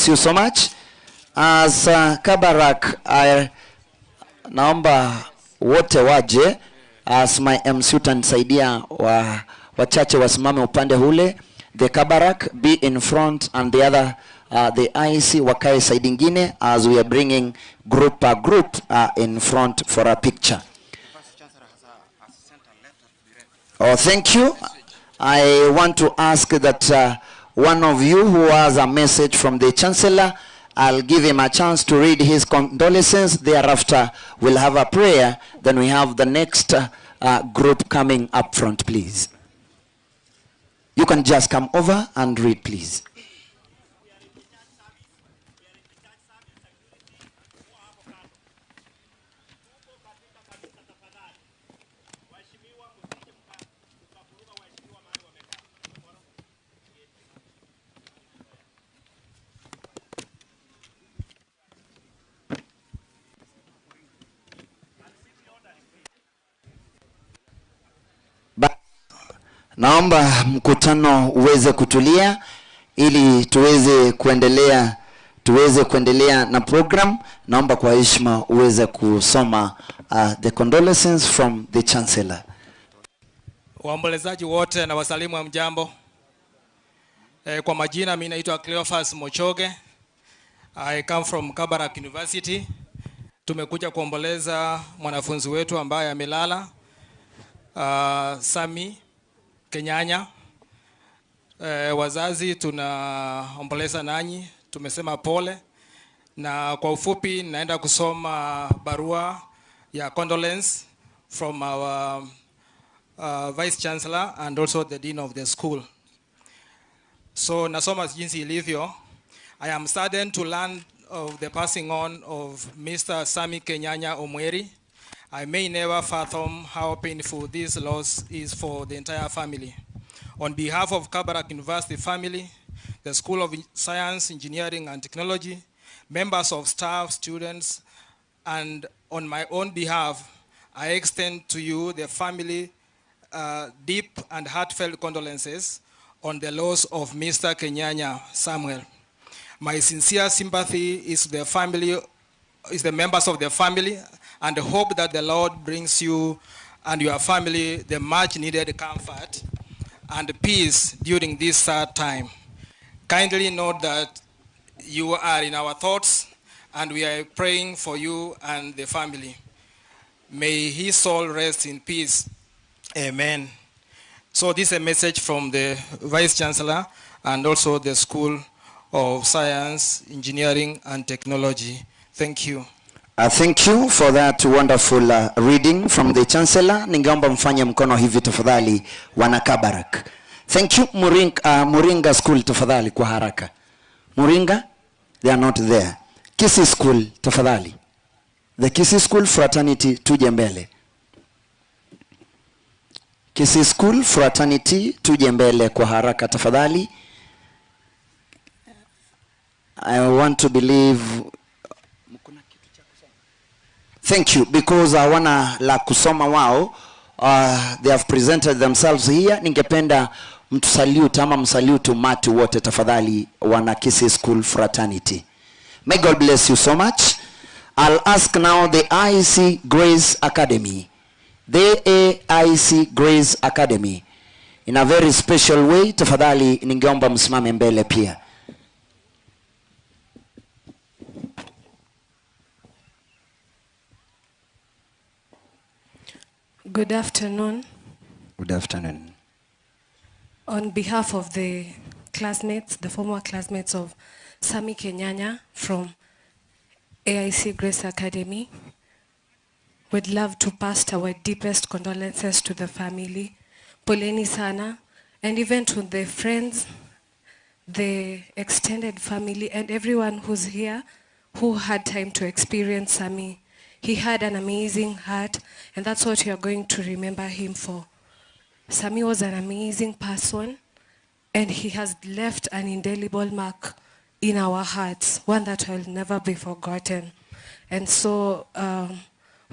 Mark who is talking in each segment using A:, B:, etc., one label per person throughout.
A: bless you so much. As Kabarak, I, naomba wote waje as my MC utanisaidia wa, wachache wasimame upande ule. The Kabarak be in front and the other the IC wakae side ingine as we are bringing group per group in front for a picture. Oh, thank you. I want to ask that one of you who has a message from the Chancellor, I'll give him a chance to read his condolences. Thereafter, we'll have a prayer. Then we have the next group coming up front, please. You can just come over and read, please. Naomba mkutano uweze kutulia ili tuweze kuendelea na program. Naomba kwa heshima uweze kusoma the condolences from the Chancellor.
B: Waombolezaji wote na wasalimu wa mjambo. Kwa majina mimi naitwa Cleophas Mochoge. I come from Kabarak University. Tumekuja kuomboleza mwanafunzi wetu ambaye amelala, Sami Kenyanya. Wazazi tunaomboleza nanyi, tumesema pole. Na kwa ufupi naenda kusoma barua ya condolence from our Vice Chancellor and also the Dean of the school. So nasoma jinsi ilivyo. I am saddened to learn of the passing on of Mr. Sami Kenyanya Omweri. I may never fathom how painful this loss is for the entire family. On behalf of Kabarak University family, the School of Science, Engineering and Technology, members of staff, students, and on my own behalf, I extend to you, the family, deep and heartfelt condolences on the loss of Mr. Kenyanya Samuel. My sincere sympathy is the family, is the members of the family, and hope that the Lord brings you and your family the much needed comfort and peace during this sad time. Kindly note that you are in our thoughts and we are praying for you and the family. May his soul rest in peace. Amen. So this is a message from the Vice Chancellor and also the School of Science, Engineering and Technology. Thank you.
A: Thank you for that wonderful reading from the Chancellor. Ningeomba mfanye mkono hivi tafadhali, wana Kabarak. Thank you. Muringa School tafadhali kwa haraka. Muringa, they are not there. Kisii School tafadhali. The Kisii School Fraternity tuje mbele. Kisii School Fraternity tuje mbele kwa haraka tafadhali. I want to believe. Thank you, because hawana la kusoma wao. They have presented themselves here. Ningependa mtusalute ama msalute umati wote tafadhali, wana Kisii School Fraternity. May God bless you so much. I'll ask now the IC Grace Academy. The AIC Grace Academy. In a very special way, tafadhali ningeomba msimame mbele pia.
C: Good afternoon.
A: Good afternoon.
C: On behalf of the classmates, the former classmates of Sami Kenyanya from AIC Grace Academy, we'd love to pass our deepest condolences to the family, Poleni sana, and even to the friends, the extended family, and everyone who's here who had time to experience Sami. He had an amazing heart, and that's what you are going to remember him for. Sami was an amazing person, and he has left an indelible mark in our hearts, one that will never be forgotten. And so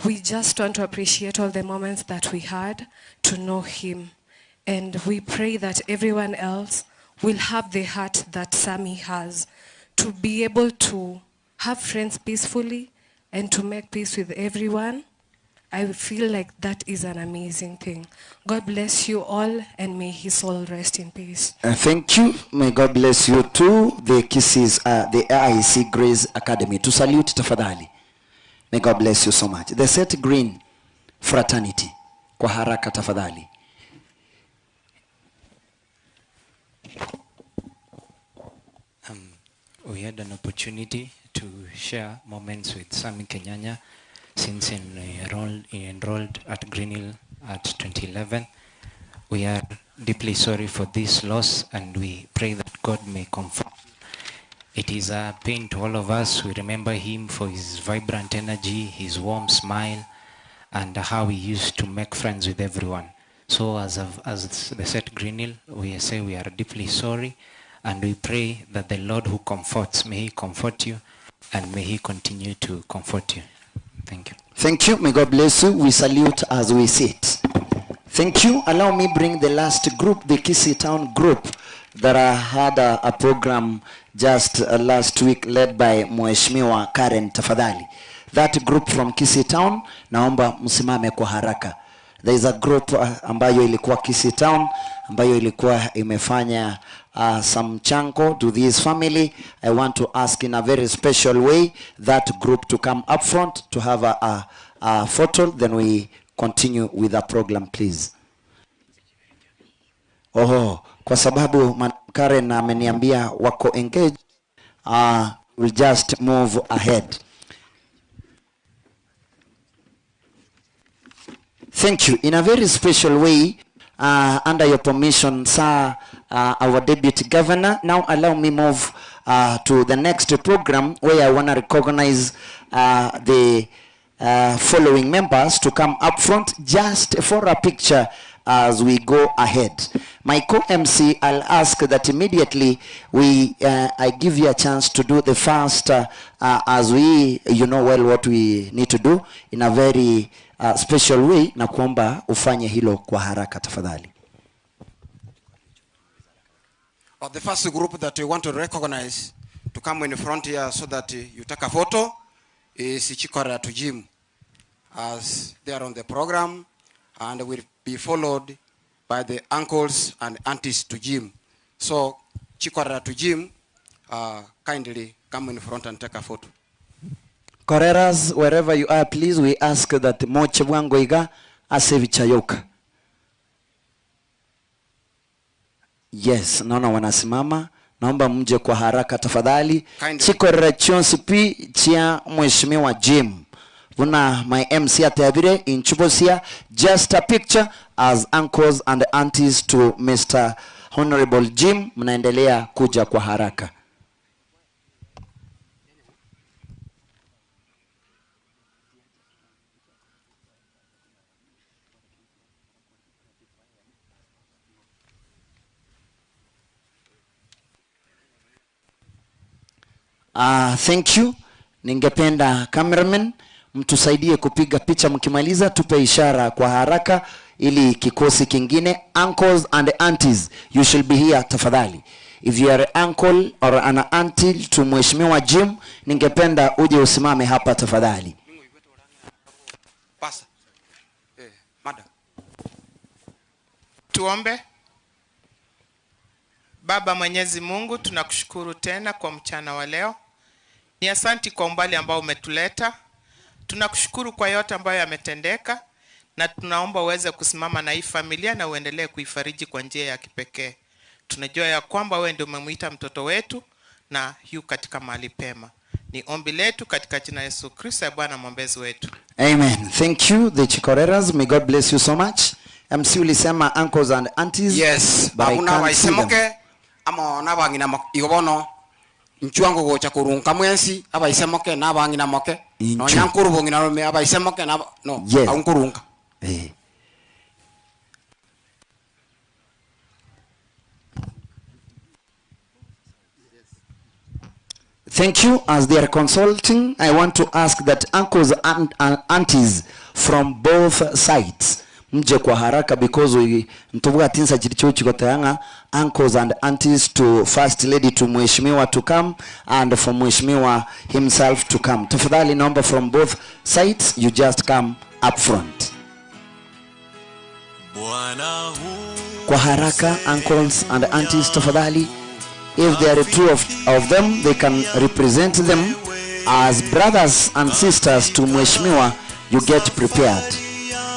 C: we just want to appreciate all the moments that we had to know him. And we pray that everyone else will have the heart that Sami has, To be able to have friends peacefully and to make peace with everyone, I feel like that is an amazing thing. God bless you all and may his soul rest in peace.
A: Thank you. May God bless you too. The Kisses, the AIC Grace Academy. To salute tafadhali. May God bless you so much. The Set Green Fraternity. Kwa haraka tafadhali.
D: We had an opportunity to share moments with Sammy Kenyanya since he enrolled at Green Hill at 2011. We are deeply sorry for this loss and we pray that God may comfort. It is a pain to all of us. We remember him for his vibrant energy, his warm smile, and how he used to make friends with everyone. So as the Set Green Hill, we say we are deeply sorry, and we pray that the Lord who comforts, may he comfort you, and may he continue to comfort you. Thank you.
A: Thank you. May God bless you. We salute as we sit. Thank you. Allow me bring the last group, the Kisii Town group, that I had a program just last week led by Mheshimiwa Karen Tafadhali. That group from Kisii Town, naomba msimame kwa haraka. There is a group ambayo ilikuwa Kisii Town, ambayo ilikuwa imefanya some mchango to this family. I want to ask in a very special way that group to come up front to have a photo, then we continue with the program, please. Oh, kwa sababu Karen ameniambia wako engaged, we'll just move ahead. Thank you. In a very special way, under your permission, sir, our deputy governor, now allow me move to the next program where I want to recognize the following members to come up front just for a picture as we go ahead. My co-MC, I'll ask that immediately I give you a chance to do the first, as we, you know well what we need to do in a very special way, na kuomba ufanye hilo kwa haraka tafadhali.
E: The first group that we want to recognize to come in front here so that you take a photo is Chikora to Jim, as they are on the program, and will be followed by the uncles and aunties to Jim. So Chikora to Jim, kindly come in front and take a photo.
A: Koreras, wherever you are, please, we ask that moche bwango iga asevichayoka. Yes, naona wanasimama. Naomba mje kwa haraka tafadhali.
E: Kindly.
A: Chikorera chionsi pi chia Mheshimiwa Jim. Vuna my MC ateabire in Chubosia, just a picture as uncles and aunties to Mr. Honorable Jim. Mnaendelea kuja kwa haraka. Thank you. Ningependa cameraman mtusaidie kupiga picha, mkimaliza tupe ishara kwa haraka ili kikosi kingine. Uncles and aunties, you should be here tafadhali. If you are uncle or an auntie to Mheshimiwa Jim, ningependa uje usimame hapa tafadhali.
E: Pasa. Madam.
F: Tuombe. Baba Mwenyezi Mungu, tunakushukuru tena kwa mchana wa leo. Ni asanti kwa umbali ambao umetuleta. Tunakushukuru kwa yote ambayo yametendeka, na tunaomba uweze kusimama na hii familia na uendelee kuifariji kwa njia ya kipekee. Tunajua ya kwamba wewe ndio umemuita mtoto wetu na yu katika mahali pema. Ni ombi letu katika jina Yesu Kristo ya Bwana mwombezi wetu.
A: Amen. Thank you the Chikoreras. May God bless you so much. MC ulisema uncles and aunties.
E: Yes.
A: But I
E: Abuna
A: can't see them.
E: waisemoke ama nabangina igobono nchuango gocha kurunka mwensi abaisemoke nabangina moke.
A: Inchu.
E: No nyankuru bongina rume abaisemoke na no
A: Yes.
E: aunkurunka.
A: Thank you. As they are consulting, I want to ask that uncles and aunties from both sides, Mje kwa haraka because we ntobwati nsa chiri chochi goteba ng'a uncles and aunties to first lady to mheshimiwa to come and for mheshimiwa himself to come. Tafadhali naomba from both sides you just come up front. Kwa haraka uncles and aunties tafadhali. If there are two of them, they can represent them as brothers and sisters to mheshimiwa. You get prepared.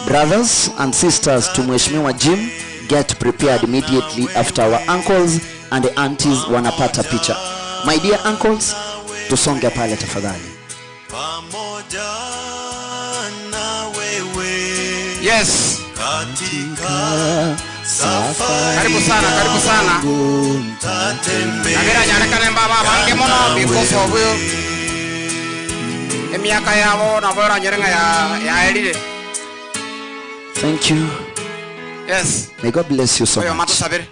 A: Brothers and sisters to mheshimiwa Jim, get prepared immediately after our uncles and aunties wanapata picha. My dear uncles, tusonge pale tafadhali.
E: Yes. Karibu sana, karibu sana. Nabera nyarekane mbaba bange mono because of you. Emiaka yabo nabora nyerenga ya ya erire.
A: Thank you.
E: Yes.
A: May God bless you so
E: Oyo
A: much.
E: matusabire.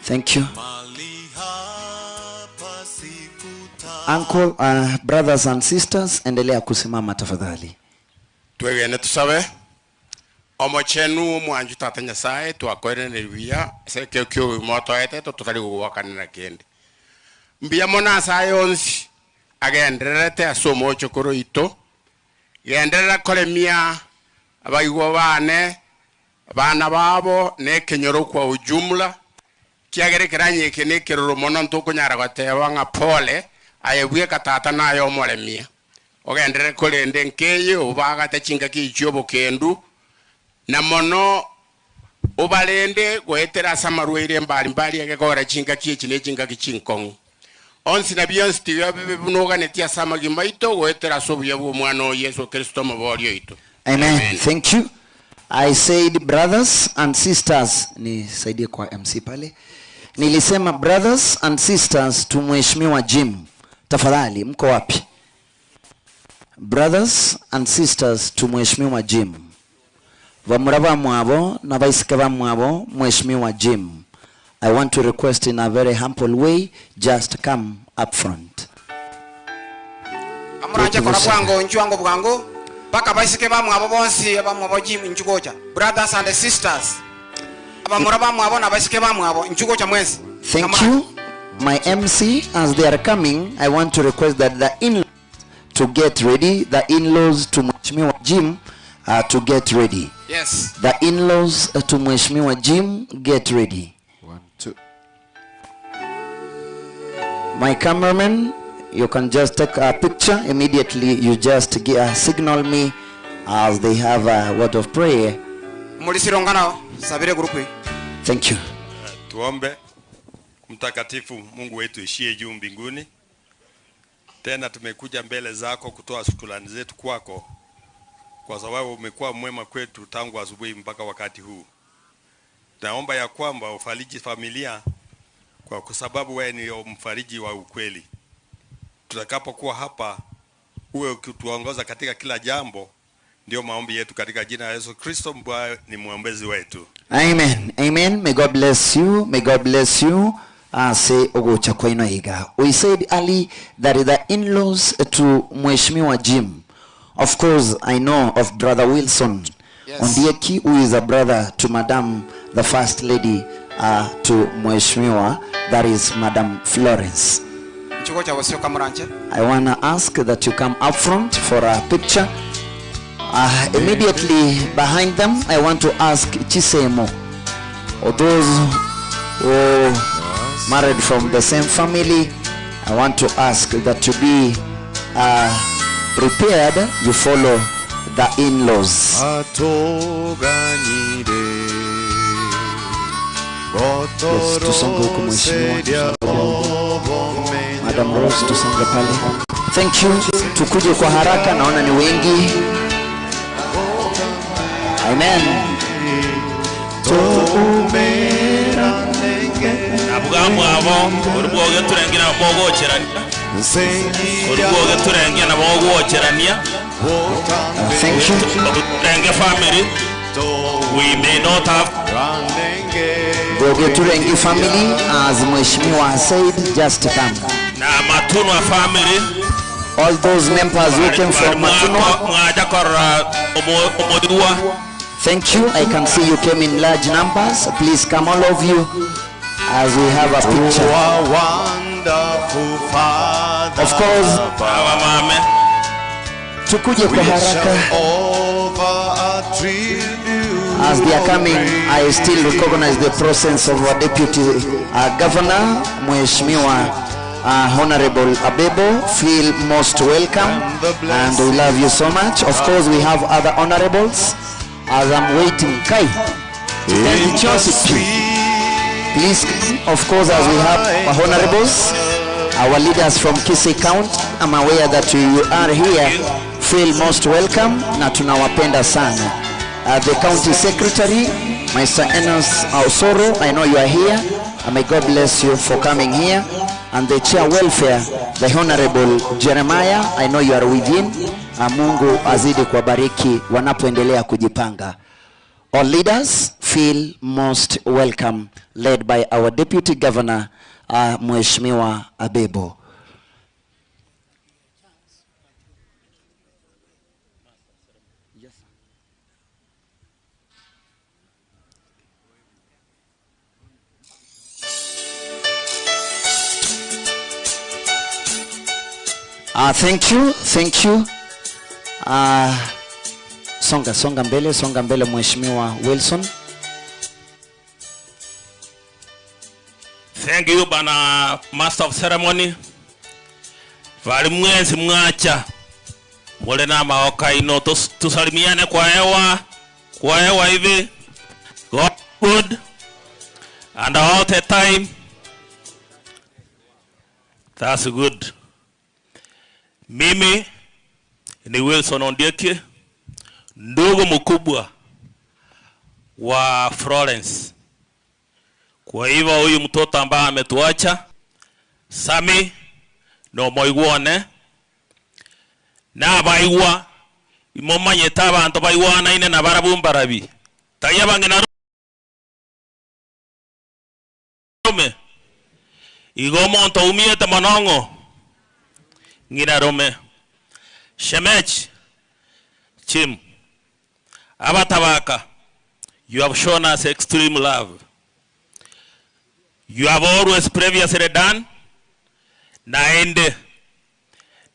A: Thank you. Uncle, brothers and sisters, endelea kusimama tafadhali.
G: Twegene tusabe omochenu omwanchu tata Nyasaye twakoerenerwia ase ekio kia obogima otoete totari gogwakanera kende. Mbuya mono ase aya onsi agendererete ase omochokoro oito, genderera koremia abaigwa bane, abana babo, na ekenyoro kwa ujumla, kiagere keranyeke na ekeroro mono ntokonyara goteba ng'a pole, aye bweka tata naye omoremia. Ogenderere korende nkeye, obagate chingaki echio obokendu, na mono obarende goetera ase amarwaire mbalimbali egekogera chingaki echi na echingaki chinkong'u. Onsi na bionsi tiga bibe buna oganetie ase amagima aito, goetera ase obuya bwa omwana o Yesu Kristo omobori oito.
A: Amen. Amen. Thank you. I said brothers and sisters, nisaidie kwa MC pale. Nilisema brothers and sisters to Mheshimiwa Jim. Tafadhali mko wapi? Brothers and sisters to Mheshimiwa Jim. Vamura vamwabo na vaisike vamwabo Mheshimiwa Jim. I want to request in a very humble way, just come up front.
E: Amuranje kora bwango nchwango bwango paka baisike bamwabo bonsi bamwabo Jim nchugocha. Brothers and sisters. Abamura bamwabo na baisike bamwabo nchugocha mwezi.
A: Thank you. My MC, as they are coming, I want to request that the in-laws to get ready, the in-laws to Mheshimiwa Jim to get ready.
E: Yes.
A: The in-laws to Mheshimiwa Jim, get ready.
H: 1, 2.
A: My cameraman, you can just take a picture immediately. You just signal me as they have a word of prayer.
E: Mulisirongana sabire grupu.
A: Thank you.
I: Tuombe. Mtakatifu Mungu wetu ishie juu mbinguni, tena tumekuja mbele zako kutoa shukrani zetu kwako kwa sababu umekuwa mwema kwetu tangu asubuhi mpaka wakati huu. Naomba ya kwamba ufariji familia kwa sababu wewe ni mfariji wa ukweli. Tutakapokuwa hapa uwe ukituongoza katika kila jambo. Ndio maombi yetu katika jina la Yesu Kristo ambaye ni mwombezi wetu.
A: Amen. Amen. May God bless you. May God bless you. Say ogocha kwa inoiga. We said early that the in-laws to Mheshimiwa Jim. Of course, I know of Brother Wilson.
E: Yes.
A: Ondieki, who is a brother to Madam, the First Lady, to Mheshimiwa, that is Madam Florence. I want to ask that you come up front for a picture. Immediately behind them, I want to ask Chisemo, or those who married from the same family, I want to ask that you be prepared, you follow the in-laws. Yes, tusonge huku mheshimiwa. Madam Rose, tusonge pale. Thank you. Tukuje kwa haraka, naona ni wengi. Amen.
J: Nabugamwabo urubwoge turengira bogocherania. Urubwoge turengira bogocherania.
A: Thank you.
J: Turenge family. We may not have
A: Boge Turengi family, as Mheshimiwa said, just come.
J: Na Matunwa family.
A: All those members who came from Matunwa. Thank you. I can see you came in large numbers. Please come all of you as we have a picture. Of course, tukuje kwa haraka. As they are coming, I still recognize the presence of our deputy governor, Mheshimiwa Honorable Abebo. Feel most welcome and we love you so much. Of course, we have other honorables. As I'm waiting, Kai, please, of course, as we have honorables, our leaders from Kisii County, I'm aware that you are here. Feel most welcome na tunawapenda sana. The county secretary, Mr. Enos Osoro, I know you are here. And may God bless you for coming here. And the chair welfare, the Honorable Jeremiah, I know you are within. Mungu azidi kuwabariki wanapoendelea kujipanga. All leaders feel most welcome, led by our deputy governor, Mheshimiwa Abebo. Thank you, thank you. Songa, songa mbele, songa mbele Mheshimiwa Wilson.
J: Thank you bana Master of Ceremony. Vali mwezi mwacha. Mule na maoka ino tusalimiane kwa hewa, kwa hewa hivi. God good and all the time. That's good. Mimi ni Wilson Ondieki, ndugu mkubwa wa Florence. Kwa hivyo huyu mtoto ambaye ametuacha Sami no moiguone na baigwa imomanyete abantu baigwanaine na barabumbarabi taya bange na rume igo omonto umiete monongo ng'ina rume Shemech Chim Abatabaka, you have shown us extreme love. You have always previously done. Naende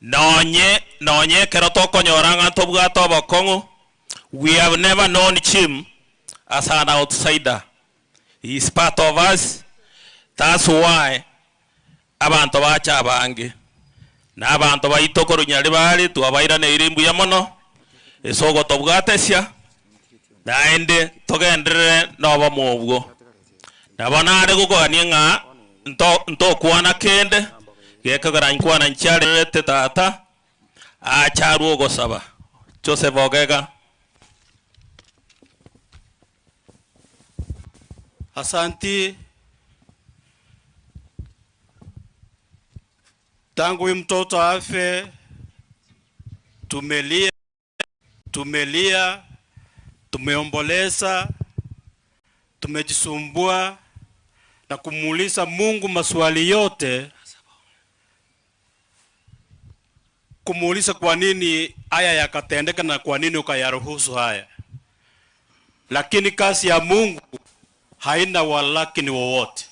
J: nonye nonye kero tokonyoranga tobwate obokong'u. We have never known Chim as an outsider. He is part of us. That's why abantu bacha abange na abantu baito korunyari bari twabairaneire mbuya mono esoko tobwatesia naende togenderere nobo mobwo nabo nare gokogania ng'a ntokwana kende gekogera nkwana ncharerete tata acharwo ogosaba Joseph Ogega.
H: Asanti. Tangu huyu mtoto afe tumelia, tumelia, tumeomboleza, tumejisumbua na kumuuliza Mungu maswali yote, kumuuliza kwa nini haya yakatendeka na kwa nini ukayaruhusu haya. Lakini kazi ya Mungu haina walakini wowote,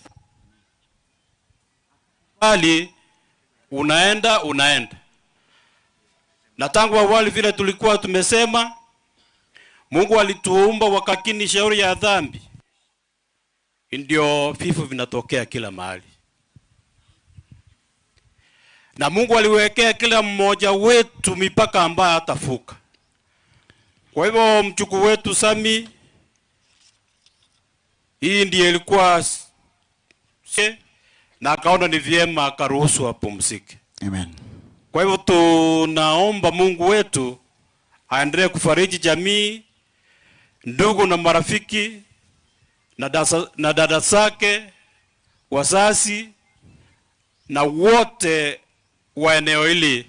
H: bali unaenda unaenda. Na tangu awali vile tulikuwa tumesema, Mungu alituumba wakakini shauri ya dhambi, ndio vifo vinatokea kila mahali. Na Mungu aliwekea kila mmoja wetu mipaka ambayo hatavuka. Kwa hivyo mchukuu wetu Sami, hii ndiyo ilikuwa na akaona ni vyema akaruhusu apumzike.
A: Amen.
H: Kwa hivyo tunaomba Mungu wetu aendelee kufariji jamii, ndugu na marafiki na dada zake, wazazi na wote wa eneo hili.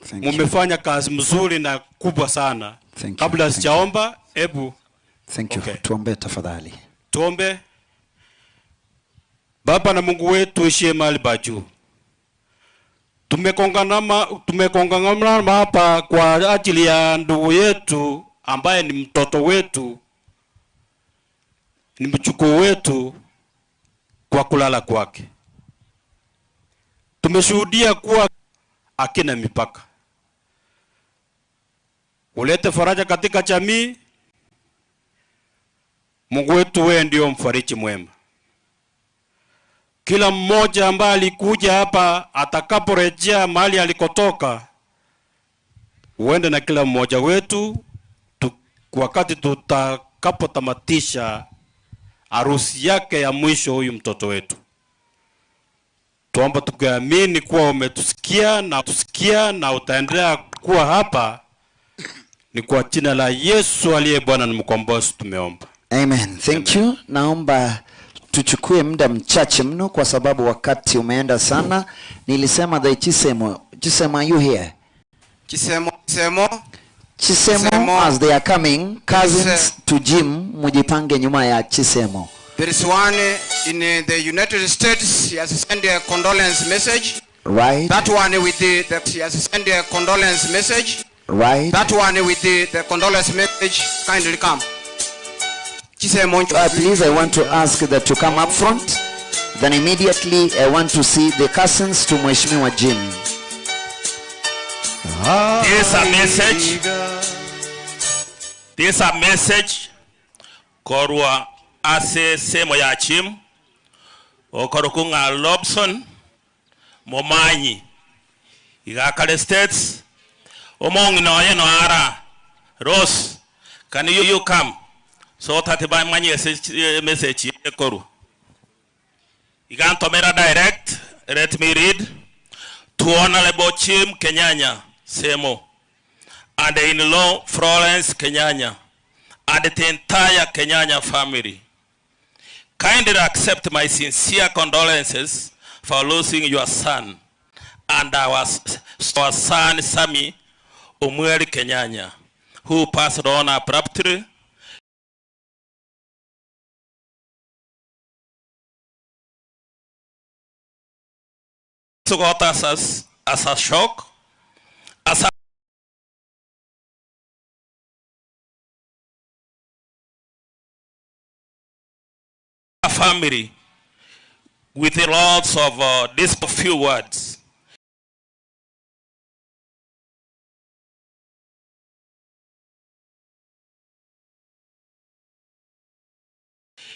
A: Thank you.
H: Mumefanya kazi mzuri na kubwa sana.
A: Thank you.
H: Kabla
A: Thank you.
H: sijaomba, hebu
A: Thank you.
H: Okay.
A: Tuombe tafadhali.
H: Tuombe. Baba na Mungu wetu uishie mahali pa juu. Tumekongamana hapa kwa ajili ya ndugu yetu ambaye ni mtoto wetu, ni mjukuu wetu kwa kulala kwake. Tumeshuhudia kuwa akina mipaka, ulete faraja katika jamii. Mungu wetu, wewe ndio mfariji mwema. Kila mmoja ambaye alikuja hapa atakaporejea mahali alikotoka, uende na kila mmoja wetu tu, wakati tutakapotamatisha harusi yake ya mwisho huyu mtoto wetu. Tuomba tukiamini kuwa umetusikia na tusikia na utaendelea kuwa hapa. Ni kwa jina la Yesu aliye Bwana na mkombozi tumeomba.
A: Amen. Thank you. Naomba tuchukue muda mchache mno kwa sababu wakati umeenda sana. Nilisema the Chisemo. Chisemo, are you here?
E: Chisemo, Chisemo.
A: Chisemo, as they are coming, cousins to Jim, mujipange nyuma ya Chisemo.
E: There is one in the United States. He has sent a condolence message.
A: Right.
E: That one with the, the he has sent a condolence message.
A: Right.
E: That one with the, the condolence message, kindly come. Chisemo.
A: Please, I want to ask that to come up front. Then immediately I want to see the cousins to Mheshimiwa Jim.
J: This a message. This a message. Korwa ase semo ya chim. Okorokunga Lobson Momanyi. Igakale States. Omong no ye no ara. Rose, can you, you come? So that by manyi message koru. Igantomera direct. Let me read. To Honorable Chim Kenyanya Semo and in-law Florence Kenyanya and the entire Kenyanya family. Kindly accept my sincere condolences for losing your son and our, our son Sami Omweri Kenyanya, who passed on abruptly took us as, as a shock, as a family, with lots of these few words.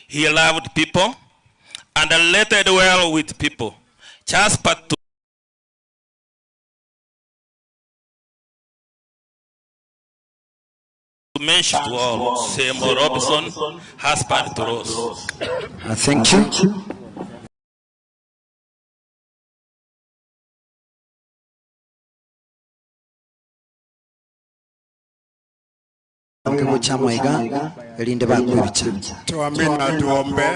J: He loved people and related well with people. Just but to mention to all, Seymour Robinson, husband to Rose.
A: Thank you. Kigo cha Mwaiga erinde bakwibicha.
G: Tuamini na tuombe.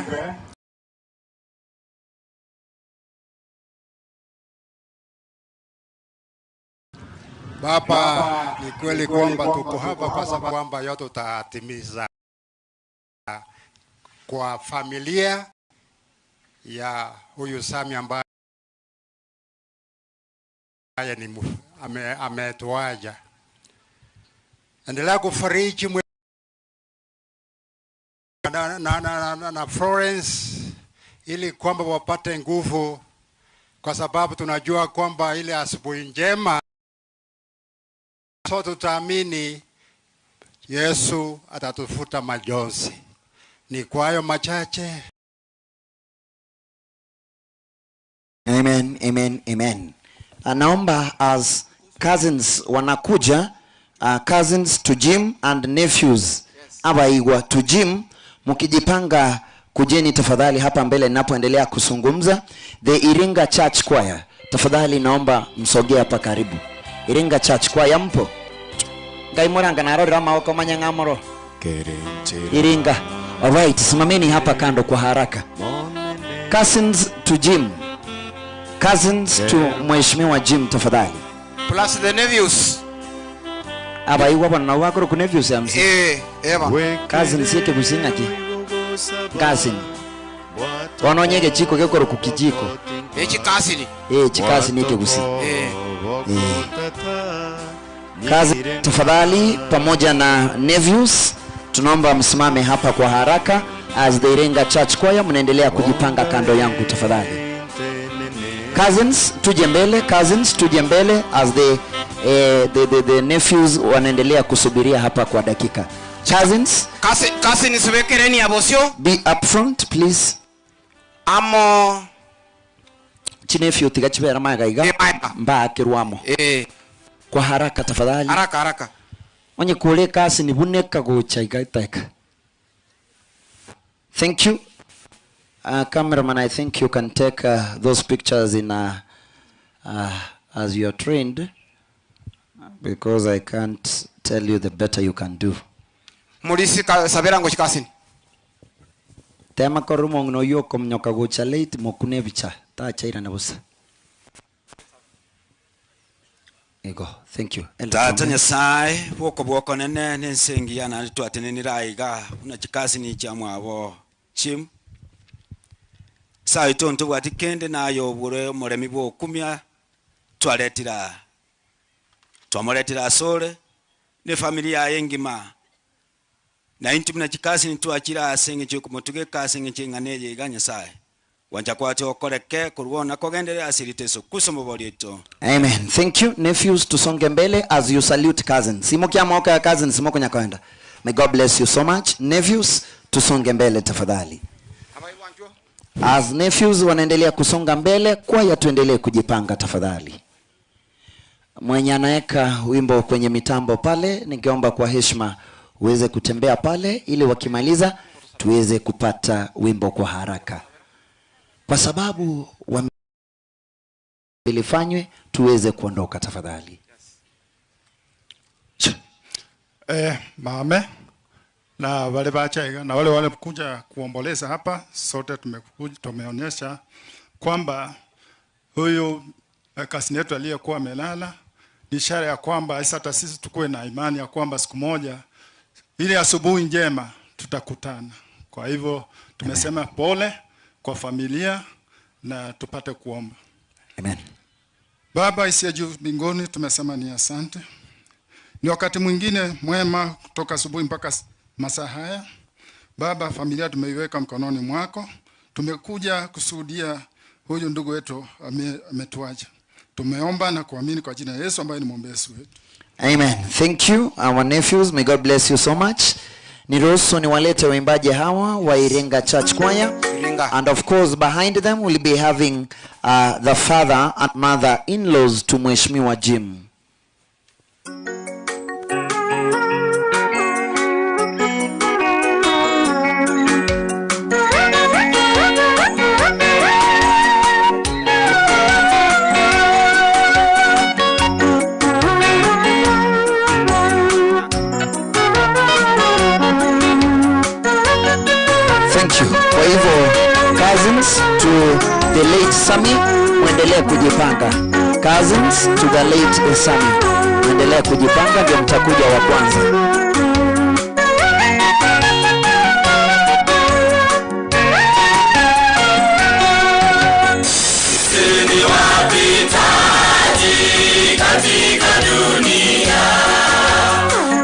G: Baba, ni kweli kwamba tuko hapa kwa sababu kwamba yote utatimiza kwa familia ya huyu Sami ambaye ni ametuaja. Endelea kufariji na, na, na, na, na Florence ili kwamba wapate nguvu, kwa sababu tunajua kwamba ile asubuhi njema sote tutaamini Yesu atatufuta majonzi. Ni kwa hayo machache.
A: Amen, amen, amen. Naomba as cousins wanakuja, cousins to Jim and nephews abaigwa to Jim, mkijipanga kujeni tafadhali hapa mbele ninapoendelea kuzungumza. The Iringa Church Choir, tafadhali naomba msogee hapa karibu. Iringa Church Choir mpo? Ngaimuranga narorera mawoko manyang'amoro. Iringa. Alright, simameni hapa kando kwa haraka. Cousins to Jim. Cousins to Mheshimiwa Jim tafadhali.
E: Plus the nephews.
A: Abaigwa bana wakoro ku nephews ya msi.
E: Eh, eva.
A: Cousins yeke kusinga ki. Cousin. Wanonyege chiko gekoro ku kijiko.
E: Echi cousin.
A: Eh, chikasi nike kusi.
E: Eh.
A: Eh. Kazi tafadhali, pamoja na nephews, tunaomba msimame hapa kwa haraka as the Iringa Church Choir, mnaendelea kujipanga kando yangu tafadhali. Cousins tuje mbele, cousins tuje mbele as the, eh, the nephews wanaendelea kusubiria hapa kwa dakika. Cousins,
E: Kasi cousins bekereni abosio.
A: Be up front please.
E: Amo
A: chinefyu tiga chibera magaiga mbaakirwamo
E: eh.
A: Kwa haraka tafadhali,
E: haraka haraka.
A: Onye kule kasi ni buneka gocha igaiteka. Thank you. Cameraman, I think you can take those pictures in as you are trained, because I can't tell you the better you can do.
E: Mulisi sabera ngo chikasini.
A: Tema korumo ngno yoko mnyoka gocha late mokune bicha tachaira na busa. Ego, thank you. Elder
K: Tata
A: Samuel.
K: Nyasaye bwoko bwoko nene nensengi yana twatenenera iga buna chikasi cha mwabo chim sai tonto bwati kende nayo bure omoremi bwokumia twaretira twamuretira asore ne familia yaye ngima na inti buna chikasi nitwachira ase eng'encho yokomotuga ekasi eng'encho eng'ana eye iga Nyasaye wancha kwate okoreke korwona kogenderera ase riteso kusoma borieto.
A: Amen. Thank you nephews, tusonge mbele as you salute cousins. Simokia moka ya cousins simoko nyakoenda. May God bless you so much. Nephews, tusonge mbele tafadhali. As nephews wanaendelea kusonga mbele, kwaya tuendelee kujipanga tafadhali. Mwenye anaweka wimbo kwenye mitambo pale, ningeomba kwa heshima uweze kutembea pale ili wakimaliza tuweze kupata wimbo kwa haraka, kwa sababu wamelifanywe tuweze kuondoka tafadhali.
L: Mame na wale bachaiga na wale wale kuja kuomboleza hapa, sote tumekuja, tumeonyesha kwamba huyu kasini yetu aliyekuwa amelala ni ishara ya kwamba hata sisi tukuwe na imani ya kwamba siku moja ile asubuhi njema tutakutana. Kwa hivyo tumesema pole kwa familia na tupate kuomba.
A: Amen.
L: Baba isiye juu mbinguni, tumesema ni asante. Ni wakati mwingine mwema kutoka asubuhi mpaka masaa haya. Baba, familia tumeiweka mkononi mwako. Tumekuja kushuhudia huyu ndugu wetu ametuacha. Tumeomba na kuamini kwa jina la Yesu ambaye ni mwombezi wetu.
A: Amen. Thank you our nephews. May God bless you so much. Niruhusu niwalete waimbaji hawa wa Iringa Church Choir.
E: Iringa.
A: And of course behind them we'll be having the father and mother in-laws to Mheshimiwa Jim. Thank you. Kwa hivyo cousins to the late Sami, muendelee kujipanga. Cousins to the late Sami, muendelee kujipanga, ndio mtakuja wa kwanza.
M: Sisi ni wapitaji katika dunia,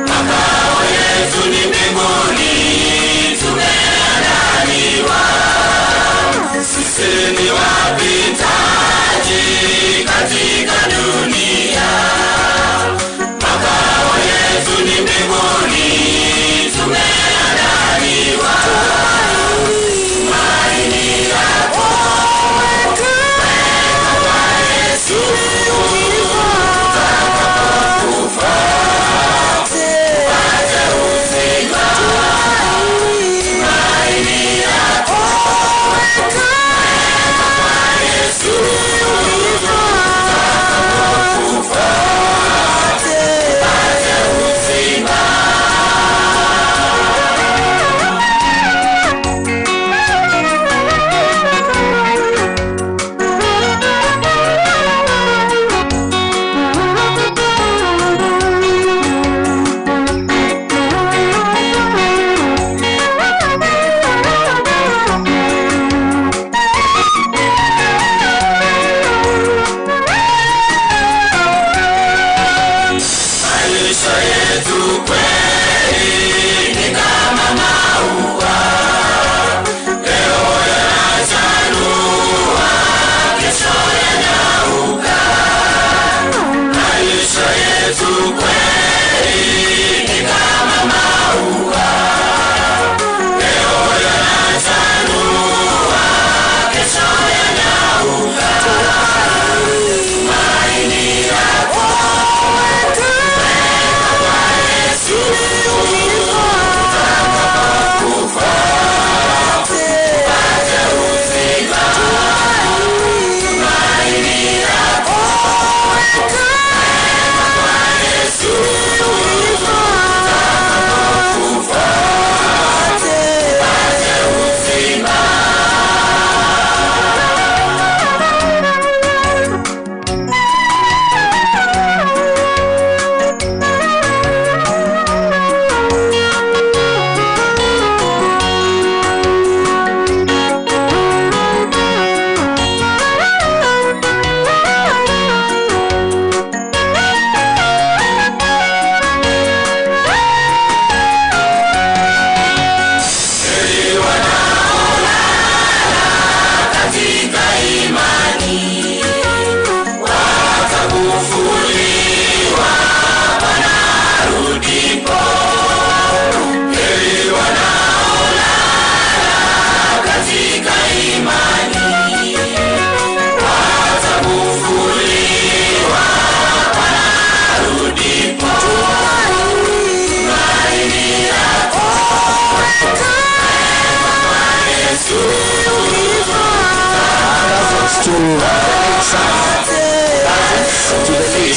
M: makao yetu ni mbinguni, tumeandaliwa. Sisi ni wapitaji katika dunia, makao yetu ni mbinguni, tumeandaliwa. Tumaini lako weka kwa Yesu, utakapokufa upate uzima. Tumaini lako weka kwa Yesu, utakapokufa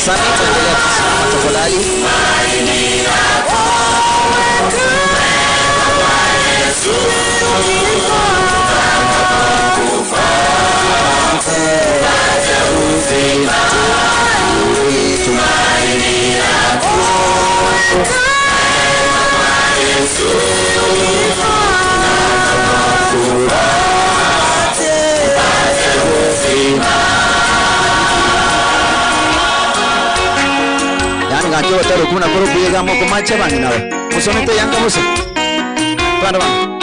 A: Sami, tuendelea kusimama tafadhali. Yani ngati batari kuna koro kuyega moko mache bangi nawe. Musomete yanga musa. Bana bana.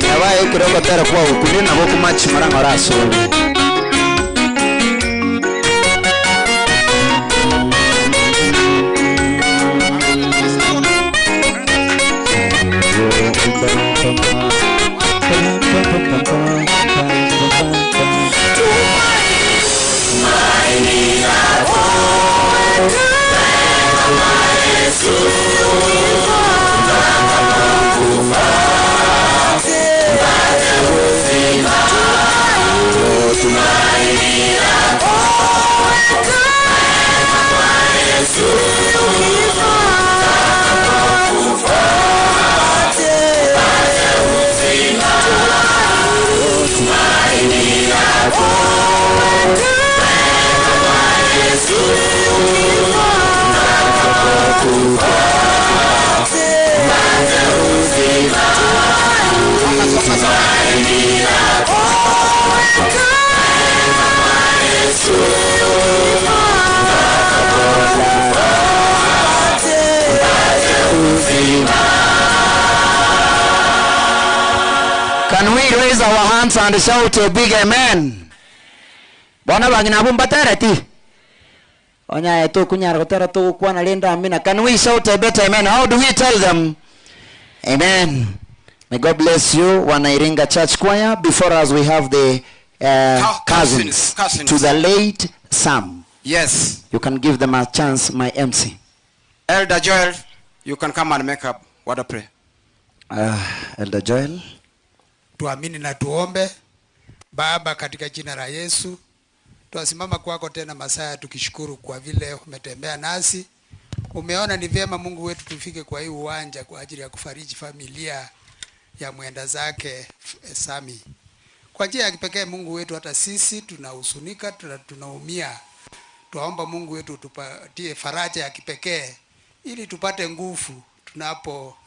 A: Yabaye kidogo tera kwa ukuni na boko machi maranga raso. Can we raise our hands and shout a big amen? Bwana bangina bumbatere ti. Onya eto kunyara gotera tugukwana linda amina. Can we shout a better amen? How do we tell them? Amen. May God bless you, Wanairinga Church Choir. Before us, we have the cousins,
E: cousins.
A: to the late Sam.
E: Yes.
A: You can give them a chance, my MC.
E: Elder Joel, you can come and make up word of prayer.
A: Elder Joel.
N: Tuamini na tuombe. Baba, katika jina la Yesu, twasimama kwako tena masaa tukishukuru kwa vile umetembea nasi. Umeona ni vyema Mungu wetu tufike kwa hii uwanja kwa ajili ya kufariji familia ya mwenda zake Sami. Kwa njia ya kipekee Mungu wetu, hata sisi tunahuzunika, tunaumia. Twaomba Mungu wetu tupatie faraja ya kipekee ili tupate nguvu tunapo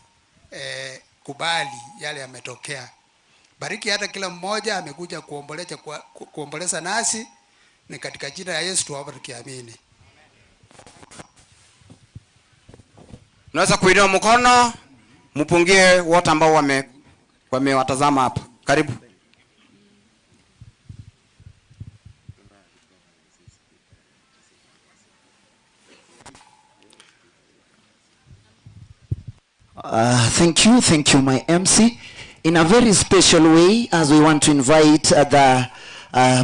N: kubali yale yametokea. Bariki hata kila mmoja amekuja kuomboleza nasi, ni katika jina la Yesu tuomba tukiamini.
E: Unaweza kuinua mkono mpungie wote ambao wamewatazama hapa. Karibu.
A: Thank you, thank you, my MC. In a very special way, as we want to invite the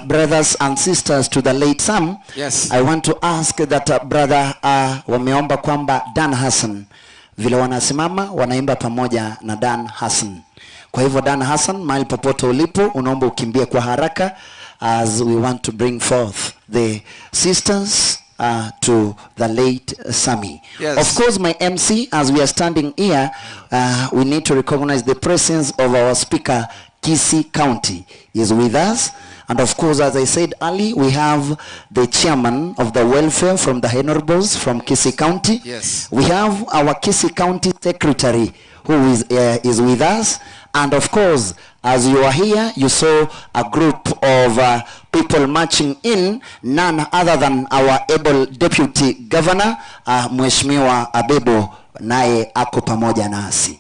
A: brothers and sisters to the late Sam,
E: Yes.
A: I want to ask that brother wameomba kwamba Dan Hassan vile wanasimama wanaimba pamoja na Dan Hassan. Kwa hivyo Dan Hassan, mahali popote ulipo, unaomba ukimbie kwa haraka as we want to bring forth the sisters to the late Sami.
E: Yes.
A: Of course, my MC, as we are standing here, we need to recognize the presence of our speaker, Kisii County, is with us. And of course, as I said earlier, we have the chairman of the welfare from the Honorables from Kisii County.
E: Yes.
A: We have our Kisii County secretary who is with us. And of course, as you are here, you saw a group of people marching in, none other than our able deputy governor, Mheshimiwa Abebo, naye ako pamoja nasi.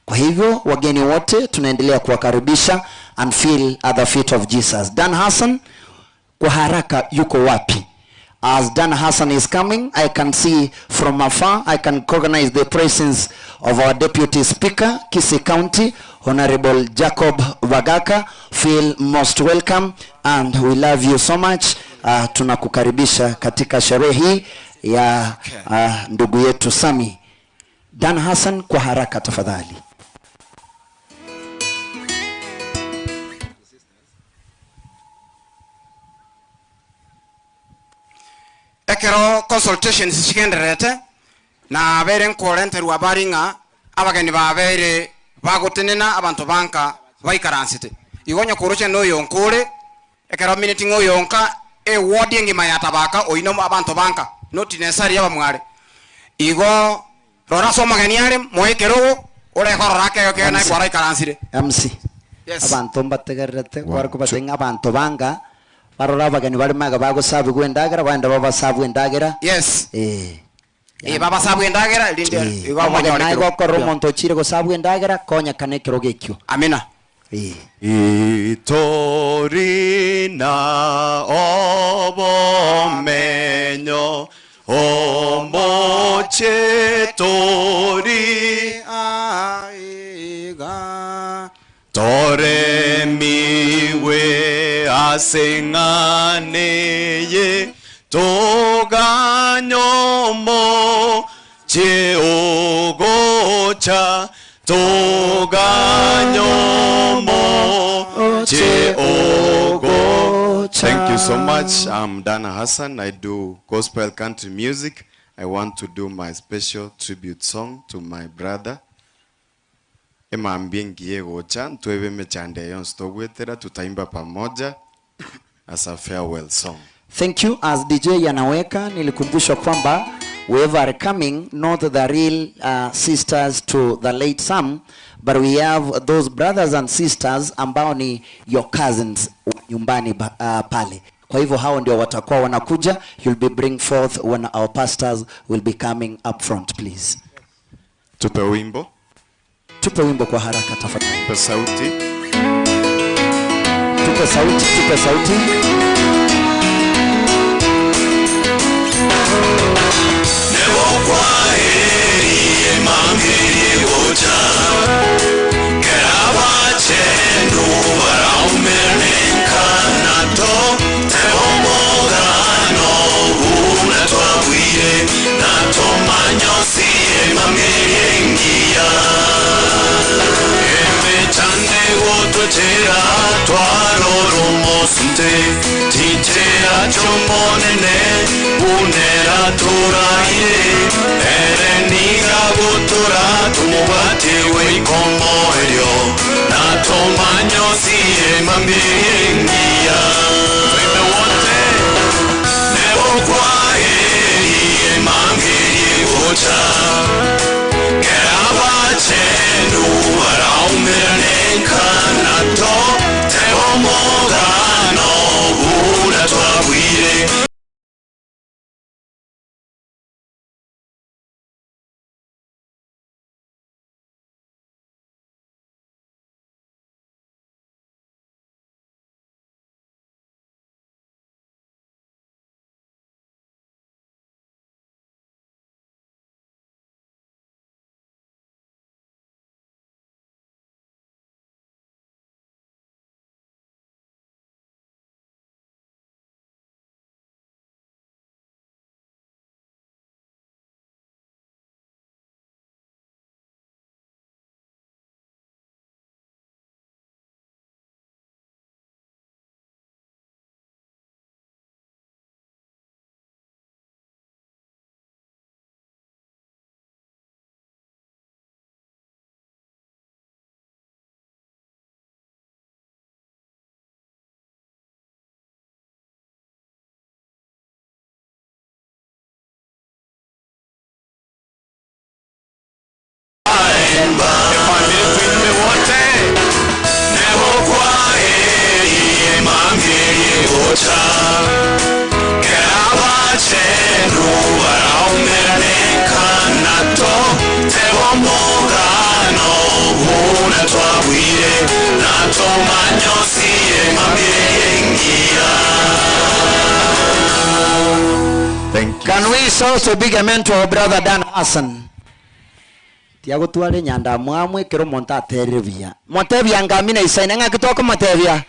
A: Kwa hivyo wageni wote tunaendelea kuwakaribisha and feel at the feet of Jesus. Dan Hassan kwa haraka yuko wapi? As Dan Hassan is coming, I can see from afar, I can recognize the presence of our Deputy Speaker, Kisii County, Honorable Jacob Wagaka. Feel most welcome and we love you so much. Tunakukaribisha katika sherehe hii ya ndugu yetu Sami. Dan Hassan, kwa haraka tafadhali.
E: Ekero consultations chigendererete na bere nkorenterwa baring'a abageni babere bagotenena abanto banka baikaransete igo nyakoroche noyo nkore ekero minute ng'oyo nka e ward engima ya tabaka oino abanto banka not necessary abamware igo rora so mageni are moekerogo ore korora ke ke na kwara ikaransire.
A: MC.
E: Yes.
A: Abanto mbategererete kwara kubatenga abanto banga barora abageni bari maga bagosabu gwendagera baenda babasabu endagera.
E: Yes.
A: Eh.
E: Babasabu endagera linde igo
A: Omogeni naye gokorora omonto ochire gosabu endagera konya kane ekero gekio.
E: Amina.
O: Itorina obomenyo omoche tori
E: aiga
O: toremiwe aseng'aneye toganyomo cheogocha toganyomo cheogocha. Thank you so much. I'm Dana Hassan. I do gospel country music. I want to do my special tribute song to my brother. Emambie ngiye gocha ntwebe mechande yonsi togwetera tutaimba pamoja as a farewell song.
A: Thank you. As DJ anaweka, nilikumbushwa kwamba whoever are coming, not the real sisters to the late Sam, but we have those brothers and sisters ambao ni your cousins nyumbani pale. Kwa hivyo hao ndio watakuwa wanakuja. You'll be bring forth when our pastors will be coming up front, please.
O: Tupe wimbo.
A: Tupe wimbo kwa haraka tafadhali.
O: Tupe sauti.
A: Tupe sauti, tupe sauti.
O: Thank you.
A: Can we shout a big amen to our brother Dan Hassan? Tiagotwara enyandamwamu ekero omonto aterire buya. Motebie anga amina isaine ng'aki tokomotebia?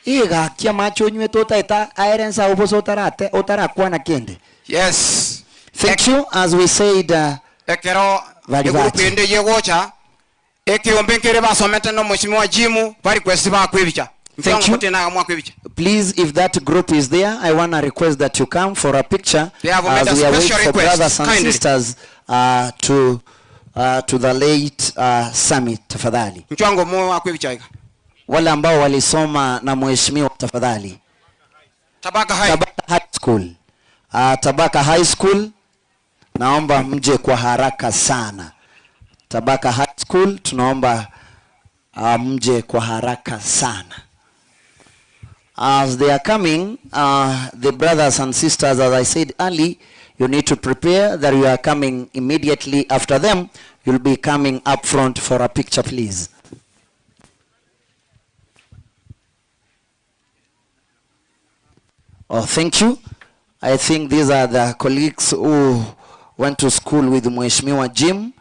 A: Iga gaki amache onywete otaete aere nse agwo bosa otarate otarakwana kende.
E: Yes.
A: Thank you as we said
E: Ekero
A: bari
E: egroup
A: bache.
E: ende eyio egocha, ekeombe nkere basomete na omosimi wa Jim barequest bakwe ebicha.
A: Thank you.
E: Motena iga mwakwa ebicha.
A: Please, if that group is there, I want to request that you come for a picture
E: They have made
A: as
E: a
A: we await
E: special
A: for
E: request.
A: brothers and
E: Kindly.
A: sisters to, to the late Sami, tafadhali.
E: Mchango mwe wakwe ebicha iga.
A: Wale ambao walisoma na mheshimiwa tafadhali.
E: Tabaka High.
A: Tabaka High School. Tabaka High School, naomba mje kwa haraka sana. Tabaka High School, tunaomba mje kwa haraka sana. As they are coming, the brothers and sisters, as I said early, you need to prepare that you are coming immediately after them. You'll be coming up front for a picture, please. Oh, thank you. I think these are the colleagues who went to school with Mheshimiwa Jim,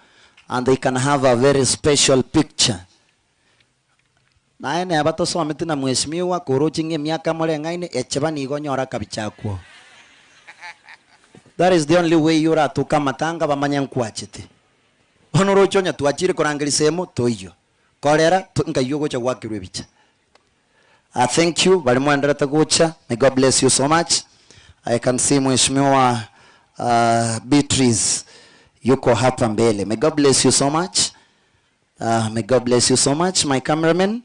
A: and they can have a very special picture. Naye neba tosomete na mheshimiwa koroching'e emiaka moreng'aine echeba nigo nyora kabichakwo. That is the only way yoratuka amatanga bamanye nkwachete. Bono oroche onya twachire korangeria semo toiyo. Korera nkaiyo ogocha gwakirwa ebicha. Thank you bari mwenderete gocha. May God bless you so much. I can see Mheshimiwa Beatrice yuko hapa mbele. May God bless you so much. May God bless you so much. My cameraman,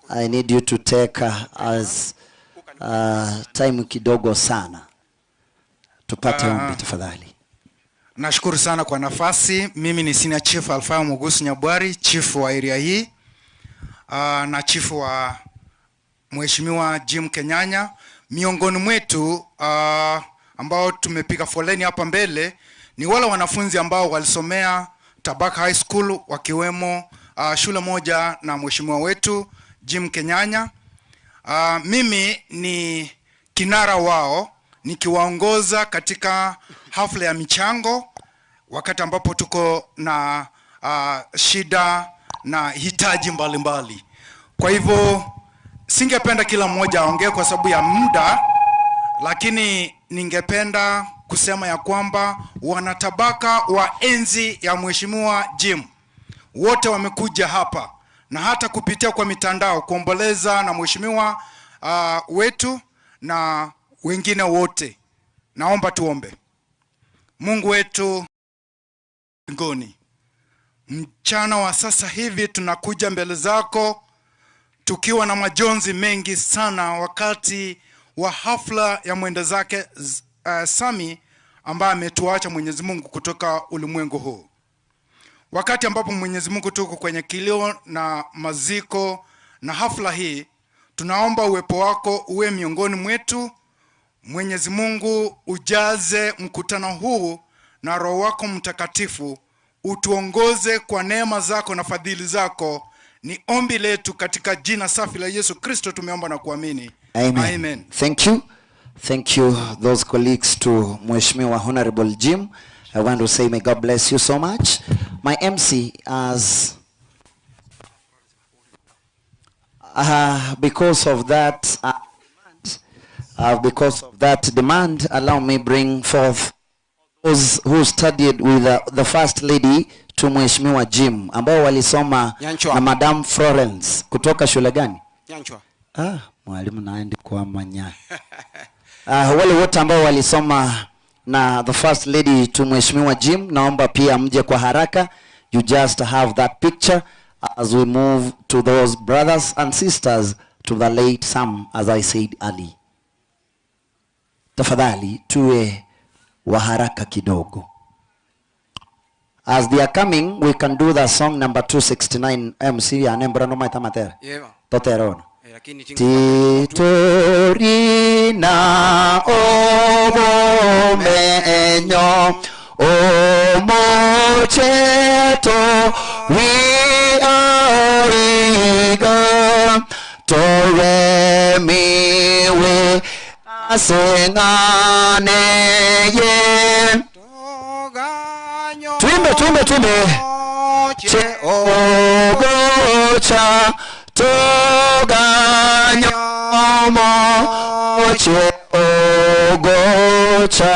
A: I need you to take us time kidogo sana. Tupate ombi tafadhali.
P: Nashukuru sana kwa nafasi. Mimi ni Senior Chief Alfayo Mugusu Nyabwari, chief wa area hii na chief wa Mheshimiwa Jim Kenyanya. Miongoni mwetu ambao tumepiga foleni hapa mbele ni wale wanafunzi ambao walisomea Tabaka High School, wakiwemo shule moja na mheshimiwa wetu Jim Kenyanya. Mimi ni kinara wao nikiwaongoza katika hafla ya michango wakati ambapo tuko na shida na hitaji mbalimbali mbali. Kwa hivyo singependa kila mmoja aongee kwa sababu ya muda, lakini ningependa kusema ya kwamba wanatabaka wa enzi ya Mheshimiwa Jim wote wamekuja hapa na hata kupitia kwa mitandao kuomboleza na mheshimiwa wetu na wengine wote. Naomba tuombe. Mungu wetu mbinguni, mchana wa sasa hivi tunakuja mbele zako tukiwa na majonzi mengi sana wakati wa hafla ya mwenda zake Sami ambaye ametuacha Mwenyezi Mungu kutoka ulimwengu huu. Wakati ambapo Mwenyezi Mungu tuko kwenye kilio na maziko na hafla hii, tunaomba uwepo wako uwe miongoni mwetu. Mwenyezi Mungu, ujaze mkutano huu na Roho wako Mtakatifu, utuongoze kwa neema zako na fadhili zako. Ni ombi letu katika jina safi la Yesu Kristo tumeomba na kuamini.
A: Amen.
P: Amen.
A: Thank you. Thank you, those colleagues, to Mheshimiwa Honorable Jim. I want to say may God bless you so much. My MC, as because of that because of that demand, allow me bring forth those who studied with the first lady to Mheshimiwa Jim, ambao walisoma
E: Nyanchwa.
A: na Madam Florence kutoka shule gani?
E: Nyanchwa.
A: Mwalimu naendi kwa manya. Wale wote ambao walisoma na the first lady to Mheshimiwa Jim, naomba pia mje kwa haraka. You just have that picture as we move to those brothers and sisters to the late Sam, as I said earlier. Tafadhali tuwe wa haraka kidogo. As they are coming, we can do the song number 269 MC ya nembra no maita matera.
E: Yema.
A: Toterona.
E: Lakini tingu-
A: Titorina obomenyo omocheto wiariga toremiwe aseng'aneye. Tuimbe, tuimbe, tuimbe. Che ogocha toganya omoche ogocha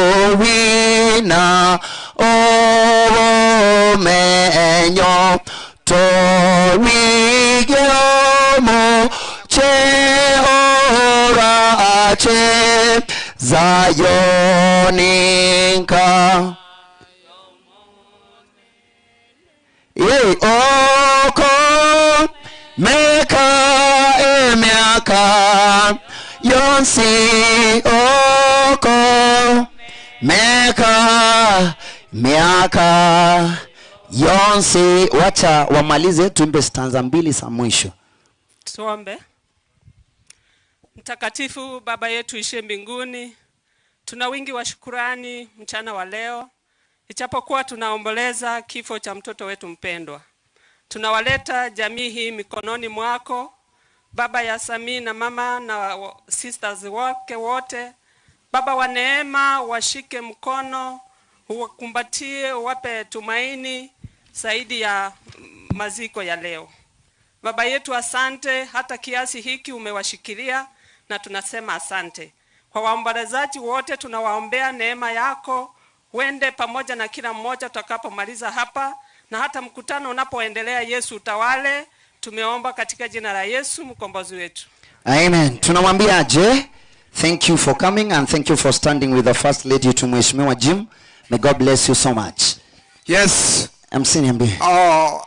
A: titowina obomenyo torige omoche orache Zayoni nka Ye oko meka emiaka yonsi oko meka miaka yonsi. Wacha wamalize, tuimbe stanza mbili za mwisho.
Q: Tuombe. Mtakatifu Baba yetu ishiye mbinguni, tuna wingi wa shukurani mchana wa leo, ijapokuwa tunaomboleza kifo cha mtoto wetu mpendwa. Tunawaleta jamii hii mikononi mwako, baba ya Samii na mama na sisters wake wote. Baba wa neema, washike mkono, uwakumbatie, uwape tumaini zaidi ya maziko ya leo. Baba yetu, asante, hata kiasi hiki umewashikilia na tunasema asante. Kwa waombolezaji wote tunawaombea neema yako, uende pamoja na kila mmoja tutakapomaliza hapa, na hata mkutano unapoendelea, Yesu utawale. Tumeomba katika jina la Yesu mkombozi wetu.
A: Amen. Tunamwambia je, thank you for coming and thank you for standing with the first lady to Mheshimiwa Jim. May God bless you so much.
E: Yes.
A: MC niambie.
E: Oh,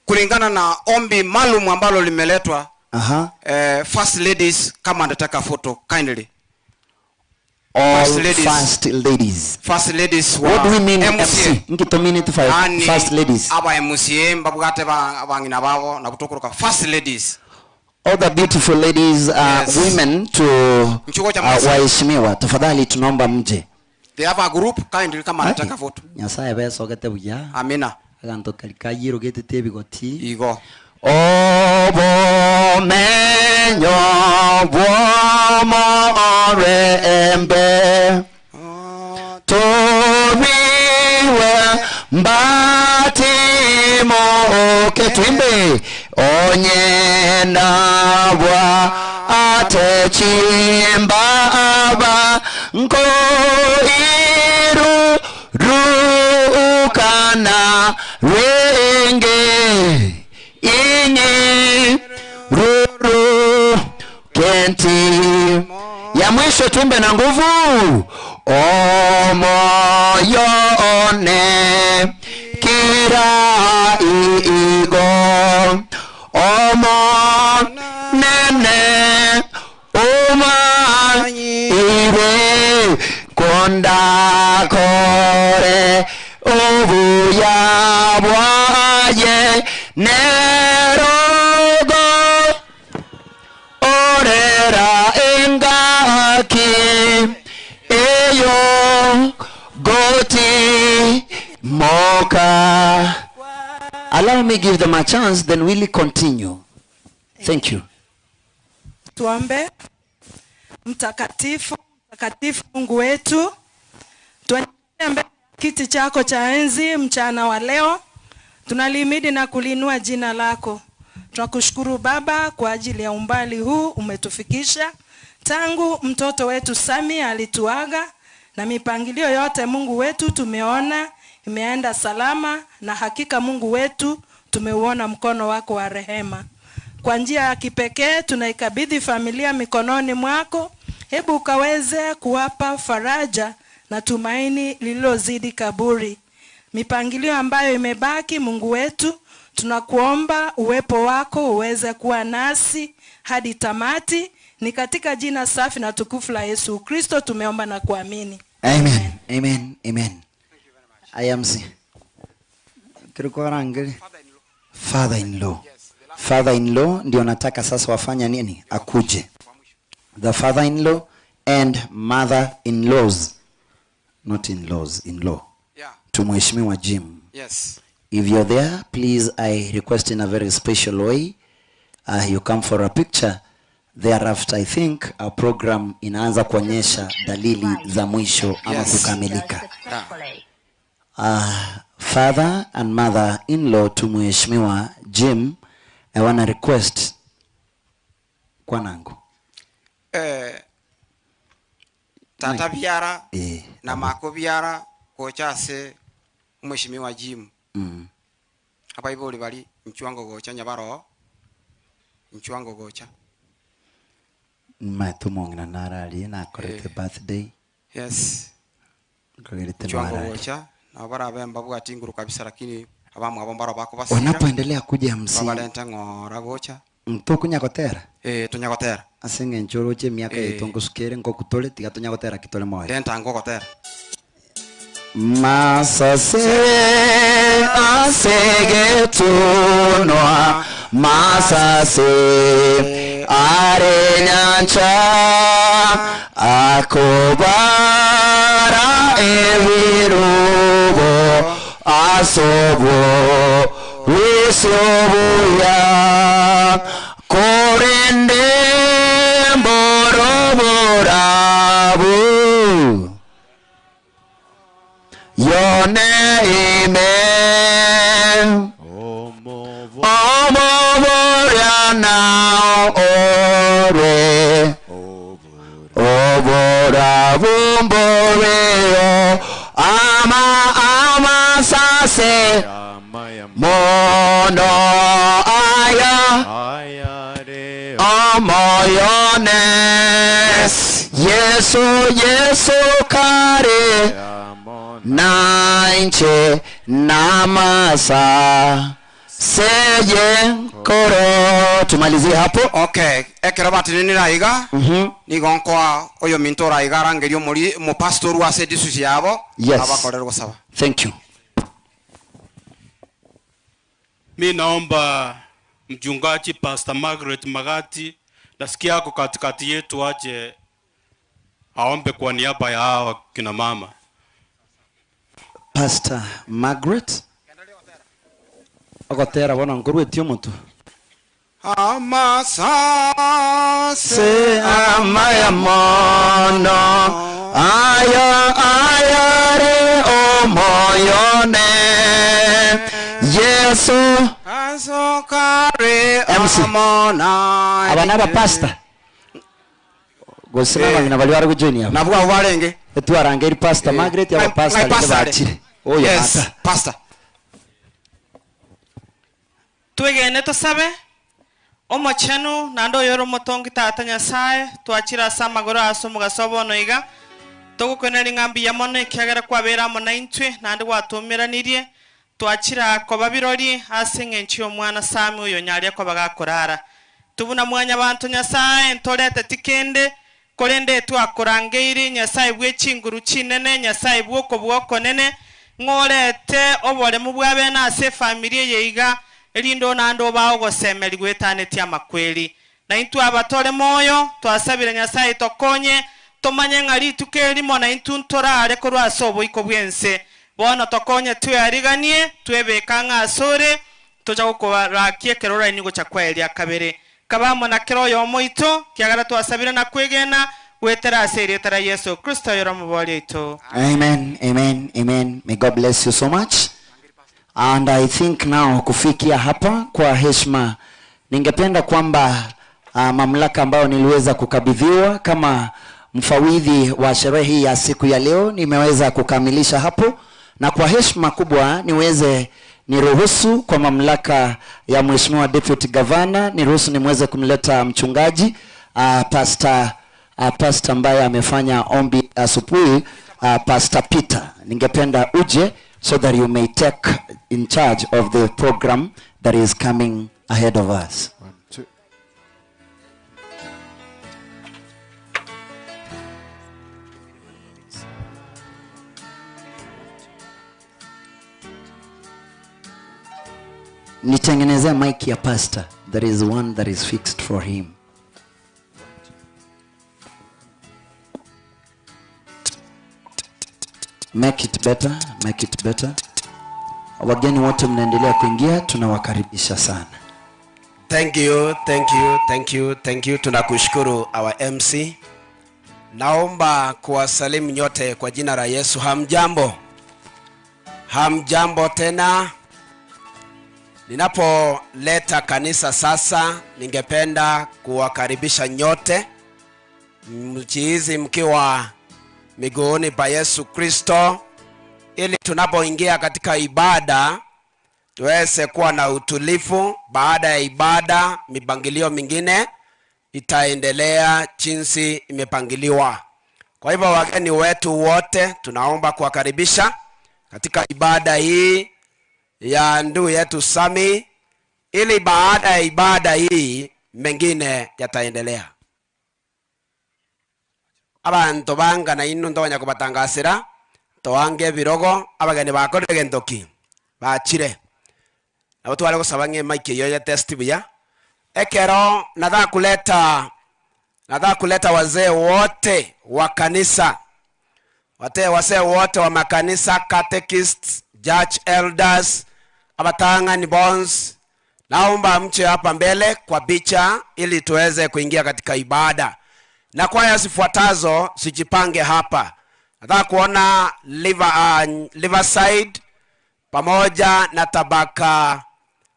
E: kulingana na ombi maalum ambalo limeletwa first ladies kama anataka photo kindly.
A: All
E: First ladies.
A: first ladies.
E: First ladies wa
A: What do we mean
E: MCA.
A: MC? Nkitomini tu
E: Yani,
A: first ladies.
E: aba MCA mbabwate bang'ina babo na butukuruka first ladies.
A: All the beautiful ladies,
E: Yes.
A: women to
E: Mchuko cha Masai.
A: waheshimiwa, tafadhali tunaomba mje.
E: They have a group kindly kama anataka photo.
A: Nyasaye besogete buya.
E: Amina.
A: Aganto kari kayirogete ebigoti.
E: Igo.
A: Obomenyo bw'omorembe toriwe mbatimoke twimbe onyendabwa ate chimbaba nkoiru rukana rwenge inyi ruru kenti ya mwisho tuimbe na nguvu omoyone kira igo omo nene uma ibe kondakore obuya bwaye nerogo orera engaki eyo goti moka. Allow me give them a chance, then we'll continue. Thank you.
R: Tuombe. Mtakatifu, mtakatifu Mungu wetu, tuendelee mbele kiti chako cha enzi mchana wa leo. Tunalihimidi na kuliinua jina lako. Tunakushukuru Baba kwa ajili ya umbali huu umetufikisha tangu mtoto wetu Sami alituaga, na mipangilio yote Mungu wetu tumeona imeenda salama, na hakika Mungu wetu tumeuona mkono wako wa rehema. Kwa njia ya kipekee tunaikabidhi familia mikononi mwako, hebu ukaweze kuwapa faraja na tumaini lililozidi kaburi. Mipangilio ambayo imebaki, Mungu wetu, tunakuomba uwepo wako uweze kuwa nasi hadi tamati. Ni katika jina safi na tukufu la Yesu Kristo tumeomba na kuamini.
A: Amen. Amen. Amen. I am Z. Father-in-law. Father-in-law ndio nataka sasa wafanya nini? Akuje. The father-in-law and mother-in-laws. Not in-laws, in-law.
E: Yeah.
A: To Mheshimiwa Jim.
E: Yes.
A: If you're there, please, I request in a very special way, you come for a picture. Thereafter I think our program inaanza kuonyesha dalili za mwisho ama
E: Yes.
A: kukamilika. Father and mother in-law to Mheshimiwa Jim, I wanna request kwanangu.
E: Tata biara na mako biara gocha ase Mheshimiwa Jim. Abaibori bari nchwango gocha nyabaro nchwango gocha.
A: Matumong'ina narari nakorete birthday.
E: Yes.
A: Nkogerete
E: Nchwango
A: narari.
E: gocha na barabe mbabwati nguru kabisa lakini abamwe abo mbaro bakobasira.
A: Wanapoendelea kuja msi
E: Babarente ng'ora gocha.
A: ntokunyagotera
E: Tunyagotera.
A: Ase eng'encho oroche emiaka yaito nkosukere nkokutore tiga tonyagotera ki tore moyo.
E: Renta nkogotera.
A: Masase asegetunwa masase are nyancha akobara ebirubo asobwo wisobuya korende mboroborabu yone ime omoborana ore oborabumboreo ama amasase mono aya omoyone Yesu Yesu kare nainche namasa seye koro. Tumalizie hapo.
E: Okay, ekero batinenera iga nigo nkoa oyo minto oraiga arangeria omori omopastor ase edisusi yabo
A: Yes.
E: abakorere gosaba.
A: Thank you.
H: Mi naomba mchungaji Pastor Margaret Magati, nasikia ako katikati yetu, aje aombe kwa niaba ya hawa kina mama.
A: Pastor Margaret ogotera bono nkorwetie omotu
E: Amasase
A: amaya mono aya ayare omoyone Yesu
E: asokare
A: MC.
E: amona
A: aba naba pastor gose nabang'ina bari bari kujoin aba
E: nabwo abo barenge
A: etwarangeri Pastor Margaret aba pastor
E: my
A: rende
E: pastor.
A: bachire oyo
E: Yes,
A: ata
E: pastor.
F: Twegene tosabe omochenu naende oyore omotongi tata Nyasaye twachire ase amagoro ase omogaso bono iga togokwenera eng'ambi ya mono ekiagera kwabera amo na intwe naende gwatumeranirie twachira koba birori ase eng'encho ya omwana Sami oyo nyaria koba gakorara tubuna mwanya banto Nyasaye ntorete tikende korende twakorangeiri Nyasaye bwe chinguru chinene Nyasaye bwoko bwokonene ng'orete oboremu bwabene ase efamiri eye iga erindo naende obao gosemeri gwetanetie amakweri na intwe abatore moyo twasabire Nyasaye tokonye tomanye ng'a rituko erimo na intwe ntorare korwa ase oboiko bwense bono tokonye tweariganie twebeka ng'a asore tocha gokorakia ekero oraini gocha kwaeria kabere kabamo na kero oyo omoito kiagera twasabire na kwegena gwetera ase erieta ria Yesu Kristo oyore omobori oito.
A: Amen, amen, amen. May God bless you so much. And I think now kufikia hapa kwa heshima, ningependa kwamba mamlaka ambayo niliweza kukabidhiwa kama mfawidhi wa sherehe hii ya siku ya leo nimeweza kukamilisha hapo, na kwa heshima kubwa niweze niruhusu kwa mamlaka ya Mheshimiwa Deputy Governor, niruhusu nimweze kumleta mchungaji pastor ambaye amefanya ombi asubuhi, Pastor Peter. Ningependa uje so that you may take in charge of the program that is coming ahead of us.
O: One, two.
A: Nitengenezea mic ya pastor. There is one that is fixed for him. Make it better, make it better. Wageni wote mnaendelea kuingia, tunawakaribisha sana.
E: Thank you, thank you, thank you, thank you. Tunakushukuru our MC. Naomba kuwasalimu nyote kwa jina la Yesu. Hamjambo? Hamjambo tena. Ninapoleta kanisa sasa, ningependa kuwakaribisha nyote mchiizi mkiwa miguuni pa Yesu Kristo, ili tunapoingia katika ibada tuweze kuwa na utulivu. Baada ya ibada, mipangilio mingine itaendelea jinsi imepangiliwa. Kwa hivyo wageni wetu wote tunaomba kuwakaribisha katika ibada hii ya ndugu yetu Sami, ili baada ya ibada hii mengine yataendelea. Abantu bangana inu ntonya kubatangasira toange ebirogo abageni bakorire gentoki bachire nabo tware gosaba ng'e mic eyo ya test buya ekero nataka kuleta nataka kuleta wazee wote wa kanisa wate wazee wote wa makanisa catechists judge elders abatang'ani bonds naomba mche hapa mbele kwa picha ili tuweze kuingia katika ibada na kwaya zifuatazo zijipange hapa nataka kuona Liver, Riverside pamoja na tabaka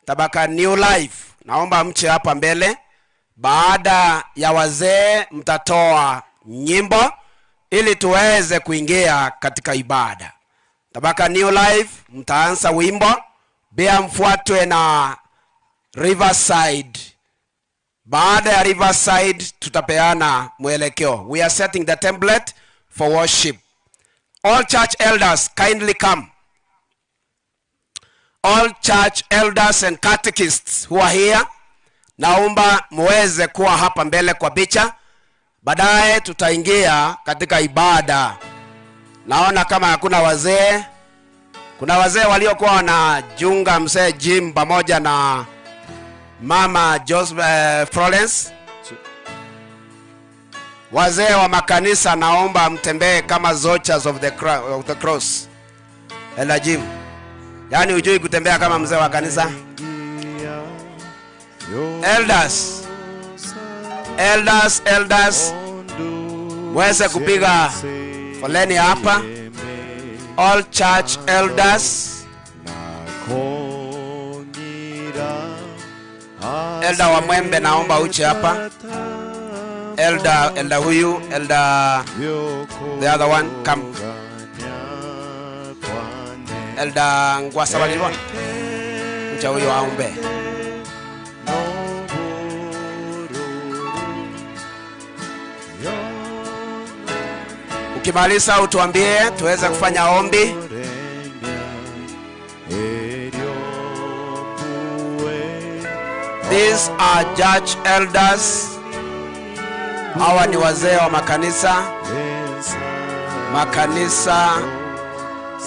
E: tabaka New Life. Naomba mche hapa mbele. Baada ya wazee mtatoa nyimbo ili tuweze kuingia katika ibada. Tabaka New Life mtaanza wimbo, pia mfuatwe na Riverside. Baada ya Riverside tutapeana mwelekeo. We are setting the template for worship. All church elders kindly come. All church elders and catechists who are here, naomba muweze kuwa hapa mbele kwa picha. Baadaye tutaingia katika ibada. Naona kama hakuna wazee. Kuna wazee waliokuwa wanajunga mzee Jim pamoja na mama Joseph, Florence. Wazee wa makanisa naomba mtembee kama soldiers of the, of the cross. Ela Jim. Yaani hujui kutembea kama mzee wa kanisa? Elders. Elders, elders. Mweze kupiga foleni hapa. All church elders. Elder wa Mwembe naomba uche hapa. Elder, elder huyu, elder the other one come. Elder Ngwasa walibona. Mcha huyo aombe. Ukimaliza utuambie tuweze kufanya ombi. These are church elders. Hawa ni wazee wa makanisa, makanisa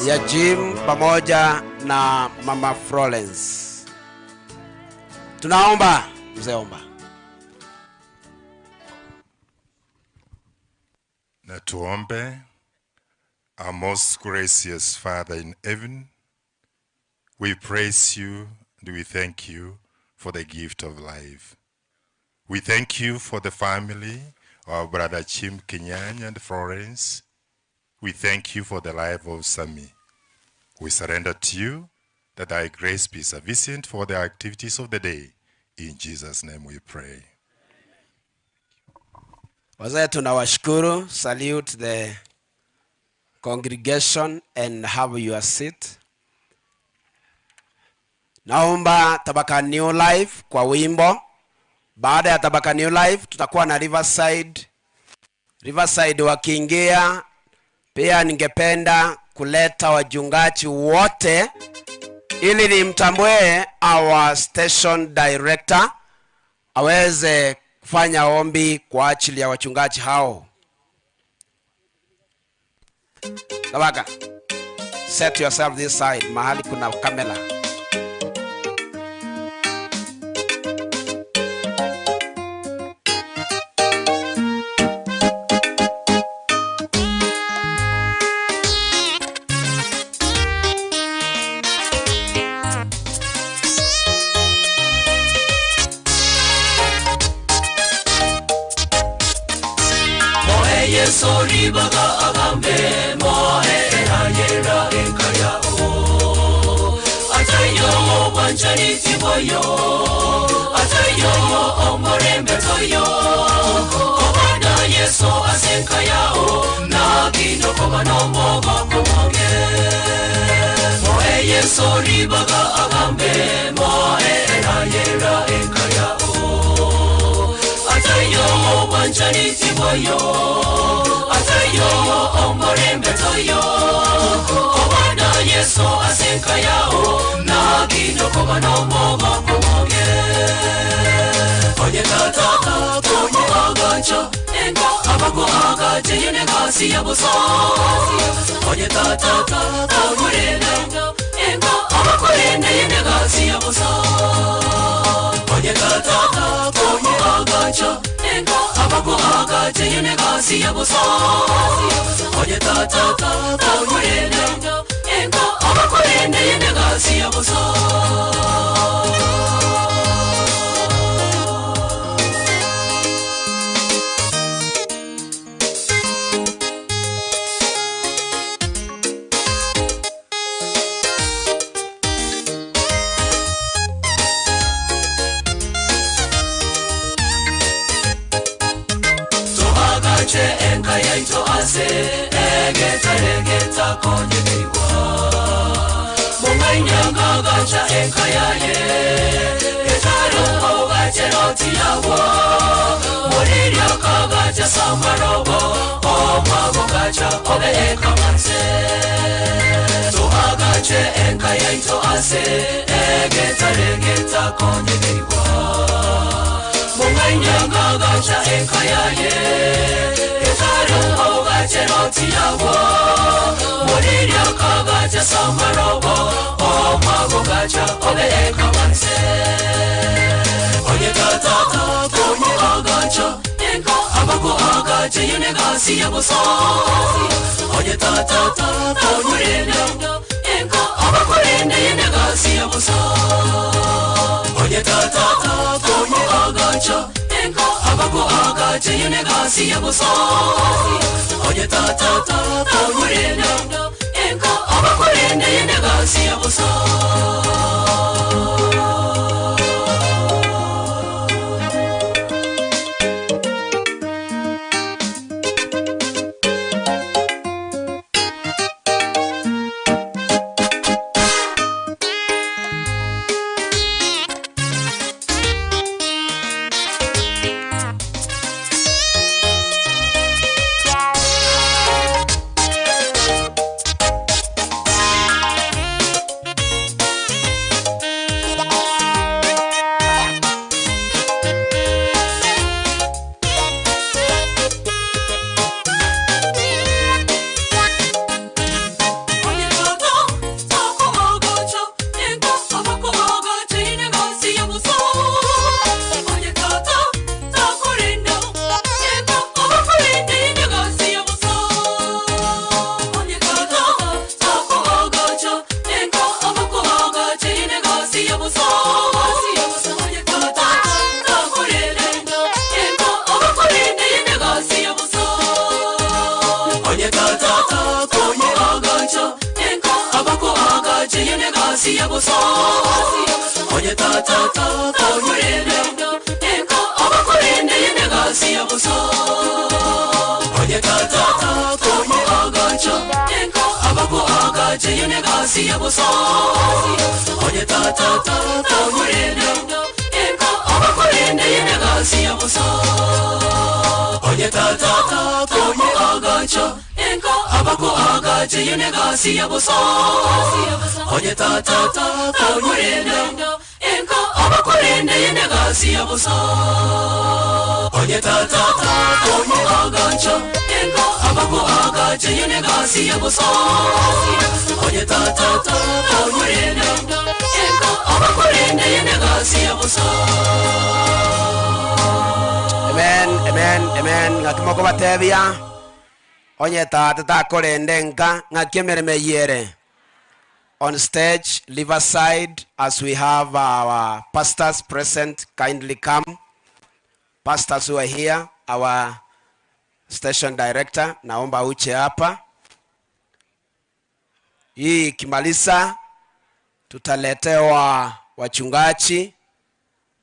E: ya Jim pamoja na Mama Florence. Tunaomba mzee, omba.
S: Na tuombe. Our most gracious Father in heaven, we praise you and we thank you for the gift of life. We thank you for the family of our brother Jim Kenyanya and Florence. We thank you for the life of Sami. We surrender to you that thy grace be sufficient for the activities of the day. In Jesus' name we pray.
E: Wazee tunawashukuru. Salute the congregation and have your seat. Naomba tabaka New Life kwa wimbo. Baada ya tabaka New Life tutakuwa na Riverside. Riverside wakiingia, pia ningependa kuleta wachungaji wote ili nimtambue our station director aweze kufanya ombi kwa ajili ya wachungaji hao. Tabaka, set yourself this side, mahali kuna kamera.
M: Yeso ribaga agambe, moe erayera enka yao. Ataiyo obwanchani tibwayo, ataiyo omorembe toyo. Kobana Yeso ase enka yao, naki nokoba nomogoko omonge. Moe Yeso ribaga agambe, moe erayera enka yao. Ataiyo obwanchani tibwayo, ataiyo omorembe toyo. Kobana Yeso ase enka yao, naki nokoba nomogoko omonge. Onye tata konye agacha, abako agache yene gasi ya busa. Onye tata konye abakorende yene gasi ya busa. Onye tata konye agacha, abako agache yene gasi ya busa. Onye tata konye abakorende yene gasi ya busa. Toagache enka yaito ase egetaregeta konyegeigwa. Mong'ainyanga gacha enka yaye, getaro ogache roti yawo. Moriria kagacha samarobo, omwago gacha obe ekamanse. Toagache enka yaito ase egetaregeta konyegeigwa. Mong'ainyanga gacha enka yaye, getaro ogache roti yawo. Moriria kagacha samarobo, omwago gacha obe ekamanse. Onye tata konye agacha, abako agache yene gasi ya busa. Onye tata konye abakorende yene gasi ya busa. Onye tata konye agacha, abako agache yene gasi ya busa. Onye tata konye abakorende yene gasi ya busa. Onye tata tako agacha, abako agache yene gasi ya busa. Onye tata takorenda, abakorenda yene gasi ya busa. Onye tata tako agacha, abako agache yene gasi ya busa. Onye tata takorenda, abakorenda yene gasi ya busa. Onye tata konye agacha, abako agache yene gasi ya busa. Onye tata konye abakorende yene gasi ya busa. Onye tata konye agacha, abako agache yene gasi ya busa. Onye tata konye abakorende yene gasi ya busa. Onye tata konye agacha, abako agache yene gasi ya busa. Onye tata konye abakorende yene gasi ya busa. Onye tata konye agacha, abako agache yene gasi ya busa. Onye tata konye abakorende yene gasi ya busa.
E: Amen, amen, amen. Ng'aki mokobatebia onye tata takorende nka ng'aki emeremo eyere. On stage, Riverside, as we have our pastors present, kindly come. Pastors who are here, our Station Director, naomba uche hapa. Hii ikimaliza tutaletewa wachungaji.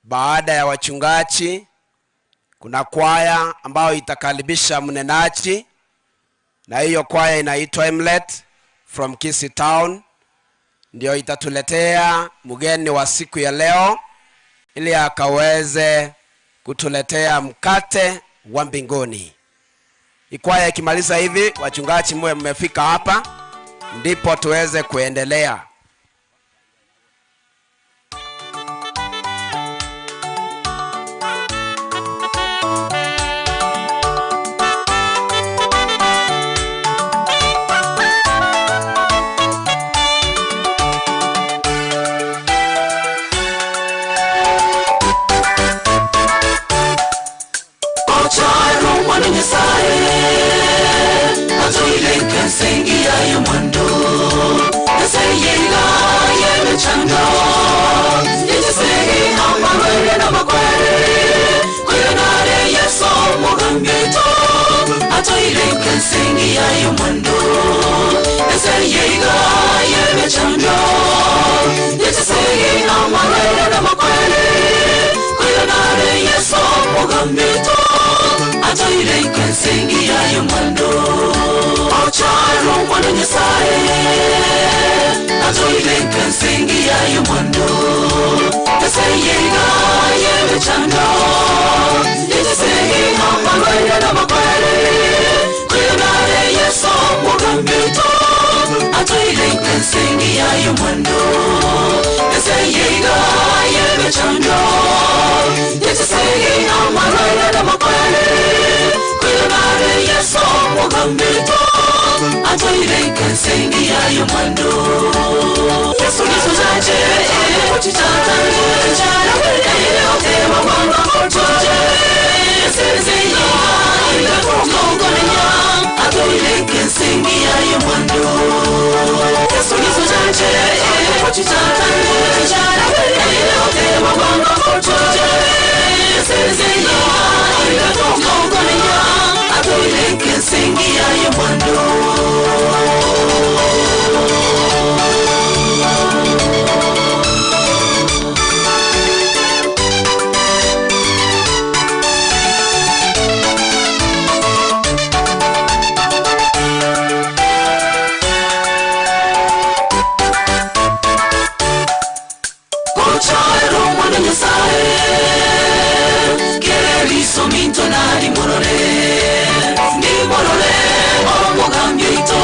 E: Baada ya wachungaji, kuna kwaya ambayo itakaribisha mnenaji, na hiyo kwaya inaitwa Emlet from Kisii Town, ndio itatuletea mgeni wa siku ya leo ili akaweze kutuletea mkate wa mbinguni. Ikwaya ikimaliza hivi, wachungaji muwe mmefika hapa, ndipo tuweze kuendelea.
M: Ocharo mwana Nyasaye atoile kensengi yayo mwando Nyasaye yemechando Yejisegi amarwere n'amakwere Kwiranare Yesu mugambito atoile kensengi yayo mwando Nyasaye yemechando Yejisegi amarwere n'amakwere Kwiranare Yesu mugambito atoile kensengi yayo mwando Ocharo mwana Nyasaye atoile kensengi yayo mwando Nyasaye yemechando Yejisegi amarwere n'amakwere Kwiranare Yesu mugambito atoile kensengi yayo mwando Nyasaye yemechando Yejisegi amarwere n'amakwere Kwiranare Yesu mugambito atoile kensengi yayo mwando Yesu nizuzaje Kensengi yayo mwando. Kocharo mwana Nyasaye Kereriso minto nari morore Ni morore omugambye ito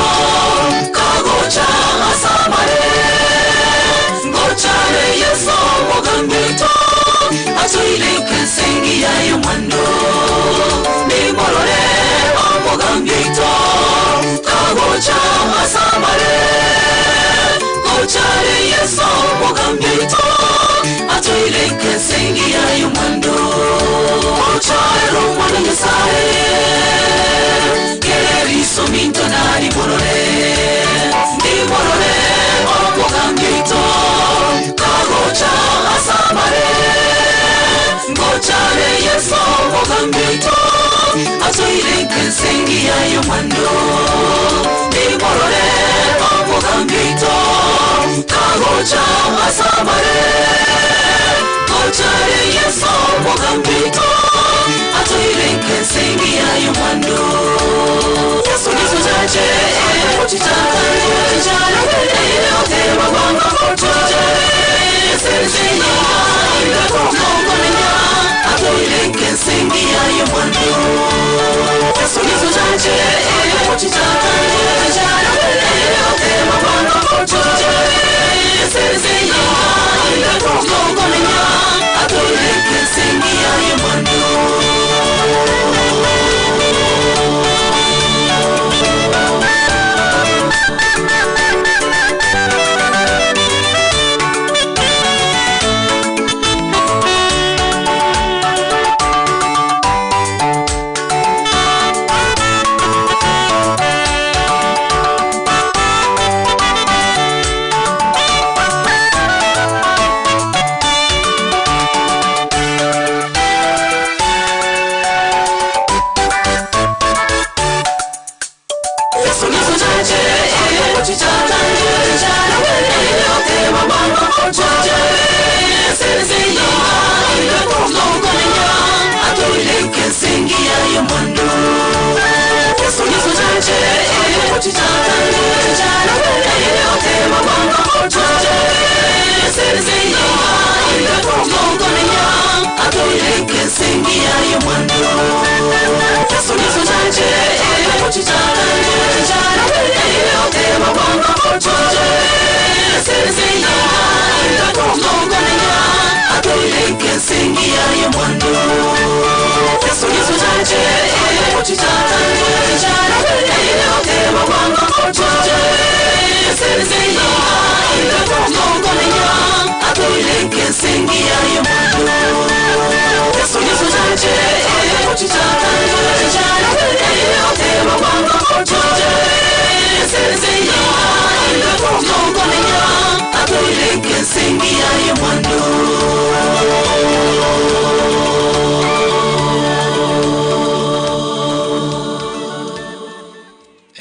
M: Kagocha asamare Gochare Yesu omugambye ito Atoile kensengi yayo mwando Ni morore omugambye ito Kagocha asamare Gochare Yesu omugambye ito atoile kensengi yayo mwando Ocharo mwana Nyasaye Kereriso minto nari morore Ni morore omugambye ito Kagocha asamare Gochare Yesu omugambye ito Atoile kensengi yayo mwando Ni morore omugambye ito Kagocha asamare Gochare Yesu omugambye ito Atoile kensengi yayo mwando Yesu nizuzaje Kensengi yayo mwando Yesu nizuzaje Kensengi yayo mwando.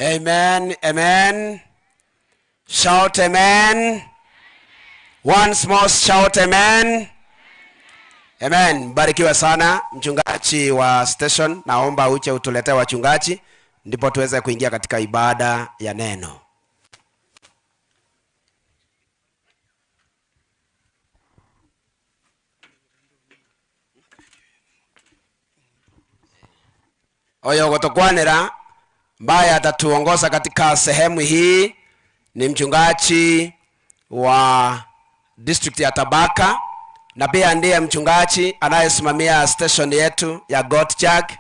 E: Amen, amen. Shout amen. Once more shout amen. Amen. Barikiwe sana mchungaji wa station, naomba uje utuletee wachungaji ndipo tuweze kuingia katika ibada ya neno. Oyo gotokwanera ambaye atatuongoza katika sehemu hii ni mchungaji wa district ya Tabaka na pia ndiye mchungaji anayesimamia station yetu ya Godchurch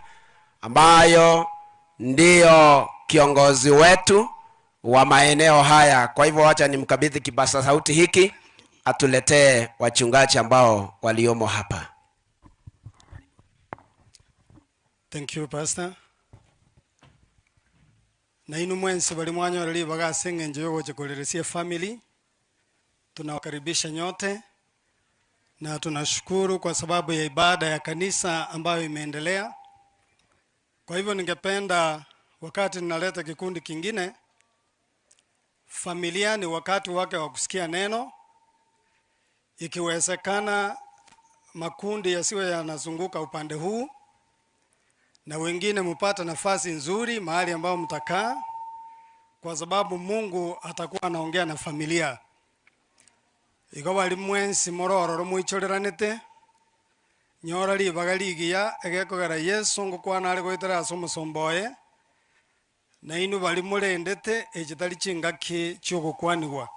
E: ambayo ndiyo kiongozi wetu wa maeneo haya. Kwa hivyo wacha nimkabidhi kipasa sauti hiki atuletee wachungaji ambao waliomo hapa.
T: Thank you, Pastor. Na inu mwensi bali mwanyoreri bagase eng'encho yogocha family. Tunawakaribisha nyote na tunashukuru kwa sababu ya ibada ya kanisa ambayo imeendelea. Kwa hivyo ningependa wakati ninaleta kikundi kingine, familia ni wakati wake wa kusikia neno. Ikiwezekana makundi yasiwe yanazunguka upande huu, na wengine mupate nafasi nzuri mahali ambao mtakaa, kwa sababu Mungu atakuwa anaongea na familia. Igo bari mwensi morororo mwichoreranete nyora ribaga rigiya egekogera Yesu ngokwana are goetera ase omosomba oye na inwe bari morendete echitari chingaki chiogokwanigwa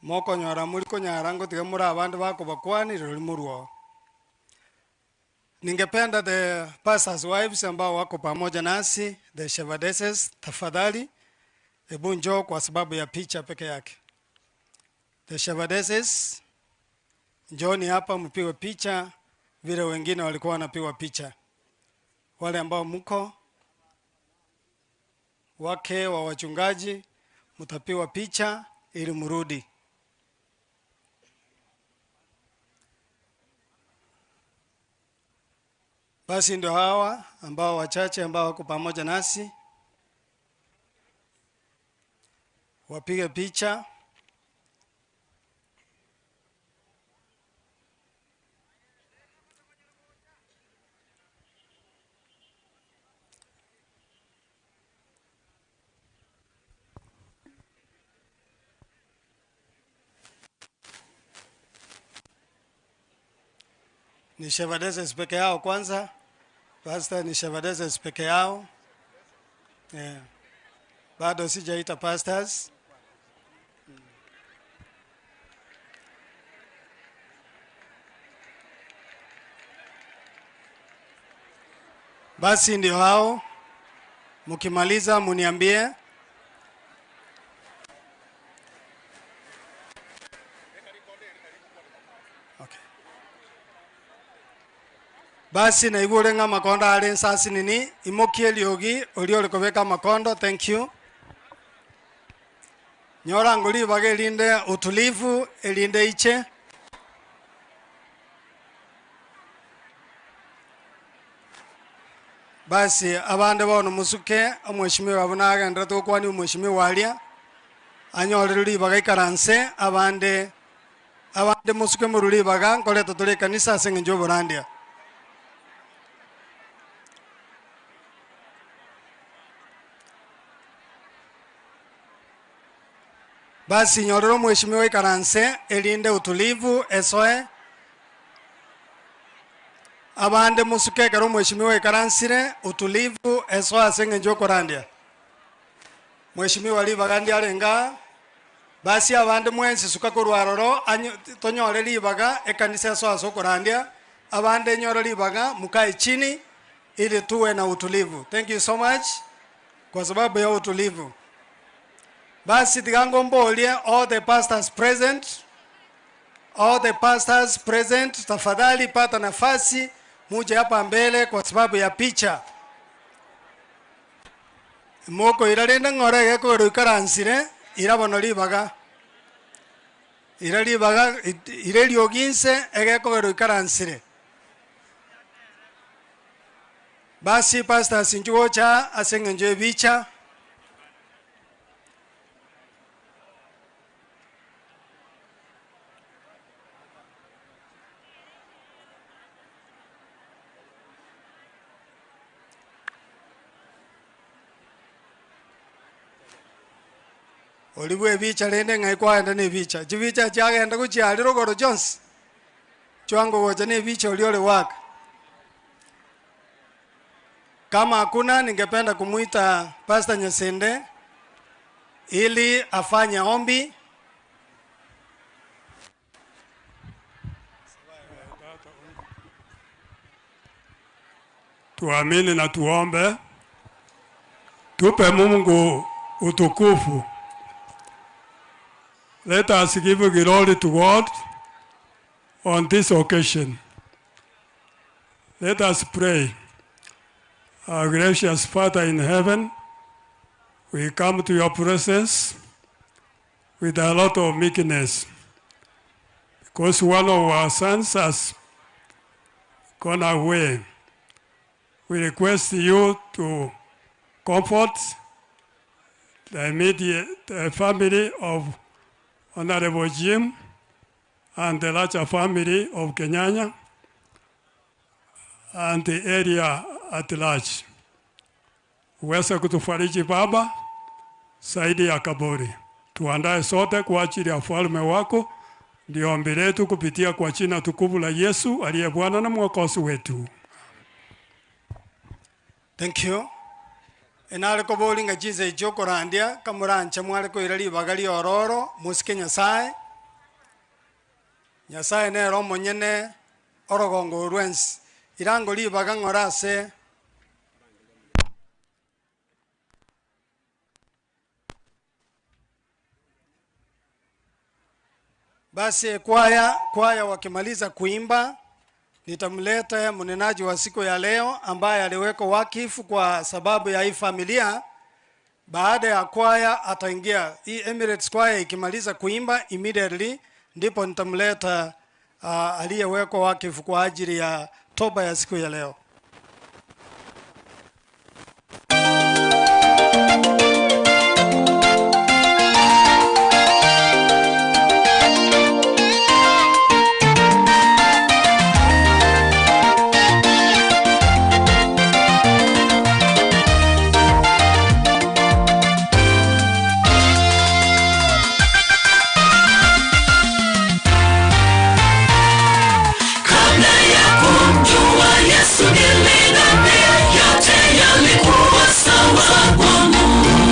T: mokonyora muri konyara ngotiga muri abande bakobakwani rori moruo. Ningependa the pastors wives ambao wako pamoja nasi, the shepherdeses, tafadhali hebu njoo kwa sababu ya picha peke yake. The shepherdeses, njooni hapa mpigwe picha vile wengine walikuwa wanapigwa picha. Wale ambao mko wake wa wachungaji mtapigwa picha ili mrudi. Basi ndio hawa ambao wachache ambao wako pamoja nasi wapige picha. Ni shepherdeses peke yao kwanza. Pastor ni shepherdeses peke yao. Yeah. Bado sijaita pastors. Basi ndio hao. Mkimaliza muniambie. Basi naigure ng'a makondo are nsasi nini imokie riogi oria ore kobeka makondo. Thank you. Nyora ngo ribaga erinde utulivu erinde iche. Basi abande bono musuke omweshimiwa abo nagendera tokwani omweshimiwa aria anyorire ribaga ikaranse abande abande musuke moru ribaga nkoreta tore ekanisa ase eng'encho oborandia. Basi nyororo mheshimiwa ikaranse erinde utulivu esoe abande musuke ekero mheshimiwa ikaransire utulivu esoe ase eng'encho okorandia. Mheshimiwa ribaga ndiarenga basi abande mwensi suka korwa aroro tonyore ribaga ekanisa esoe ase okorandia abande nyore ribaga mukae chini ili tuwe na utulivu. Thank you so much kwa sababu ya utulivu. Basi tigango mbolie all the pastors present, all the pastors present, tafadhali pata nafasi muje hapa mbele kwa sababu ya picha. Moko irarende ng'ore gekogera ikaransire irabono ribaga ira ribaga ire rioginse egekogera ikaransire. Basi pastors nchugocha ase eng'encho ebicha. Olibwe ebicha rende ng'ai kwaenda na ebicha chibicha chiagenda gochiari rogoro chionsi chwango gocha na ebicha oria ore waka. Kama hakuna, ningependa kumuita Pastor Nyasende ili afanye ombi.
U: Tuamini na tuombe, tupe Mungu utukufu. Let us give glory to God on this occasion. Let us pray. Our gracious Father in heaven, we come to your presence with a lot of meekness because one of our sons has gone away. We request you to comfort the immediate the family of Honorable Jim and the larger family of Kenyanya and the area at large. Uweze kutufariji Baba zaidi ya kaburi. Tuandae sote kwa ajili ya ufalme wako. Ndio ombi letu kupitia kwa jina tukufu la Yesu aliye Bwana na Mwokozi wetu.
T: Thank you. Enare koboringa chinse echi okorandia kamoranche mware koira ribaga riororo mosike Nyasaye. Nyasaye nere omonyene orogongo orwensi irango ribaga ng'ora ase Basi kwaya wakimaliza kuimba nitamleta mnenaji wa siku ya leo ambaye aliwekwa wakifu kwa sababu ya hii familia. Baada ya kwaya ataingia hii Emirates kwaya ikimaliza kuimba immediately, ndipo nitamleta aliyewekwa wakifu kwa ajili ya toba ya siku ya leo.
M: Kabla ya kumjua Yesu nilidhani yote yalikuwa sawa kwangu.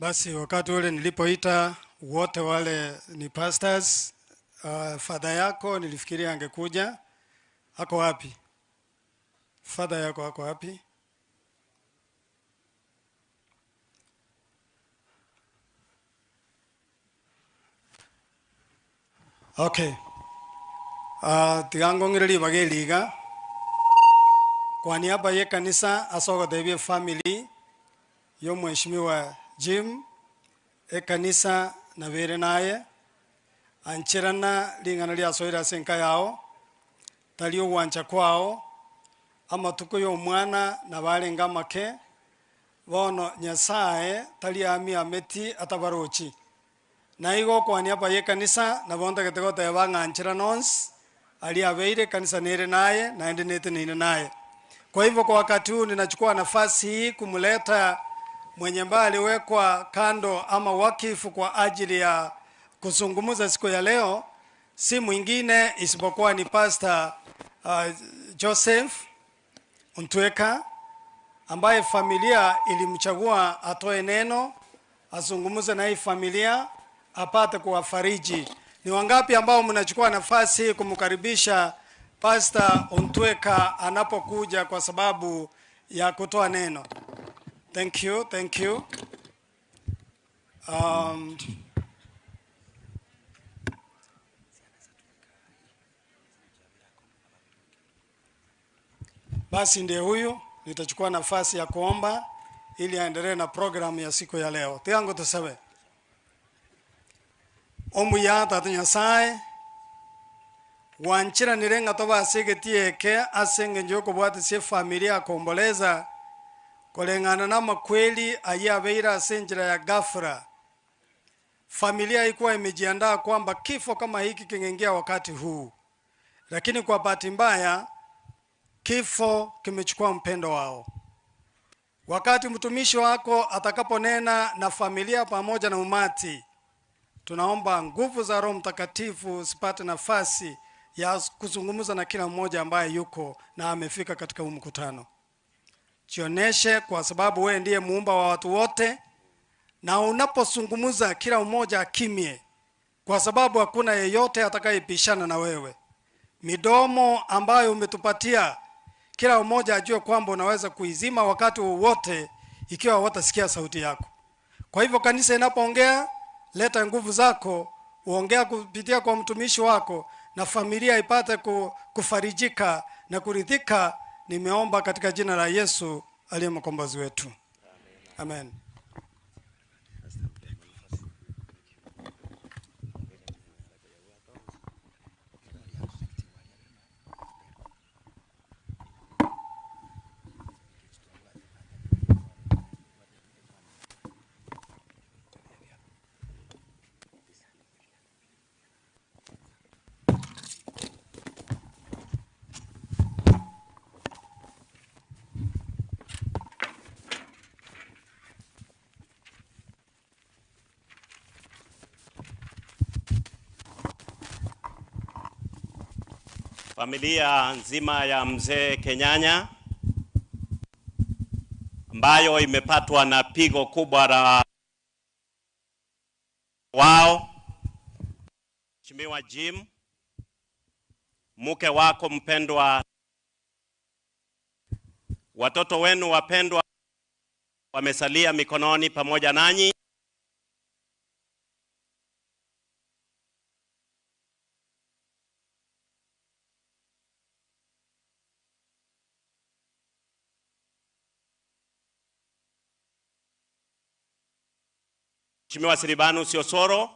T: Basi wakati ule nilipoita wote wale ni pastors. Father yako nilifikiria angekuja. Ako wapi? Father yako ako wapi? Okay. Tigangong'ire ribaga eriga kwa niaba ye kanisa ase ogotebia efamily ya omweshimiwa Jim ekanisa nabere naye ancherana ring'ana riasoire ase enka yao tari ogwancha kwao amatuko ya omwana nabarenge amake bono Nyasaye tari ami ameti atabarochi na igo kwa niaba ye kanisa nabo ntagete goteba ng'a nonsi ali abeire kanisa nere naye naende neteneine naye. Kwa hivyo kwa wakati huu ninachukua nafasi hii kumleta mwenye ambaye aliwekwa kando ama wakifu kwa ajili ya kuzungumza siku ya leo, si mwingine isipokuwa ni Pastor Joseph Ntweka ambaye familia ilimchagua atoe neno, azungumze na hii familia apate kuwafariji. Ni wangapi ambao mnachukua nafasi kumkaribisha Pastor Ontweka anapokuja kwa sababu ya kutoa neno? Thank you, thank you. Basi ndiye huyu, nitachukua nafasi ya kuomba ili aendelee na programu ya siku ya leo. Tiangu tusabe. Omuya tata Nyasaye wanchiranire ng'a tobasegeti eke ase eng'encho yokobwatisia efamilia akomboleza koreng'ana na amakweli aye abeire ase enchera ya ghafla. Familia haikuwa imejiandaa kwamba kifo kama hiki kingeingia wakati huu, lakini kwa bahati mbaya kifo kimechukua mpendo wao. Wakati mtumishi wako atakaponena na familia pamoja na umati, tunaomba nguvu za Roho Mtakatifu zipate nafasi ya kuzungumza na kila mmoja ambaye yuko na amefika katika huu mkutano. Jioneshe, kwa sababu wewe ndiye muumba wa watu wote, na unapozungumza kila mmoja akimye, kwa sababu hakuna yeyote atakayepishana na wewe. Midomo ambayo umetupatia, kila mmoja ajue kwamba unaweza kuizima wakati wowote ikiwa watasikia sauti yako. Kwa hivyo kanisa inapoongea, leta nguvu zako, uongea kupitia kwa mtumishi wako na familia ipate kufarijika na kuridhika. Nimeomba katika jina la Yesu aliye mkombozi wetu. Amen.
B: Familia nzima ya mzee Kenyanya ambayo imepatwa na pigo kubwa la wao, Mheshimiwa Jim, mke wako mpendwa, watoto wenu wapendwa wamesalia mikononi pamoja nanyi. Mheshimiwa Silvanus Osoro,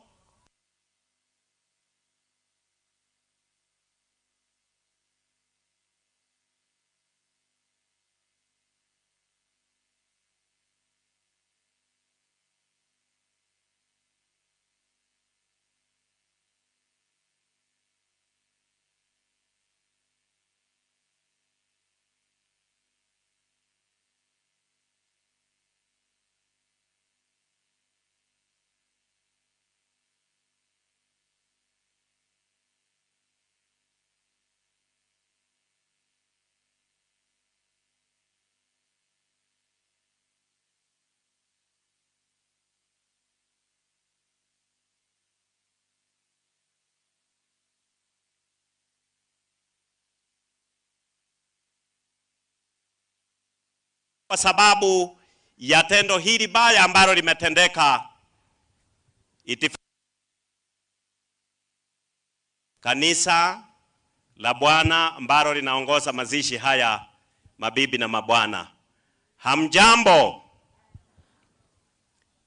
B: Kwa sababu ya tendo hili baya ambalo limetendeka Itif kanisa la Bwana ambalo linaongoza mazishi haya, mabibi na mabwana, hamjambo?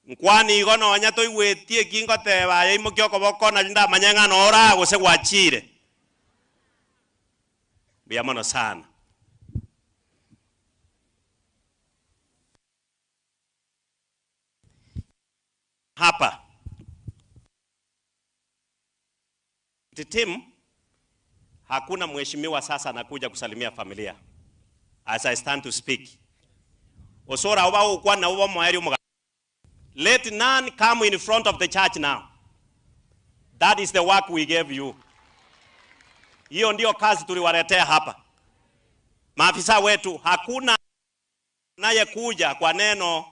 B: Nkwani igo nonya toigwetie eki ngoteba aye imokia okoboko nari ndamanye ng'a nora gose gwachire. Mbuya mono sana. Hapa team hakuna mheshimiwa sasa anakuja kusalimia familia as I stand to speak. Osora uba ukwana uba mweri umuga. Let none come in front of the church now. That is the work we gave you. Hiyo ndio kazi tuliwaletea hapa. Maafisa wetu, hakuna anayekuja kwa neno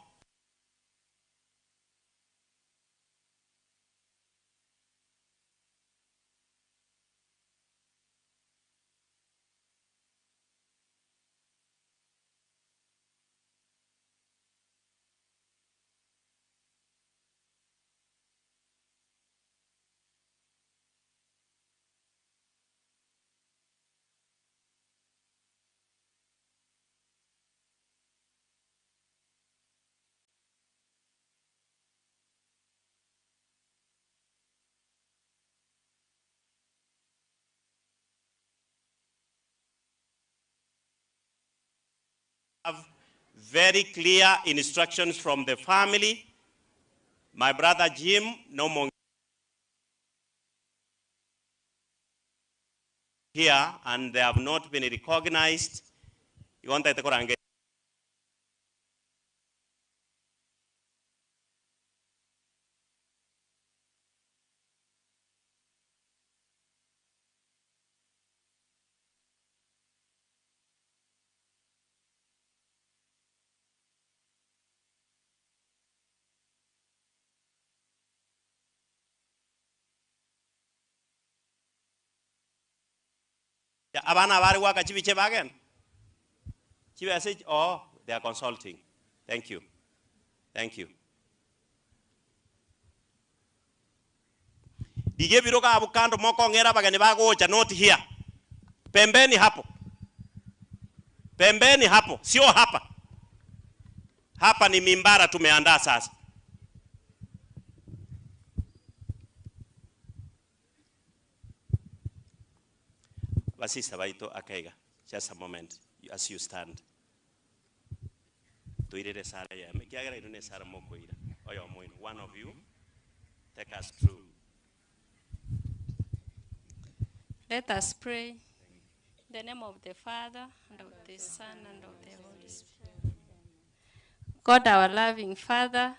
B: have very clear instructions from the family. My brother Jim, no more here, and they have not been recognized. You want to korange Abana bari waka chibiche bagen. Chibi ase oh they are consulting. Thank you. Thank you. Dige biroka abu kando moko ngera bageni bagocha not here. Pembeni hapo. Pembeni hapo, sio hapa. Hapa ni mimbara tumeandaa sasa. Basista baito akaiga. Just a moment as you stand. Tuirire sara ya. Kiagera irune sara mokoira. Oyo moino. One of you take us through.
C: Let us pray. In the name of the Father, and of the Son, and of the Holy Spirit. God, our loving Father,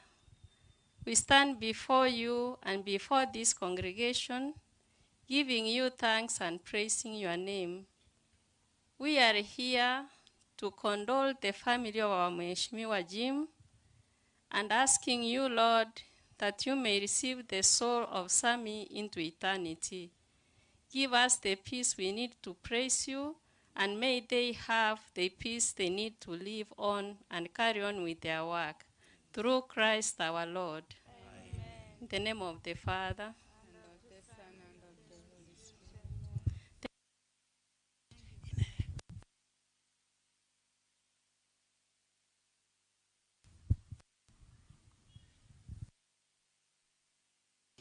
C: we stand before you and before this congregation, giving you thanks and praising your name. We are here to condole the family of our Mheshimiwa Jim and asking you, Lord, that you may receive the soul of Sami into eternity. Give us the peace we need to praise you, and may they have the peace they need to live on and carry on with their work. Through Christ our Lord. In the name of the Father,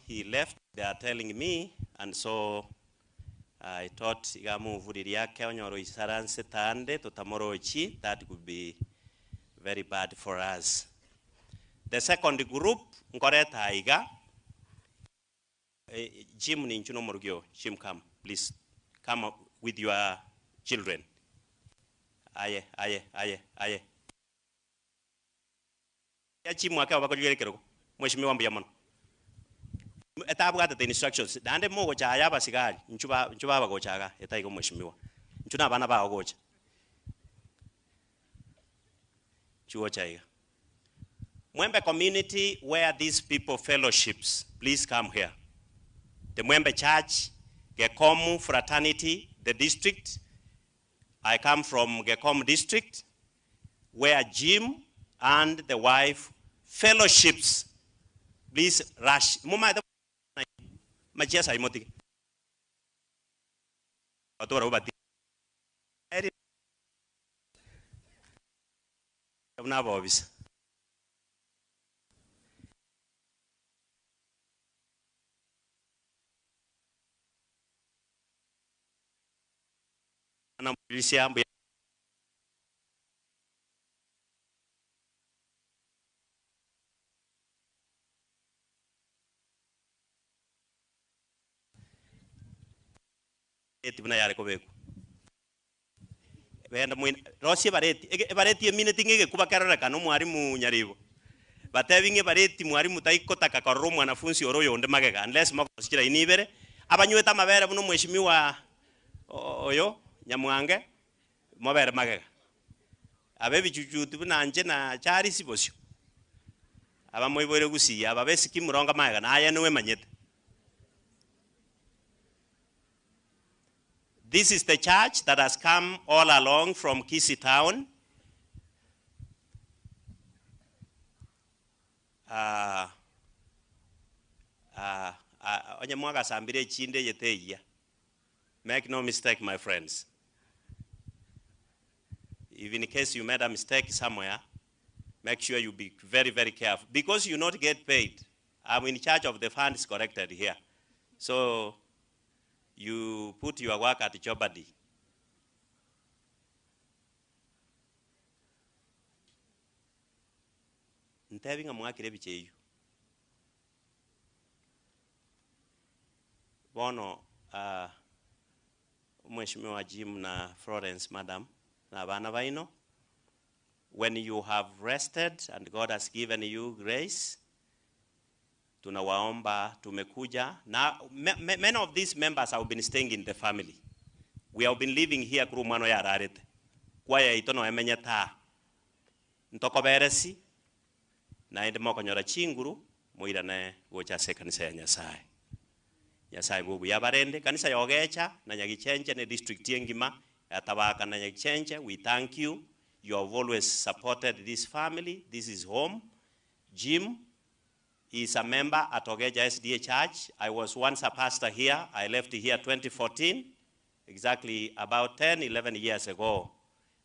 B: He left, they are telling me, and so I thought igamuvuriria ake onyoro isaranse tande totamorochi that could be very bad for us. The second group nkoreta iga eh, Jim ninchuno morugio Jim come please come up with your children. Aye aye aye aye. Ya Jim ake bakojugerekero mheshimiwa mbuya mono etabwatete instructions dande mogochaya abasigari nchu nchu babagochaga etaigo mheshimiwa nchu na abana bao gocha chuochaiga Mwembe community where these people fellowships please come here the Mwembe church Gekomu fraternity the district I come from Gekom district. where Jim and the wife fellowships. Please rush. Mumaete machiesa imotige. Batwara bati. Buna abobisa. Namurisia mbuya eti buna yare kobekwa. Benda moina rosie ebareti, ege ebareti emineti ng'a egekuba kerorekane omwalimu nyaribo. Batebi ng'a ebareti mwalimu taikotaka korora omwanafunsi ore oyonde magega unless mokosi chilaini ibere, abanywete amabere buna omweshimiwa oyo Nyamwange, mobere magega. Aba ebichuchuti buna inche na Charles bosio, aba moiboire gusii aba besiki moronge magega naye nigo emanyete. This is the church that has come all along from Kisii town. Ah, ah, ah, onye mwagasambire echinde eye teiya. Make no mistake, my friends. If in case you made a mistake somewhere, make sure you be very, very careful. Because you not get paid. I'm in charge of the funds collected here. So you put your work at jeopardy. Ntebi ng'a mwakire ebicha eyio. Bono ah, Omweshimiwa Jim na Florence madam na abana baino, when you have rested and God has given you grace, tunawaomba tumekuja na many of these members have been staying in the family. We have been living here kuru omwana oyo ararete. Kwaya yaito no emenyete aa. Ntokoberesi naende mokonyora chinguru moirane gocha ase ekanisa ya Nyasaye. Nyasaye bwe obuya abarende. Ekanisa ya Ogecha na Nyagichenche ne district engima ya Tabaka na Nyagichenche we thank you. You have always supported this family. This is home. Jim is a member at Ogecha SDA Church. I was once a pastor here. I left here 2014, exactly about 10, 11 years ago.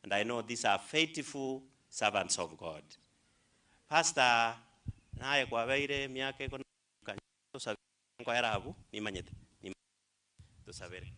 B: And I know these are faithful servants of God. Pastor, naye kwabeire emiaka eko nkoera abwo, nimanyete. Tusabere.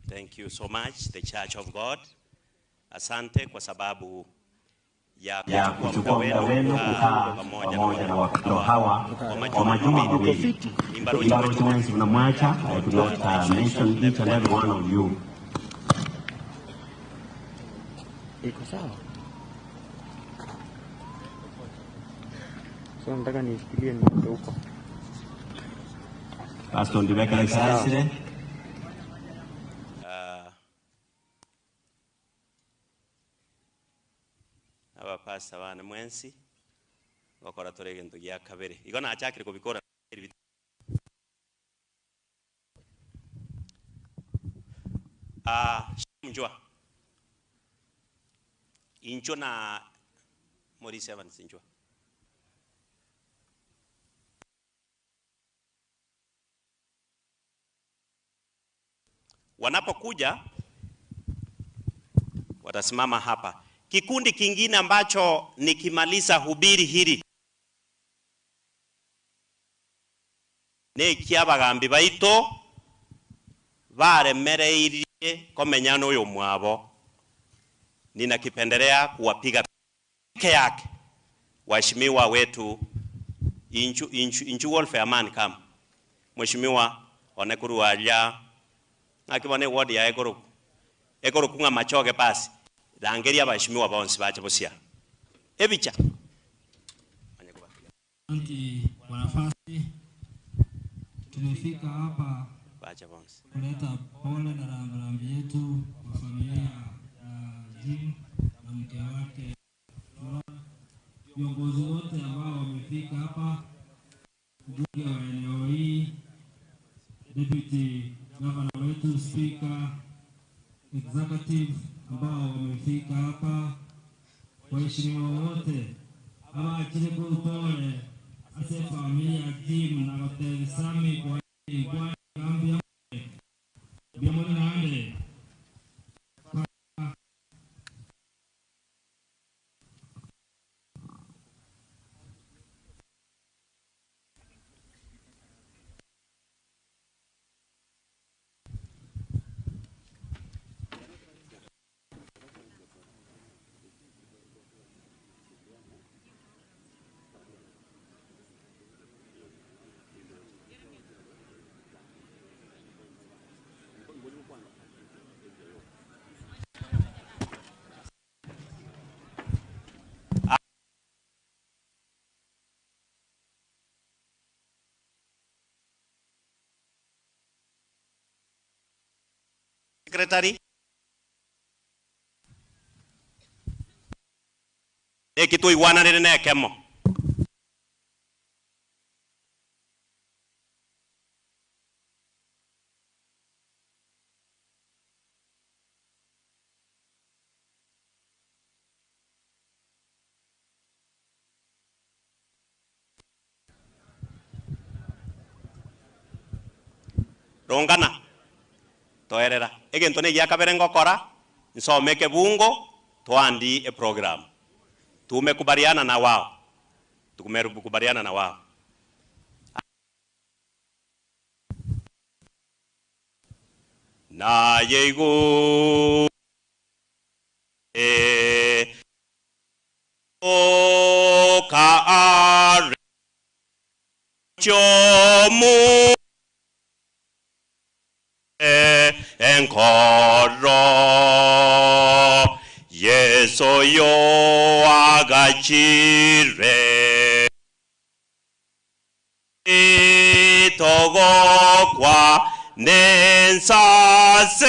B: Thank you so much, the Church of God. Asante kwa sababu ya
D: ya
B: kuchukua
D: kuchukua
B: muda
D: muda wenu
B: wenu
D: kukaa
B: kukaa pamoja
D: pamoja
B: na
D: na
B: watoto
D: watoto
B: hawa
D: hawa
B: kwa
D: kwa
B: majuma
D: majuma
B: mawili.
D: mawili.
B: Imbarochi
D: Imbarochi wensi mnamwacha, I could not mention each and every one of you.
I: Iko sawa? So nataka niishikilie niende huko.
B: Pastor Ndibeka Excellency. Abapasta bane mwensi ngokora tore egento gia kabere igo nachakire kobikora. Ah, mjua incho na Maurice Evans inchwa. Wanapokuja watasimama hapa. Kikundi kingine ambacho nikimaliza hubiri hili nekiabagambi baito baremereirie komenya n'oyo mwabo, ninakipendelea kuwapiga peke yake waheshimiwa wetu inchu, inchu, inchu welfare man kam mheshimiwa onekuru alia nakibone ward ya ekoro ekoro kunga machoge pasi rangeria abaheshimiwa bonsi bache bosia ebicha.
V: Asante kwa nafasi. Tumefika hapa
B: bache bonsi
V: kuleta pole na rambirambi yetu kwa familia ya Jim na mke wake Flora. Viongozi wote ambao wamefika hapa, mbunge wa eneo hii, deputy governor wetu, speaker, executive ambao wamefika hapa, waheshimiwa wote abachire kutore ase familia ya Jim na gotebisami kwa kwa gambia biamoni nande.
B: Secretary ekitwa igwananire na ekemo rongana toerera egento ne giakabere ngokora nsome kebungo twandi e program tumekubaliana na wao, tumekubaliana na wao. Na yeigu e o ka are chomu e enkoro Yeso yo agachire itogokwa nensase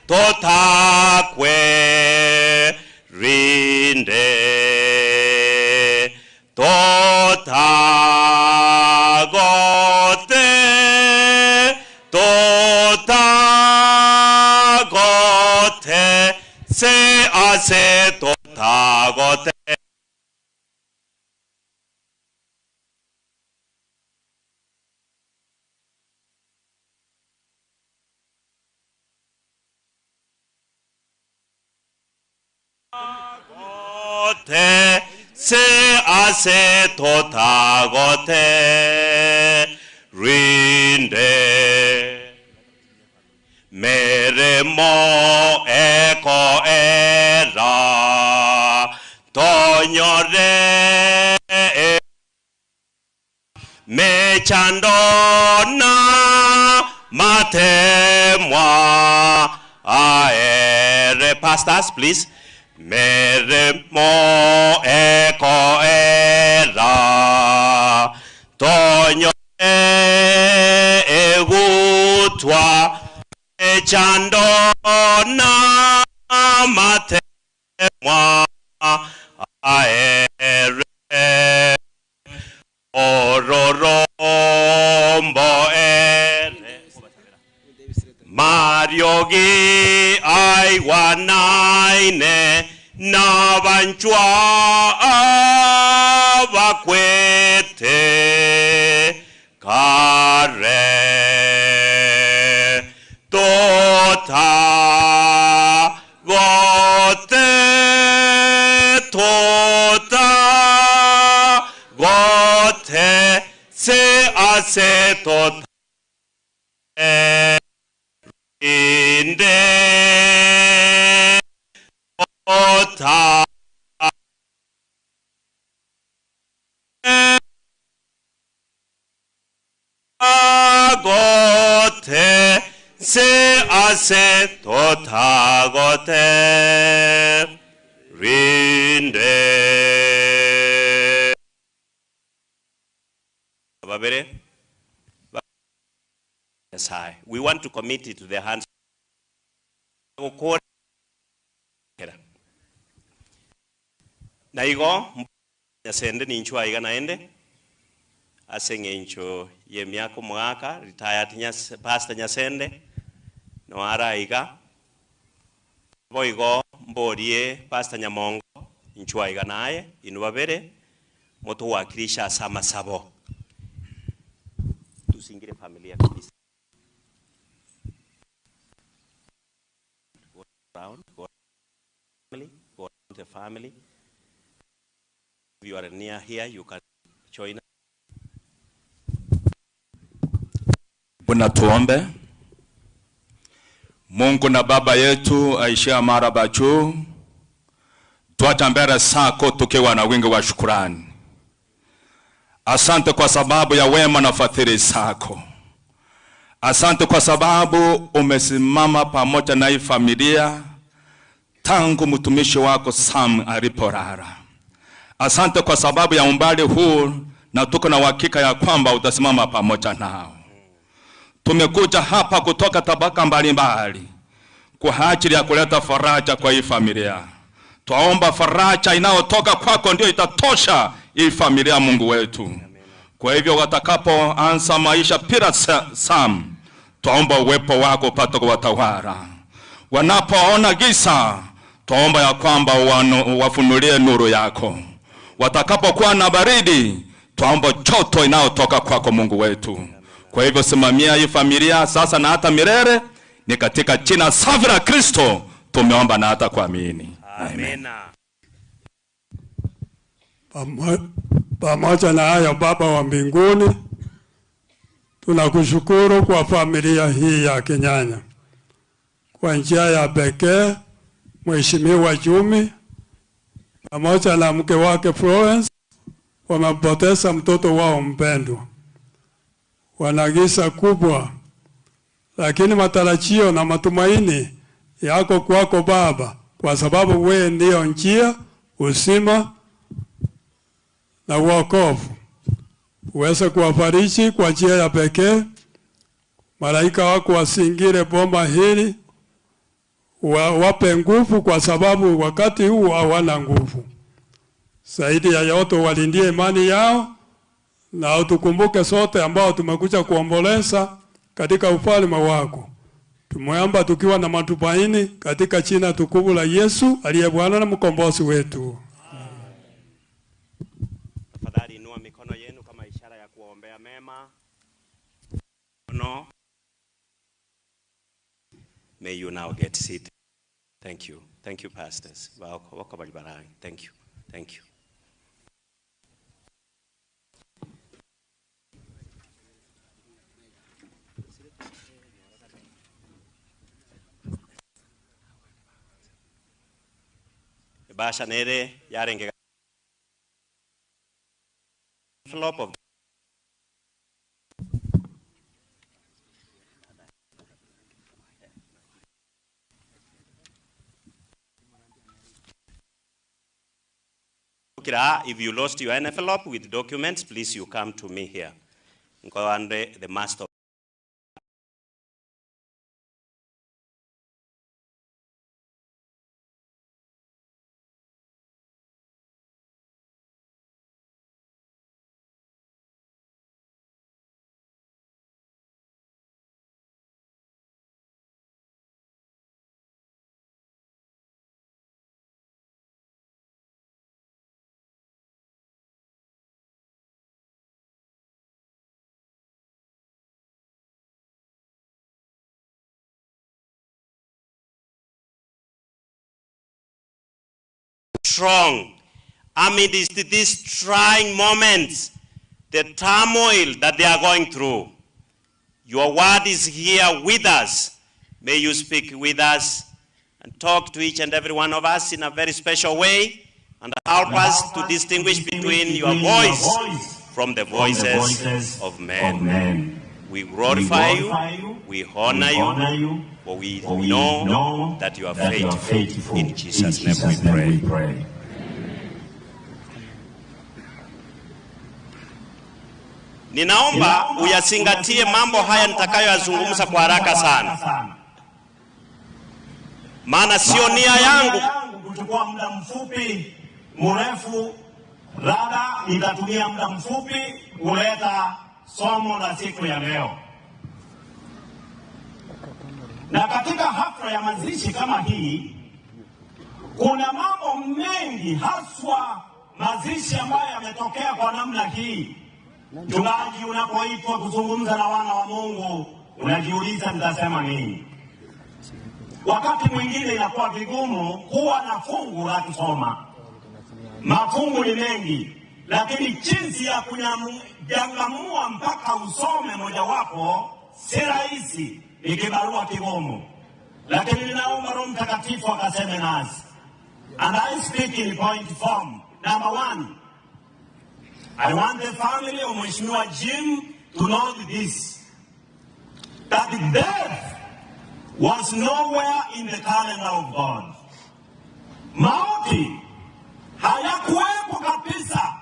B: totakwe rinde totagote totagote se ase totagote. Te se ase totagote rinde meremo eko era tonyore mechandona matemwa aere. Pastors, please. Meremo ekoera tonyore egutwa echando na matemwa aere ororombo ere Mariogi aiwanaine na banchwa abakwete kare tota gote tota gote se ase tota inde tota gote se ase tota gote rinde. Babere. Nyasaye. We want to commit it to the hands. Na igo nyasende ninchwa iga naende ase ng'encho ye miaka omwaka retired nyas, pastor Nyasende no ara iga boigo mborie pastor Nyamongo inchwa iga naye inu babere motowakilisha ase amasabo tusingire familia kabisa. Go round, go family, go round the family. If you are near here, you can join us.
G: Bwana, tuombe. Mungu na Baba yetu aishia mara juu, twaja mbele zako tukiwa na wingi wa shukurani. Asante kwa sababu ya wema na fadhili zako. Asante kwa sababu umesimama pamoja na hii familia tangu mtumishi wako Sam alipolala. Asante kwa sababu ya umbali huu, na tuko na uhakika ya kwamba utasimama pamoja nao. Tumekuja hapa kutoka tabaka mbalimbali kwa ajili ya kuleta faraja kwa hii familia. Twaomba faraja inayotoka kwako ndio itatosha hii familia, Mungu wetu. Kwa hivyo watakapoanza maisha bila Sam, twaomba uwepo wako upate kuwatawala. Wanapoona giza, twaomba ya kwamba wafunulie nuru yako. Watakapokuwa na baridi, twaomba joto inayotoka kwako Mungu wetu. Kwa hivyo simamia hii familia sasa na hata milele, ni katika jina safi la Kristo tumeomba na hata kuamini.
B: Amen.
U: Pamoja na hayo, Baba wa mbinguni, tunakushukuru kwa familia hii ya Kenyanya. Kwa njia ya pekee, Mheshimiwa Jumi pamoja na mke wake Florence wamepoteza mtoto wao mpendwa. Wana giza kubwa, lakini matarajio na matumaini yako kwako Baba, kwa sababu wewe ndiyo njia, uzima na wokovu. Uweze kuwafariji kwa njia ya pekee. Malaika wako wasingire boma hili, wape nguvu, kwa sababu wakati huu hawana nguvu. Zaidi ya yote, walindie imani yao, na utukumbuke sote ambao tumekuja kuomboleza katika ufalme wako. Tumeomba tukiwa na matumaini katika jina tukufu la Yesu aliye Bwana na mkombozi wetu.
B: Tafadhali inua mikono yenu kama ishara ya kuwaombea mema. No. May you now get seated. Thank you. Thank you, pastors. Wako wako baribarani. Thank you. Thank you. Basha nere yarenge envelope of Kira, if you lost your envelope with documents, please you come to me here. Nkoande the master. Strong amidst these trying moments, the turmoil that they are going through. Your word is here with us. May you speak with us and talk to each and every one of us in a very special way and help us to distinguish between your voice from the voices of men. We glorify you, we honor you, for we know that you are faithful. In Jesus' name we pray. Ninaomba uyazingatie mambo haya nitakayoyazungumza kwa haraka sana, maana sio nia yangu
J: kuchukua muda mfupi mrefu, rada nitatumia muda mfupi kuleta somo la siku ya leo. Na katika hafla ya mazishi kama hii, kuna mambo mengi, haswa mazishi ambayo yametokea kwa namna hii. Mchungaji, unapoitwa kuzungumza na wana wa Mungu, unajiuliza nitasema nini? Wakati mwingine inakuwa vigumu kuwa na fungu la kusoma. Mafungu ni mengi, lakini jinsi ya kujangamua mpaka usome mojawapo si rahisi, ni kibarua kigumu, lakini ninaomba Roho Mtakatifu akaseme nasi. And I speak in point form. Number one, I want the family of Mheshimiwa Jim to know this, that death was nowhere in the calendar of God. Mauti hayakuwepo kabisa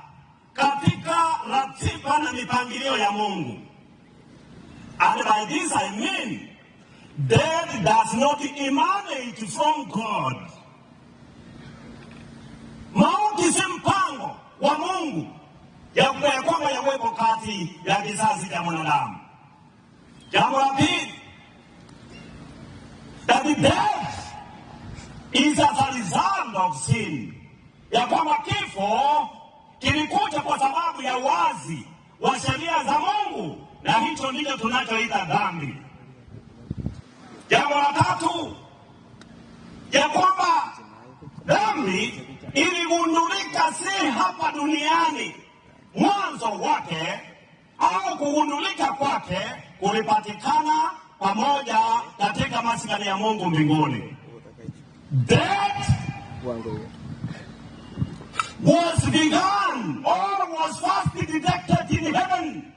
J: katika ratiba na mipangilio ya Mungu. And by this I mean death does not emanate from God. Mauti si mpango wa Mungu ya ya kwamba yawepo kati ya kizazi cha mwanadamu. Jambo la pili, that death is as a result of sin, ya kwamba kifo kilikuja kwa sababu ya uasi wa sheria za Mungu, na hicho ndicho tunachoita dhambi. Jambo la tatu, ya kwamba dhambi iligundulika si hapa duniani, mwanzo wake au kugundulika kwake kulipatikana pamoja katika maskani ya Mungu mbinguni. Death was begun or was first detected in heaven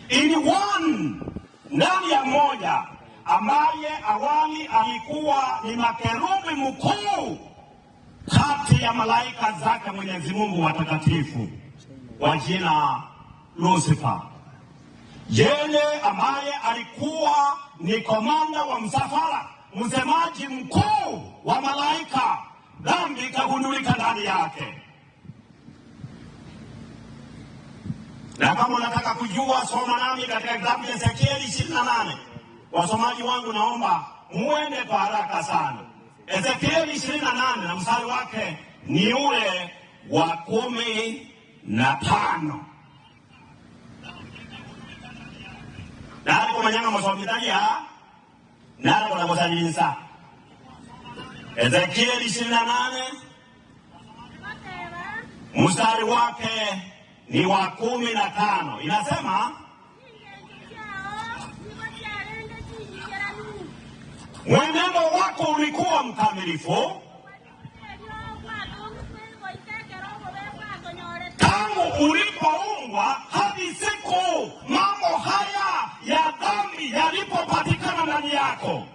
J: in one, ndani ya mmoja ambaye awali alikuwa ni makerubi mkuu kati ya malaika zake Mwenyezi Mungu watakatifu wa jina Lucifer, yeye ambaye alikuwa ni komanda wa msafara, msemaji mkuu wa malaika. Dhambi ikagundulika ndani yake. Na kama unataka kujua, soma nami katika kitabu cha Ezekieli 28. Wasomaji wangu, naomba muende kwa haraka sana. Ezekieli 28 na mstari wake ni ule wa 15. Nari kumanyanga masomitaji nari kunakusalinsa Ezekieli 28 mstari wake ni wa 15, inasema mwenendo wako ulikuwa mkamilifu tangu ulipoumbwa hadi siku mambo haya ya dhambi yalipopatikana ndani yako.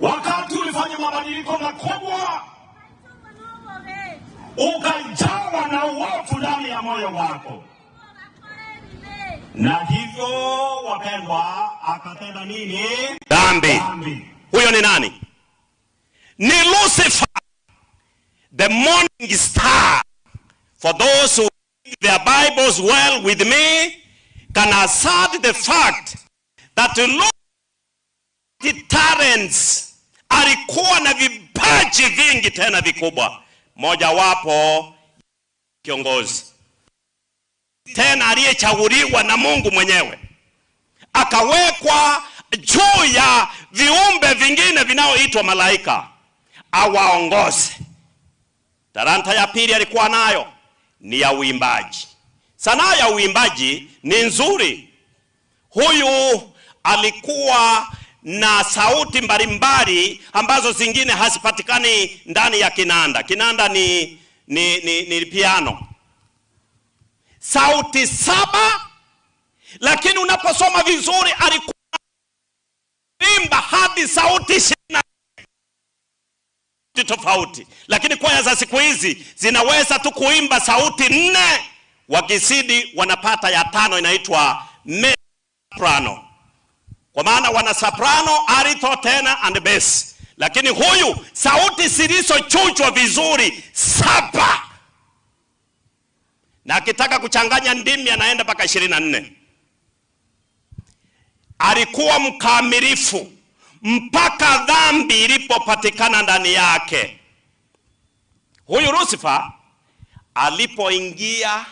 J: Wakati ulifanya Ukafanya mabadiliko makubwa, ukajawa na uovu ndani ya moyo wako, na hivyo wapendwa, akatenda nini?
B: Dhambi. Huyo ni nani? Ni Lucifer, the morning star. For those who read their Bibles well with me can assert the fact that Lucifer talents alikuwa na vipaji vingi tena vikubwa, mojawapo kiongozi tena aliyechaguliwa na Mungu mwenyewe akawekwa juu ya viumbe vingine vinaoitwa malaika awaongoze. Talanta ya pili alikuwa nayo ni ya uimbaji. Sanaa ya uimbaji ni nzuri. Huyu alikuwa na sauti mbalimbali ambazo zingine hazipatikani ndani ya kinanda. Kinanda ni, ni, ni, ni piano, sauti saba, lakini unaposoma vizuri alikuwa imba hadi sauti ishirini na tofauti, lakini kwaya za siku hizi zinaweza tu kuimba sauti nne, wakizidi wanapata ya tano inaitwa soprano, kwa maana wana soprano, alto, tenor and bass. Lakini huyu sauti zilizochujwa vizuri saba, na akitaka kuchanganya ndimi anaenda mpaka 24. Alikuwa mkamilifu mpaka dhambi ilipopatikana ndani yake. Huyu Lucifer alipoingia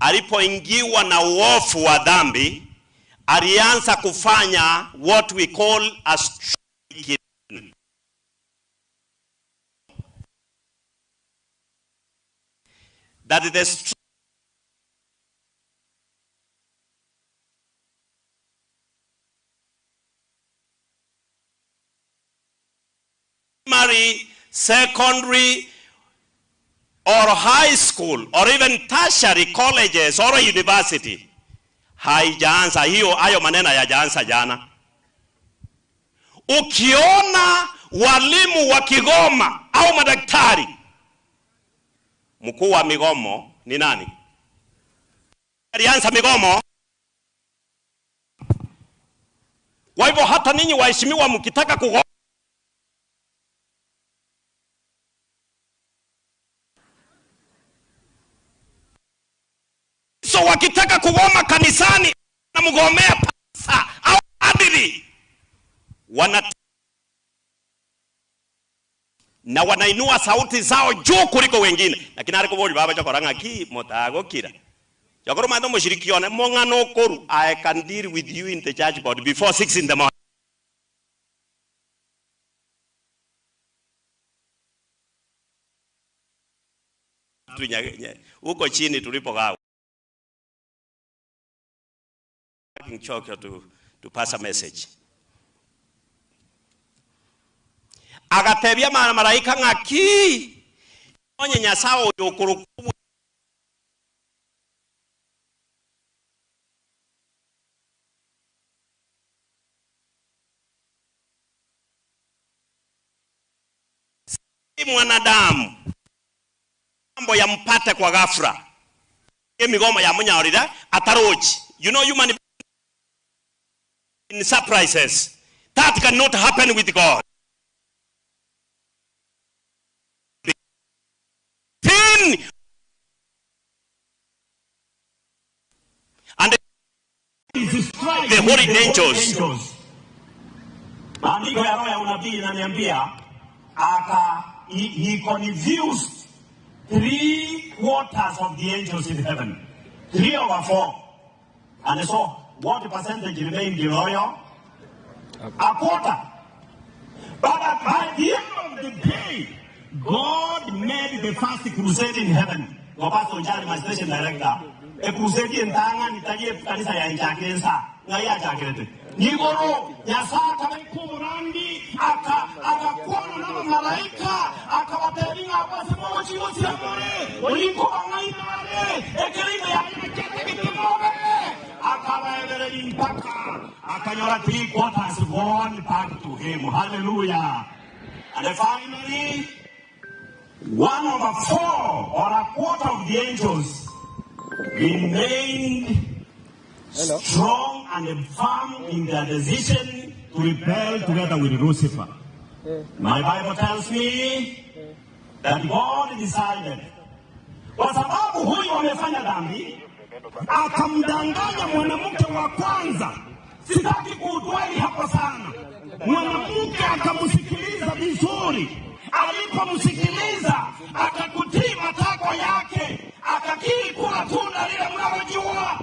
B: alipoingiwa na uofu wa dhambi, alianza kufanya what we call a strike. That the primary, secondary, or high school or even tertiary colleges or university haijaanza hiyo, hayo maneno hayajaanza jana. Ukiona walimu wakigoma au madaktari, mkuu wa migomo ni nani? Alianza migomo. Kwa hivyo hata ninyi waheshimiwa, mkitaka kugoma so wakitaka kugoma kanisani namgomea pasa au padri, wana na wanainua sauti zao juu kuliko wengine, lakini ariko bori baba chakora ng'aki motagokira chakoro mando mushiriki one mong'ano koru I can deal with you in the church board before 6 in the morning. Huko chini tulipokaa Chokyo to, to pass a message. Agatebia mara malaika ng'aki onye nyasaye oyo okurukubu si mwanadamu mambo yampate kwa ghafla emigomo yamunyaorire atarochi. You know human in surprises that cannot happen with God. Sin and the holy angels.
J: Maandiko ya roho ya unabii inaniambia aka he, he confused three quarters of the angels in heaven, three over four, and so what percentage remained loyal? A quarter. But at the end of the day, God made the first crusade in heaven. Kwa Pastor Njari, my station director, a crusade in Tanga, nitalie kanisa ya Nchakensa, ngaya Nchakensa. Nigoro, Nyasaye akabaika aka akakwana na malaika, akabateringa abase mo chigo siamore, olinko bangainare, ekerinde ya kete akabaebereri mpaka akanyora three quarters gone back to him. Hallelujah. And finally, one over four or a quarter of the angels remained strong and firm in their decision to rebel together with Lucifer. My Bible tells me that God decided, kwa sababu huyu amefanya dhambi, akamdanganya mwanamke wa kwanza. Sitaki kudweli hapo sana. Mwanamke akamsikiliza vizuri, alipomsikiliza akakutii matakwa yake, akakiri kula tunda lile mnalojua,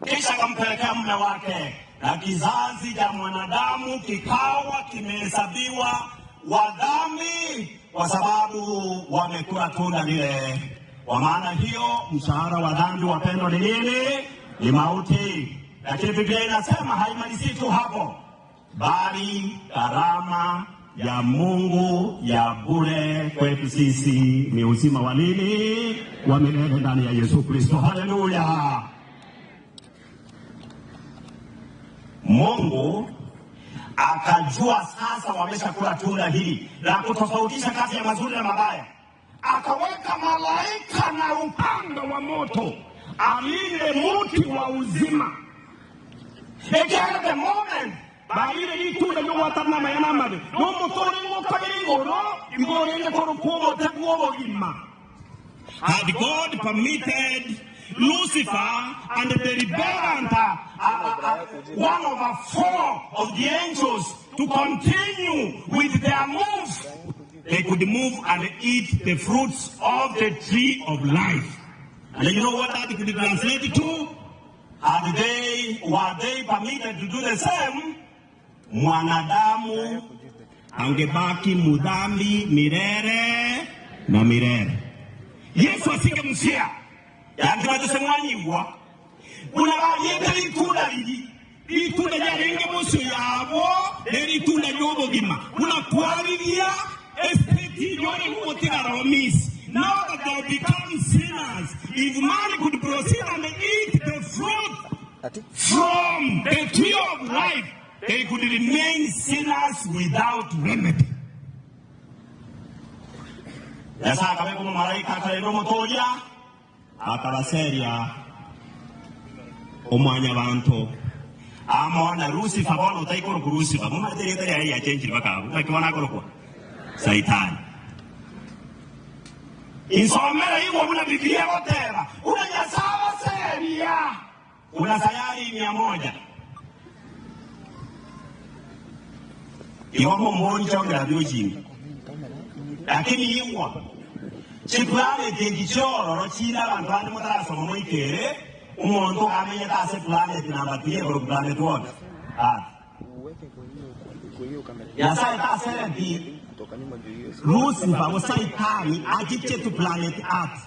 J: kisha akampelekea mume wake, na kizazi cha mwanadamu kikawa kimehesabiwa wa dhambi kwa sababu wamekula tunda lile. Kwa maana hiyo, mshahara wa dhambi, wapendwa, ni nini? Ni mauti. Lakini Biblia inasema haimalizii tu hapo, bali karama ya Mungu ya bure kwetu sisi ni uzima wa nini? Wa milele ndani ya Yesu Kristo. Haleluya! Mungu akajua sasa wameshakula tunda hili la kutofautisha kati ya mazuri na mabaya, akaweka malaika na upanga wa moto alinde muti wa uzima. Ekiagera the moment barire ritunda ry'ogwatanama maya na amabe n'omotore ng'okabere igoro igorenge korokwa obote bwa obogima. Had God permitted Lucifer and the rebellion, one over four of the angels, to continue with their move, they could move and eat the fruits of the tree of life. And you know what that could translate to? Had they, were they permitted to do the same, mwanadamu angebaki mudhambi milele na milele. Yesu asingemsia yandibadusemwanyigwa kuna balyete litunda lili litunda lyarenge munsi yabo nelitunda ly'obugima bunakwaliria estate lyolekubotigara omisi. Now that they have become sinners, if man could proceed and eat the fruit from the tree of life, they could remain sinners without remedy. Nyasaye akabeka omomalaika akarenda omotoria akabaseria omwanyabanto amona Lucifer bono otaikorokwa Lucifer momanyete erieta riaye riachenchire mpaka abwo naki bono akorokwa Saitani. Insomera igwo buna Biblia egoteba buna Nyasaye abaseria kuna sayari 100 igo mombori chongera biochimi lakini igwa chiplanet eki chiororo chire abanto bande motarasoma moikere omonto amenyete ase planet number 3 ekoro planet what? Earth. Nyasaye tasereti Lucifer go Saitani achiche to planet Earth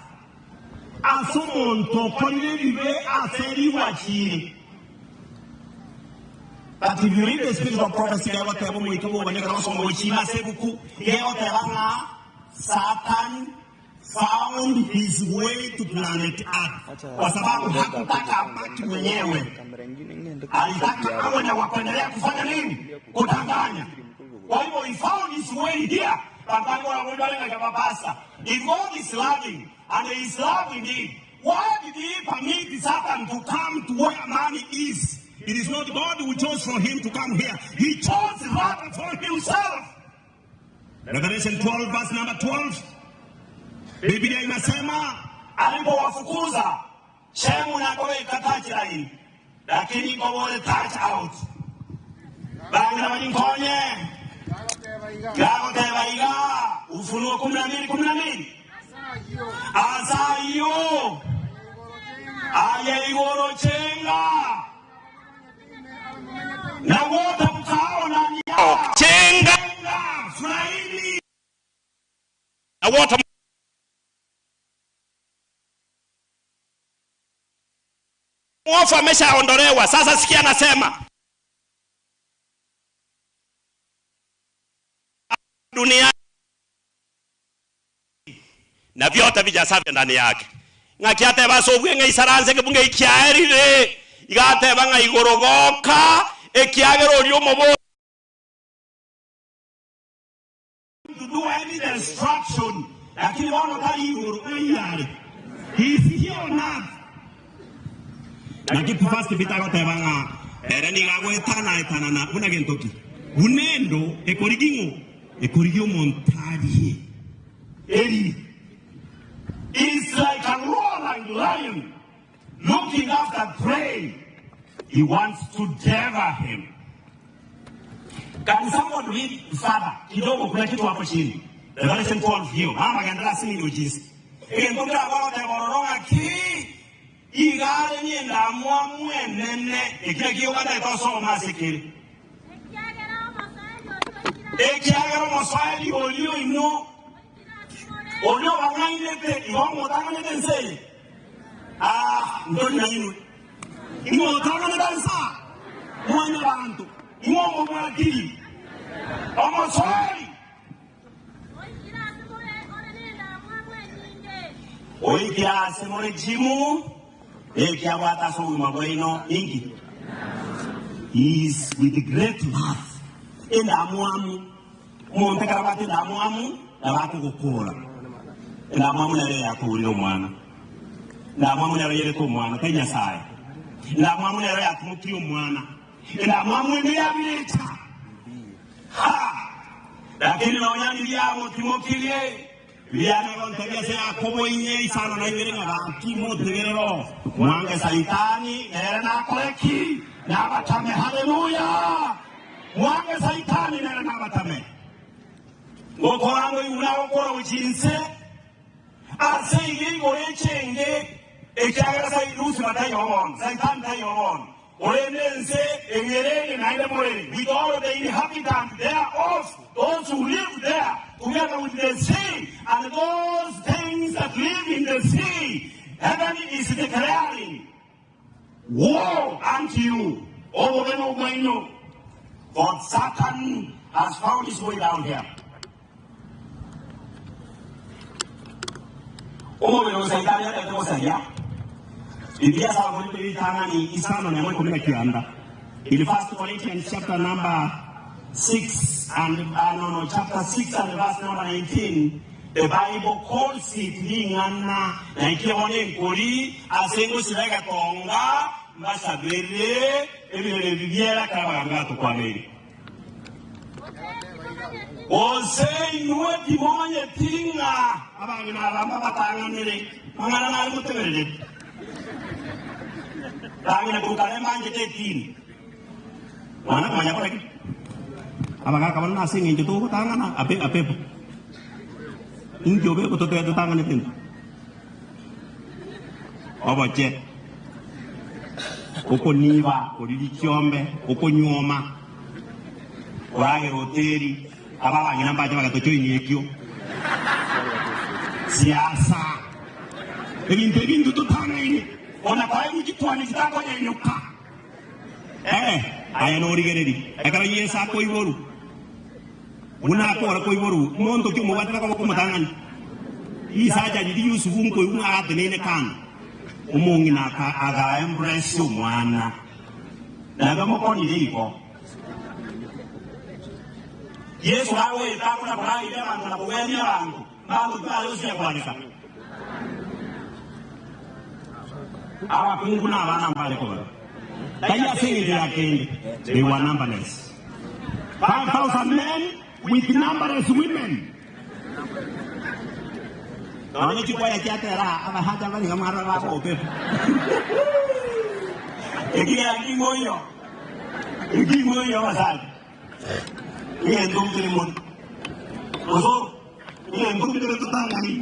J: ase omonto okorire ebibe ase erigwa chire. But if you read the spirit of prophecy, gegoteba omoika bw'obonene ekero ogosoma gochima ase ebuku, gegoteba ng'a Satan found his way to planet Earth kwa sababu hakutaka abaki mwenyewe, alitaka awe na wakuendelea kufanya nini? Kudanganya. Kwa hivyo he found his way here. Bantango wa mundu alenga kama If God is loving, and he is love indeed, why did he permit Satan to come to where man is? It is not God who chose for him to come here. He chose rather for himself. Revelation 12 verse number 12. Biblia inasema alipowafukuza Shemu na koweka touch line, lakini kobole touch out. Bangina balinkonye gagoteba iga Ufunuo 12:12 asayo aye igoro chenga na wote mkao ndani yao
B: Chenga
J: furahini
B: na wote mwofu ameshaondolewa. Sasa sikia, anasema dunia na vyote vijasavyo ndani yake ng'aki ateba ase obwe ng'a isaranse kebunga ekiaerire igateba ng'a igoro goka ekiagera oria omobo.
J: complete destruction. Lakini bono tari igoro ng'ai are. He is here on earth. Naki First Peter agoteba ng'a ere nigo agoetana-etanana buna gento ki? Buna endo ekorigia ing'o? Ekorigia omonto arie. Eri is like a roaring lion looking after prey, he wants to devour him. Can someone read further kidogo? Kuna kitu hapo chini, Revelation 12 hiyo mama agenderera ase eng'encho chinse egento nkeragwa goteba ororo ng'aki iga are niendamwamu enene ekio nakio ogataete osome ase kere ekiagera omosoeri oria oino oria obang'ainete igo omotang'anete ense eye. Ah, ntori nainwe inwe otang'anete ense aa mwanyabanto inwe omobwatiri omosoeri Oikire ase more chimu, nekiabwate ase obogima bwaino inki? He is with great wrath. Endamwamu, omonto ekero abwate endamwamu nabo akogokora. Endamwamu nero eyakogorire omwana. Endamwamu nero yerete omwana, tari Nyasae. Endamwamu nero yatimokirie omwana. Endamwamu ende yabirecha. Ha! Lakini nonya ndiria motimokirie, riria nigontebia ase Yakobo inye isano na ibere ng'a gaki motegerere oo, mwange Saitani, nere nakore ki? Nabatame. Haleluya! Mwange Saitani, nere nabatame. Ngokora ngoigwe nagokora gochia inse, ase iga igoro echenge, ekiagera Lusifa taiyo bono, Saitani taiyo bono. Korende ense eng'erere naende morere, with all the inhabitants thereof, those who live there, together with the sea, and those things that live in the sea, heaven is declaring war unto you, obobe nobwaino, for Satan has found his way down here. Omobere o Saitani arete gosaria, Biblia ase Abakorinto ritang'ani isano nemo 19. In First Corinthians chapter number 6 and uh, no, no, chapter 6 and verse number 19, the Bible calls it ring'ana na bono enkori ase ngosira egetonga mbasabere ebirero ebi biera ekero abagambi batokwaneire. Gose inwe timomanyeti ng'a abang'ina aba mbabatang'anere mang'ana nare motegererete? Bang'ina korwa kare mbanchete etini. Mwana komanya kore ki? Abagaka bono nase eng'encho togotang'ana ape apepo. Inki obe totebe totang'anete intwe? Oboche, okoniba, koriria chiombe, okonyuoma, koragera hoteli, aba abang'ina mbache bagatochoinia ekio, siasa, ebinto ebi intwe totang'aine, ona kwaigwa chitwani chitakonyenyuka. Eh, aye norigererie, ekero Yeso akoiborwa, buna akora koiborwa, monto ki omobwatete akoboko omotang'ani? Risacha riria Yusufu nkoigwa ng'a agateneine kando, omong'ina aka agaembrace omwana. Nabe mokonire igo. Yeso agoeta akona korageria abanto na kogwenia abanto, mbanto ki bare gosinya kwaneka? Abakungu na abana mbare kobara, tari ase engencho ya kende, they were numberless. 5,000 men with numberless women. Nonya chikwaya chiatera abasacha bari iga mwarora bagoka Ekiagera king'oiyo, eking'oiyo abasacha. Egento nkere mono. Gose egento nkere totang'ani.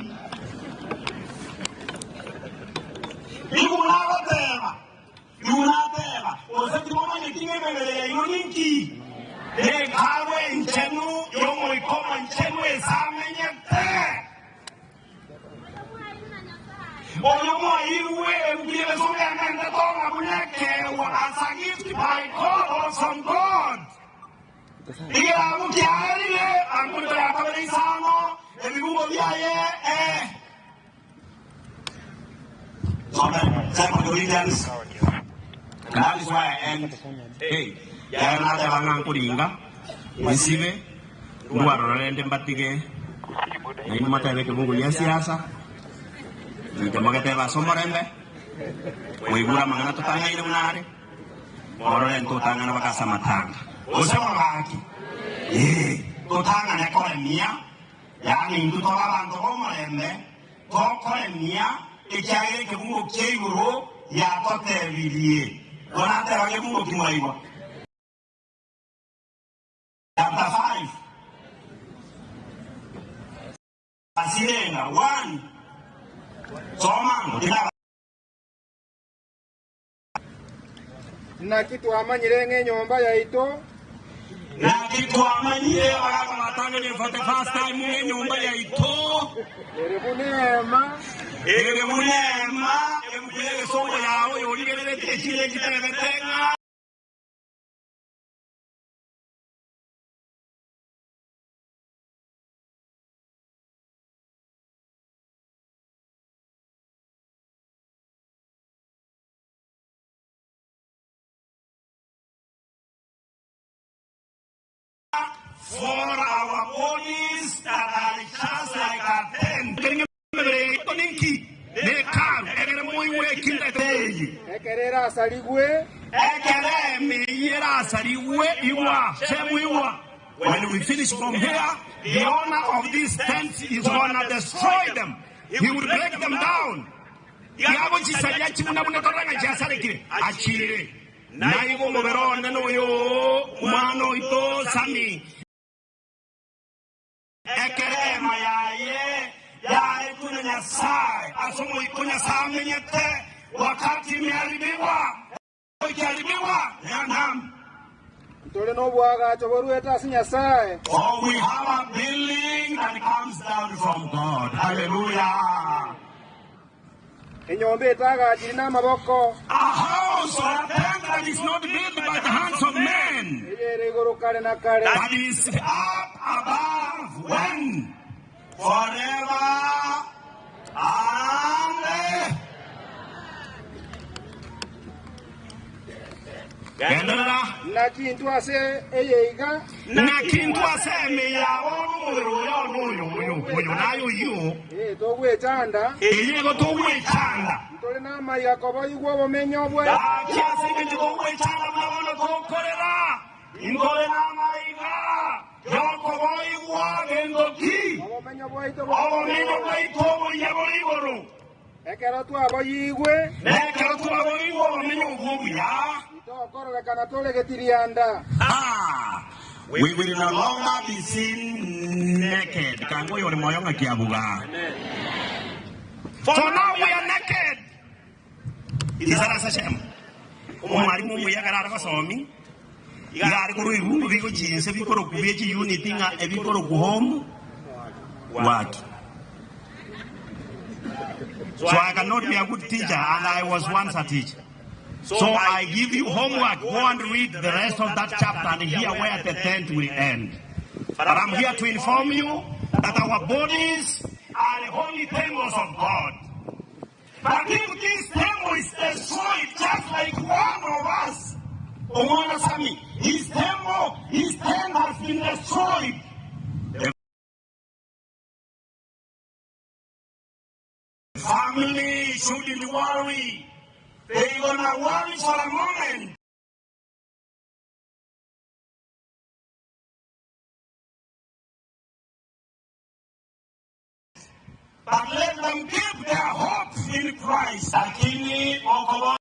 J: Nigo nagoteba, nigo nateba, gose timomanyeti ng'a emebere yaino ninki? Nekaru enchenu y'Omoika Omochenu esamenyete. Oyo mwairwe ebuku y'ebesongo yang'ainete tonga buna ekeegwa, as a gift by God or from God. Egerango kiaerire, Abakorinto ya kabere isano, ebibungo biaye eh. Some Second Corinthians, and that is why I end. Hey, yaya nateba ng'a nkoringa, nsibe, ndwarora rende mbatige.
D: Nainwe motebe ekebungo gia siasa, inche mogetebe ase omorembe, moigure amang'ana totang'aine buna are, morore ntotang'ana baka ase amatanga. Gose omogaki, ee, totang'ane koremia, yaani intwe tobe abanto b'omorembe, tokoremia, ekiagera ekebungo kia igoro yatotebirie. Bono ateba kebungo ki mwaigwa? Chapter 5 Asirenga 1 Soma ngo tinaba.
K: Naki twamanyire ng'a enyomba yaito.
J: Naki twamanyire abagaaka batang'anire for the first time ng'a enyomba yaito.
K: Ere buna eema.
J: Ere buna eema, ebuku y'egesongo yao yorigereretie echire echiterebete ng'a. For our bodies that are just like a tent. Emebere yaito ninki? Nekaru, egere moigwe ekindete eye.
K: Ekero erasarigwe.
J: Ekero emeyio erasarigwe, igwa, semu igwa. When we finish from here, the owner of these tents is gonna destroy them. He will break them down. Iga agochisaria chibuna-bune torore ng'a chiasarekire, achiire. Naigo omobere one noyo oo, omwana oito Sami. Ekero eema yaye yaetwe na Nyasae, ase omoika o Nyasae amenyete, wakati imearibiwa, ekiaribiwa, naam.
K: Ntore noboagacho boruete ase Nyasae.
J: For we have a building that comes down from God. Hallelujah.
K: Enyomba etagachiri namaboko.
J: A house or a tent that is not built by the hands of men.
K: Eyere igoro kare na kare.
J: That is up above when? Forever and Genderera.
K: Naki intwe ase eye iga.
J: Naki intwe ase ime yabo nomobere oyo noyo oyo, oyo naye oyio.
K: Eye togwechanda.
J: Eye igo togwechanda.
K: Ntore namaiga koboigwa obomenyo bwe.
J: Gaki ase engencho togwechanda buna bono tokorera, intore namaiga yokoboigwa gento ki?
K: Obomenyo bwaito
J: Obomenyo bwaito oboyia bore igoro.
K: Ekero twaboyigwe.
J: Nekero twaboyigwe obomenyo obwo obuya.
K: Titokororekana tore getirianda.
J: Ah, we will no longer be seen naked. Kanga oyore moyo ng'aki abuga. For now we are naked. Isara ase Shemu. Omwalimu omuya ekero are gosomi, iga are korwa ebungo bigochia inse bikorokwa bie chiunit ng'a ebikorokwa home work. So I cannot be a good teacher and I was once a teacher. So I give you homework. Go and read the rest of that chapter and hear where the tent will end. But I'm here to inform you that our bodies are the holy temples of God. But if this temple is destroyed just like one of us, Omwana Sami, his temple, his tent has been destroyed. The family shouldn't worry. They gonna worry for a moment. But let them keep their hope in Christ. Lakini okoboorigwa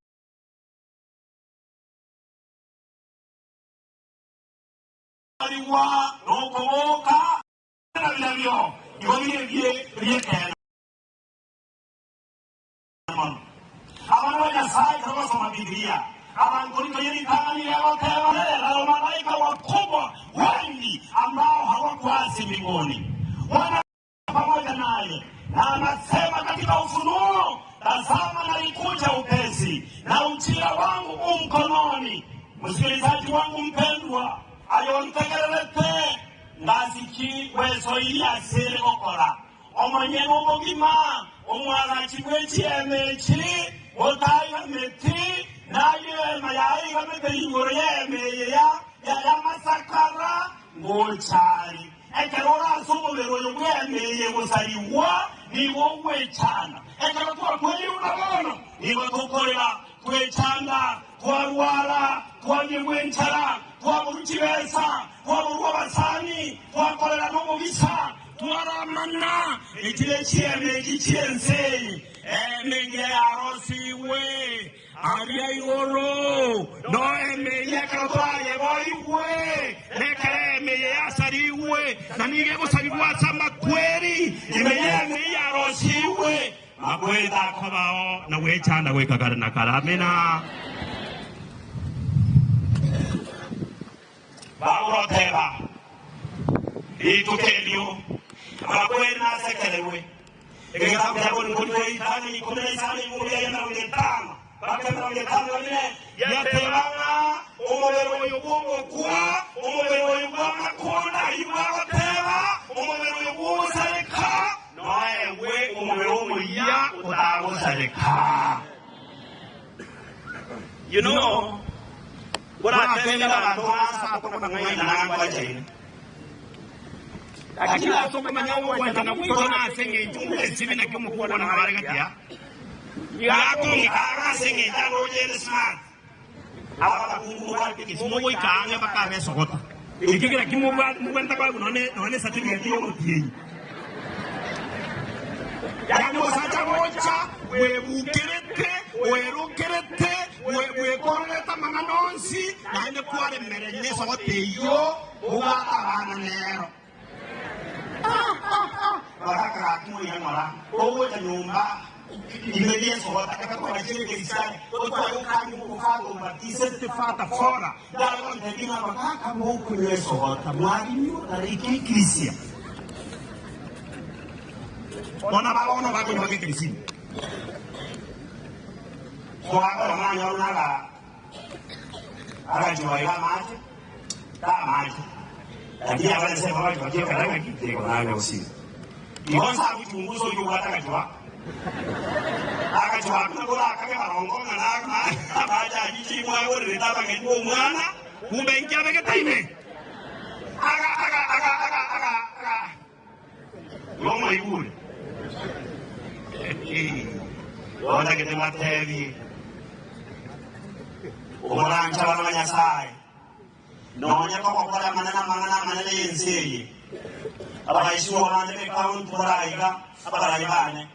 J: nokoboka nabirobio igo bire ebi'ekeene mono. Abana ba Nyasae ekero basoma Biblia, abanto riko ye ritang'ani egoteba na abamalaika wakubwa wengi ambao hawakuasi mbinguni wana pamoja naye, na anasema katika Ufunuo, tazama nalikuja upesi, na ujira wangu u mkononi. Msikilizaji wangu mpendwa, ayontegererete ngasiki bwesoirie asere gokora omonyene omogima omwagachi bwe chiema echi otaigameti naye ema yaigamete igoro y'ema eye ya y'amasakara ngochari. Ekero ore ase omobere oyo bw'emeye gosarigwa, nigo ogwechanda. Ekero twakwereirwe na bono, nigo tokorera, twechanda, twarwara, twanyegwa enchara, twaborwa chibesa, twaborwa abasani, twakorera nomobisa, twaramana. Echi nechieme echi chi'ense eye, emenge yarosigwe Aria igoro noemeye ekero twayeboigwe, na ekero emeye yasarigwe, na nigo egosarigwa ase amakweri, ime y'emeye yarosigwe, makweri takobao na gwechanda goika kare na kare. Amina. Paulo oteba, Rituko erio amakweri nasekererwe. Egetabu kia Abakorintho ritang'ani 15 ebibugo biaye 50 mpaka 54 giateba ng'a omobere oyo bw'ogokwa, omobere oyo bw'amakonda, ayio bwagoteba, omobere oyo bw'ogosareka, noegwe omobere omoyia otagosareka. You know, nkoratebie abanto ng'a ase akobana ng'aina nangwachaine. Lakini ase okomanya ogwanchana gwaito na ase engencho omwesibi naki omokwana nabo are gati ya yakong'ika ara ase engencho aroche ere smart. Aba abakungu mobwate ekesi mogoika ang'e bakabe esogota. Ekio naki mobwenerete koegwa nonye nonye certificate y'omotienyi. Yaani omosacha gocha bwebukerete, bwerokerete, bwekorerete amang'ana onsi, naende kwaremereria esogota eyio obwate abana nero. Bagaka moira ng'ora, kogocha nyomba ime ri'esogota, ekero ekerisare, otware okanye omofata omobatisete fata fora, yare gontebia ng'a bagaka mokonywa esogota mwarimio tariki ekrisia. Bono aba bono bakonywa baka ekerisini. Kwakora mwanyora naga agachwa iga amache, ta amache. Lakini abana sema bagachwa kiokana ng'aki tekona gosira. Igo nsa agochungusa oyio obwate agachwa. Agachwa buna borakage barongo ng'a na amache ayio chimwagorerete abageni b'omwana, kumbe inki abegete ime. Aga aga aga aga aga aga Nomoigure? Otagete mbatebie, Omoranche abana ba Nyasae, nonya togokora amanene amang'ana amanene y'ense eye, abaiswa bande b'ecounty boraiga abarai bane,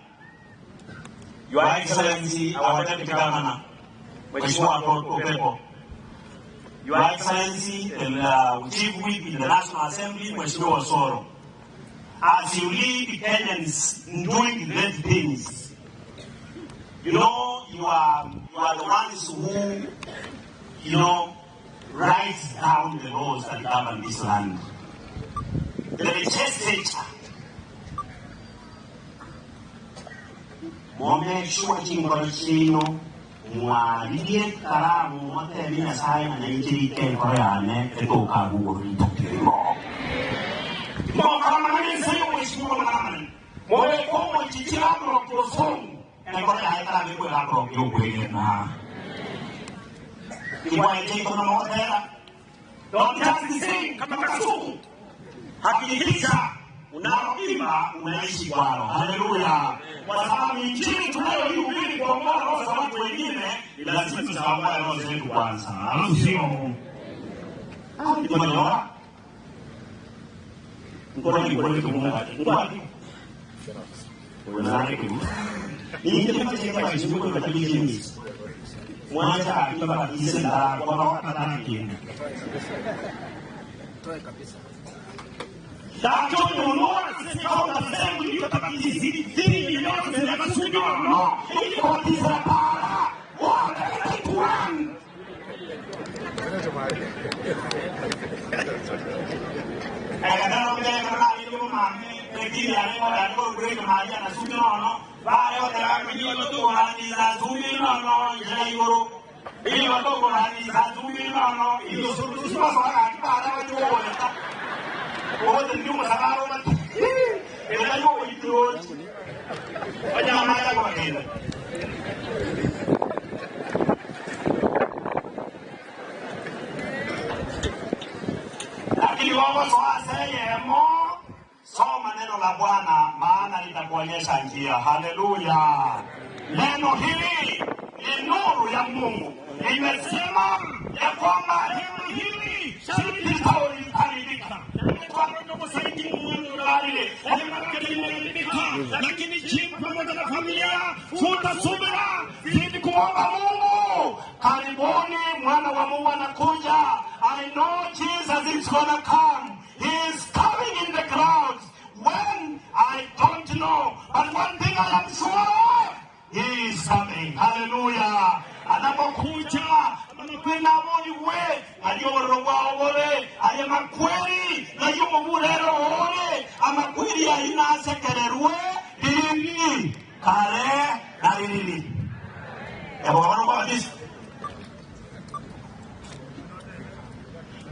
J: Your Excellency our Deputy Governor, Mheshimiwa Opepo, Your Excellency the uh, Chief Whip in the National Assembly, Mheshimiwa Osoro, as you lead Kenyans in doing great things, you know you are the ones who, you know, write down the laws that govern this land. The legislature Momake sure chinkoro chiaino mwarigie karamu motebie Nyasae ng'a nainche rike enkoro yane etoke agwo igoro rituko erimo. Timokora amang'ana ense y'ogoisimwa amang'ana amanene, mobeke omochichi amorokia osongo, enkoro yaye etarabekwe egakorokia okwegena. Timwaecha ikono mogotera, Don't just sing kama kasuku. Hakikisha unaloimba unaishi kwalo. Haleluya! Kwa sababu injili tunayoihubiri kuongoa roho za watu wengine ni lazima tuzaongoe roho zetu kwanza, alafu sio Ngoja ngoja ngoja ngoja Lakini wagosoa seyemo. neno la Bwana, maana litakuonyesha njia. Haleluya! Neno hili ni nuru ya Mungu, imesema ya kwamba hili hili sitaoliharibika lakini Jim pamoja na familia, futa subira, zidi kuomba Mungu. Karibuni, mwana wa Mungu anakuja. I know Jesus is gonna come. He is coming in the clouds. When I don't know, but one thing I am sure of, he is coming. Hallelujah. Anapokuja anakwenda aboliwe aliyobororo bwawobore aye makweri nayo omobulero ore amakweri aina asekererwe lilili kare na lilili ebobarobabatiso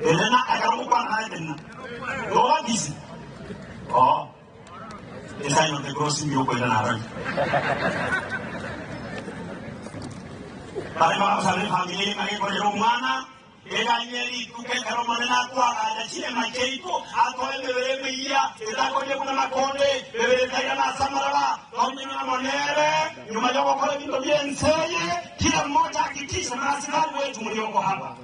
J: elena akarokukwanaaetena yobatisi o esayontekrosimiyokoenanaroi bari babasabe familia magikorera omwana eganyeri tukekero monene atwagaja chirema chiaito atware emebere emiya etakorie buna makonde mebere taira nasamarara tonyina monere nyuma yogokora ebinto bia enseye kila mmoja hakikisha na askari wetu mlioko hapa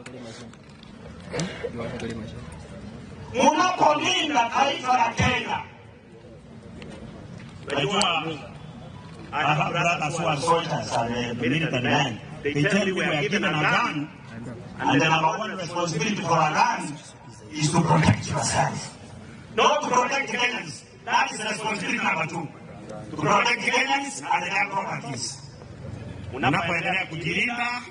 J: munapolinda taifa la Kenya. Najua I have brothers who are soldiers and the military men. They tell you we are given a gun, and the number one responsibility for a gun is to protect yourself. Not to protect Kenyans. That is responsibility number two. To protect Kenyans and their properties.
D: Unapoendelea kujilinda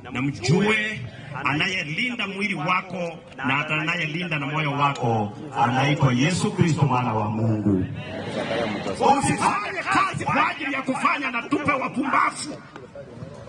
D: na mjue anayelinda mwili wako na hata anayelinda na moyo wako
J: anaitwa Yesu Kristo mwana wa Mungu.
D: Usifanye kazi kwa ajili ya kufanya na tupe wapumbavu.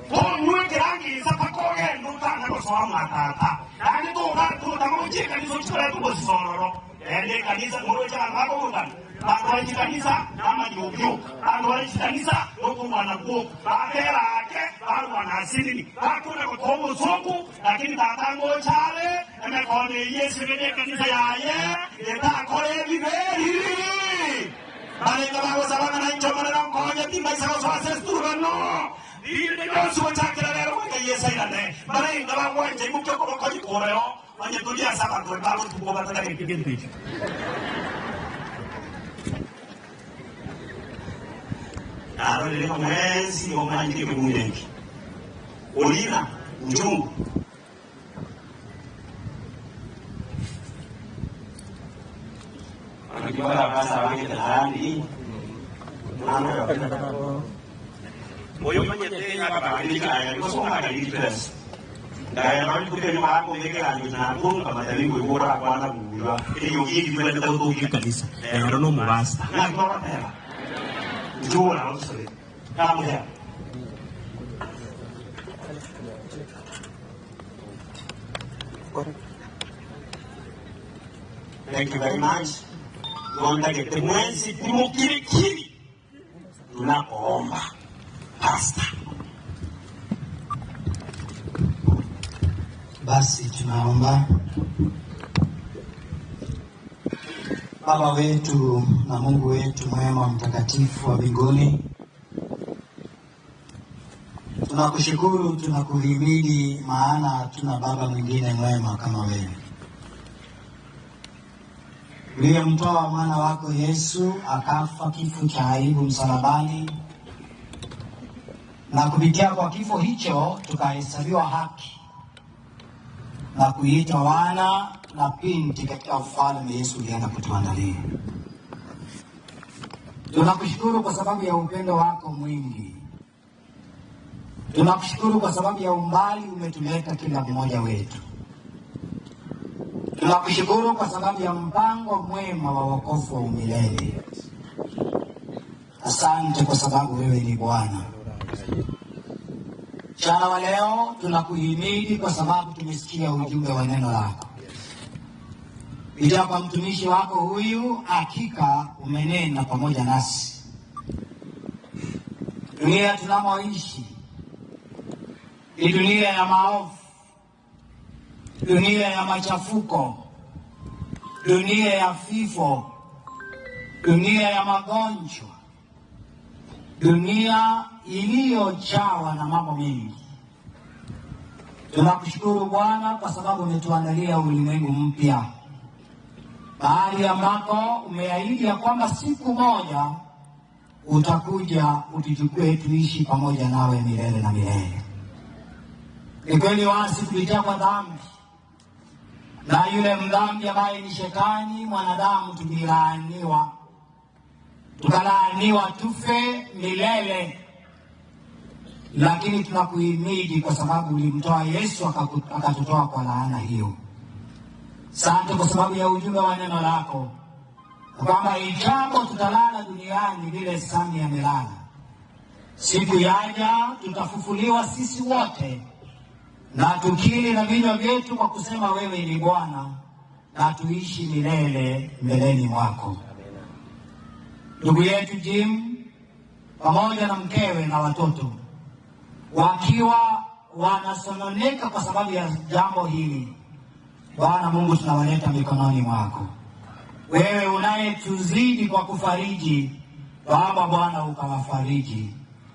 J: Tonywekirangisa pakogenda utanga gosoma tata nani tugatutamuchika nisochikora tugosororo ende kanisa murochamakogutana bantu baichikanisa namanyubyuka bantu baichikanisa nokumwana kuoku bakerake barwana asilini bakuna gotoa omusungu lakini tata ngochale emekone yesibene ekanisa yaye etakora ebiberi barenga bagosabana nainchomonera nkonye timaisagosoasesturubano inde yonsi gochakera rero goika yesairane barenga bagwancha imukia kobokoyikureo onye tuliasa bantu bagotuko batatagetigente ekio arorere omwezi omanyire kibundenki olina uchungu oyo manyete akabandikaosomakaipesa ndayabaikukenyuakomekeraninakungamataliwekura kwana kuwa eyokiyekibwelekotokio ero nomubasa nakibabateba njula osore kamuya Thank you very much. Gondagete mwezi timukirikiri tunapoomba. Pastor.
L: Basi tunaomba. Baba wetu na Mungu wetu mwema mtakatifu wa mbinguni, tunakushukuru, tunakuhimidi, maana hatuna baba mwingine mwema kama wewe uliyemtoa mwana wako Yesu akafa kifo cha aibu msalabani, na kupitia kwa kifo hicho tukahesabiwa haki na kuitwa wana na binti katika ufalme Yesu ulienda kutuandalia. Tunakushukuru kwa sababu ya upendo wako mwingi. Tunakushukuru kwa sababu ya umbali umetuleta kila mmoja wetu. Tunakushukuru kwa sababu ya mpango mwema wa wokovu wa umilele. Asante kwa sababu wewe ni Bwana. Mchana wa leo tunakuhimidi kwa sababu tumesikia ujumbe wa neno lako. Kupitia kwa mtumishi wako huyu, hakika umenena pamoja nasi. Dunia tunamoishi ni dunia ya maovu, dunia ya machafuko, dunia ya vifo, dunia ya magonjwa, dunia iliyojawa na mambo mengi. Tunakushukuru Bwana kwa sababu umetuandalia ulimwengu mpya, mahali ambako umeahidi ya kwamba siku moja utakuja utuchukue tuishi pamoja nawe milele na milele. Ni kweli wasi kupitia kwa dhambi na yule mdhambi ambaye ni shetani mwanadamu, tulilaaniwa tukalaaniwa tufe milele, lakini tunakuhimidi kwa sababu ulimtoa Yesu akatutoa kwa laana hiyo. Sante kwa sababu ya ujumbe wa neno lako kwamba ijapo tutalala duniani vile Sami amelala, siku yaja tutafufuliwa sisi wote na tukiri na vinywa vyetu kwa kusema wewe ni Bwana, na tuishi milele mbeleni mwako. Ndugu yetu Jim pamoja na mkewe na watoto wakiwa wanasononeka kwa sababu ya jambo hili, Bwana Mungu, tunawaleta mikononi mwako. Wewe unayetuzidi kwa kufariji, Baba Bwana ukawafariji,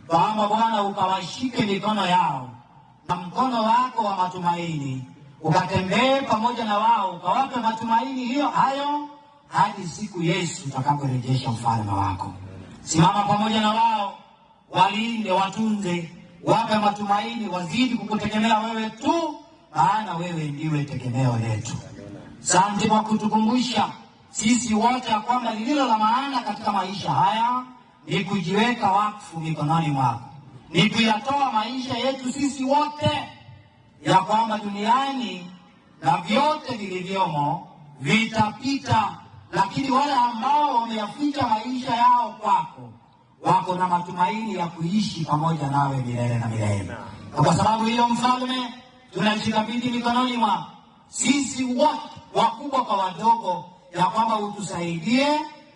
L: Baba Bwana ukawashike mikono yao na mkono wako wa matumaini ukatembee pamoja na wao, ukawape matumaini hiyo hayo hadi siku Yesu utakaporejesha ufalme wako. Simama pamoja na wao, walinde, watunze, wape matumaini, wazidi kukutegemea wewe tu, maana wewe ndiwe tegemeo letu. Asante kwa kutukumbusha sisi wote ya kwamba lililo la maana katika maisha haya ni kujiweka wakfu mikononi mwako, ni kuyatoa maisha yetu sisi wote, ya kwamba duniani na vyote vilivyomo vitapita, lakini wale ambao wameyaficha maisha yao kwako wako na matumaini ya kuishi pamoja nawe milele na milele. Na kwa sababu hiyo, Mfalme, tunajikabidhi mikononi mwako sisi wote, wakubwa kwa wadogo, ya kwamba utusaidie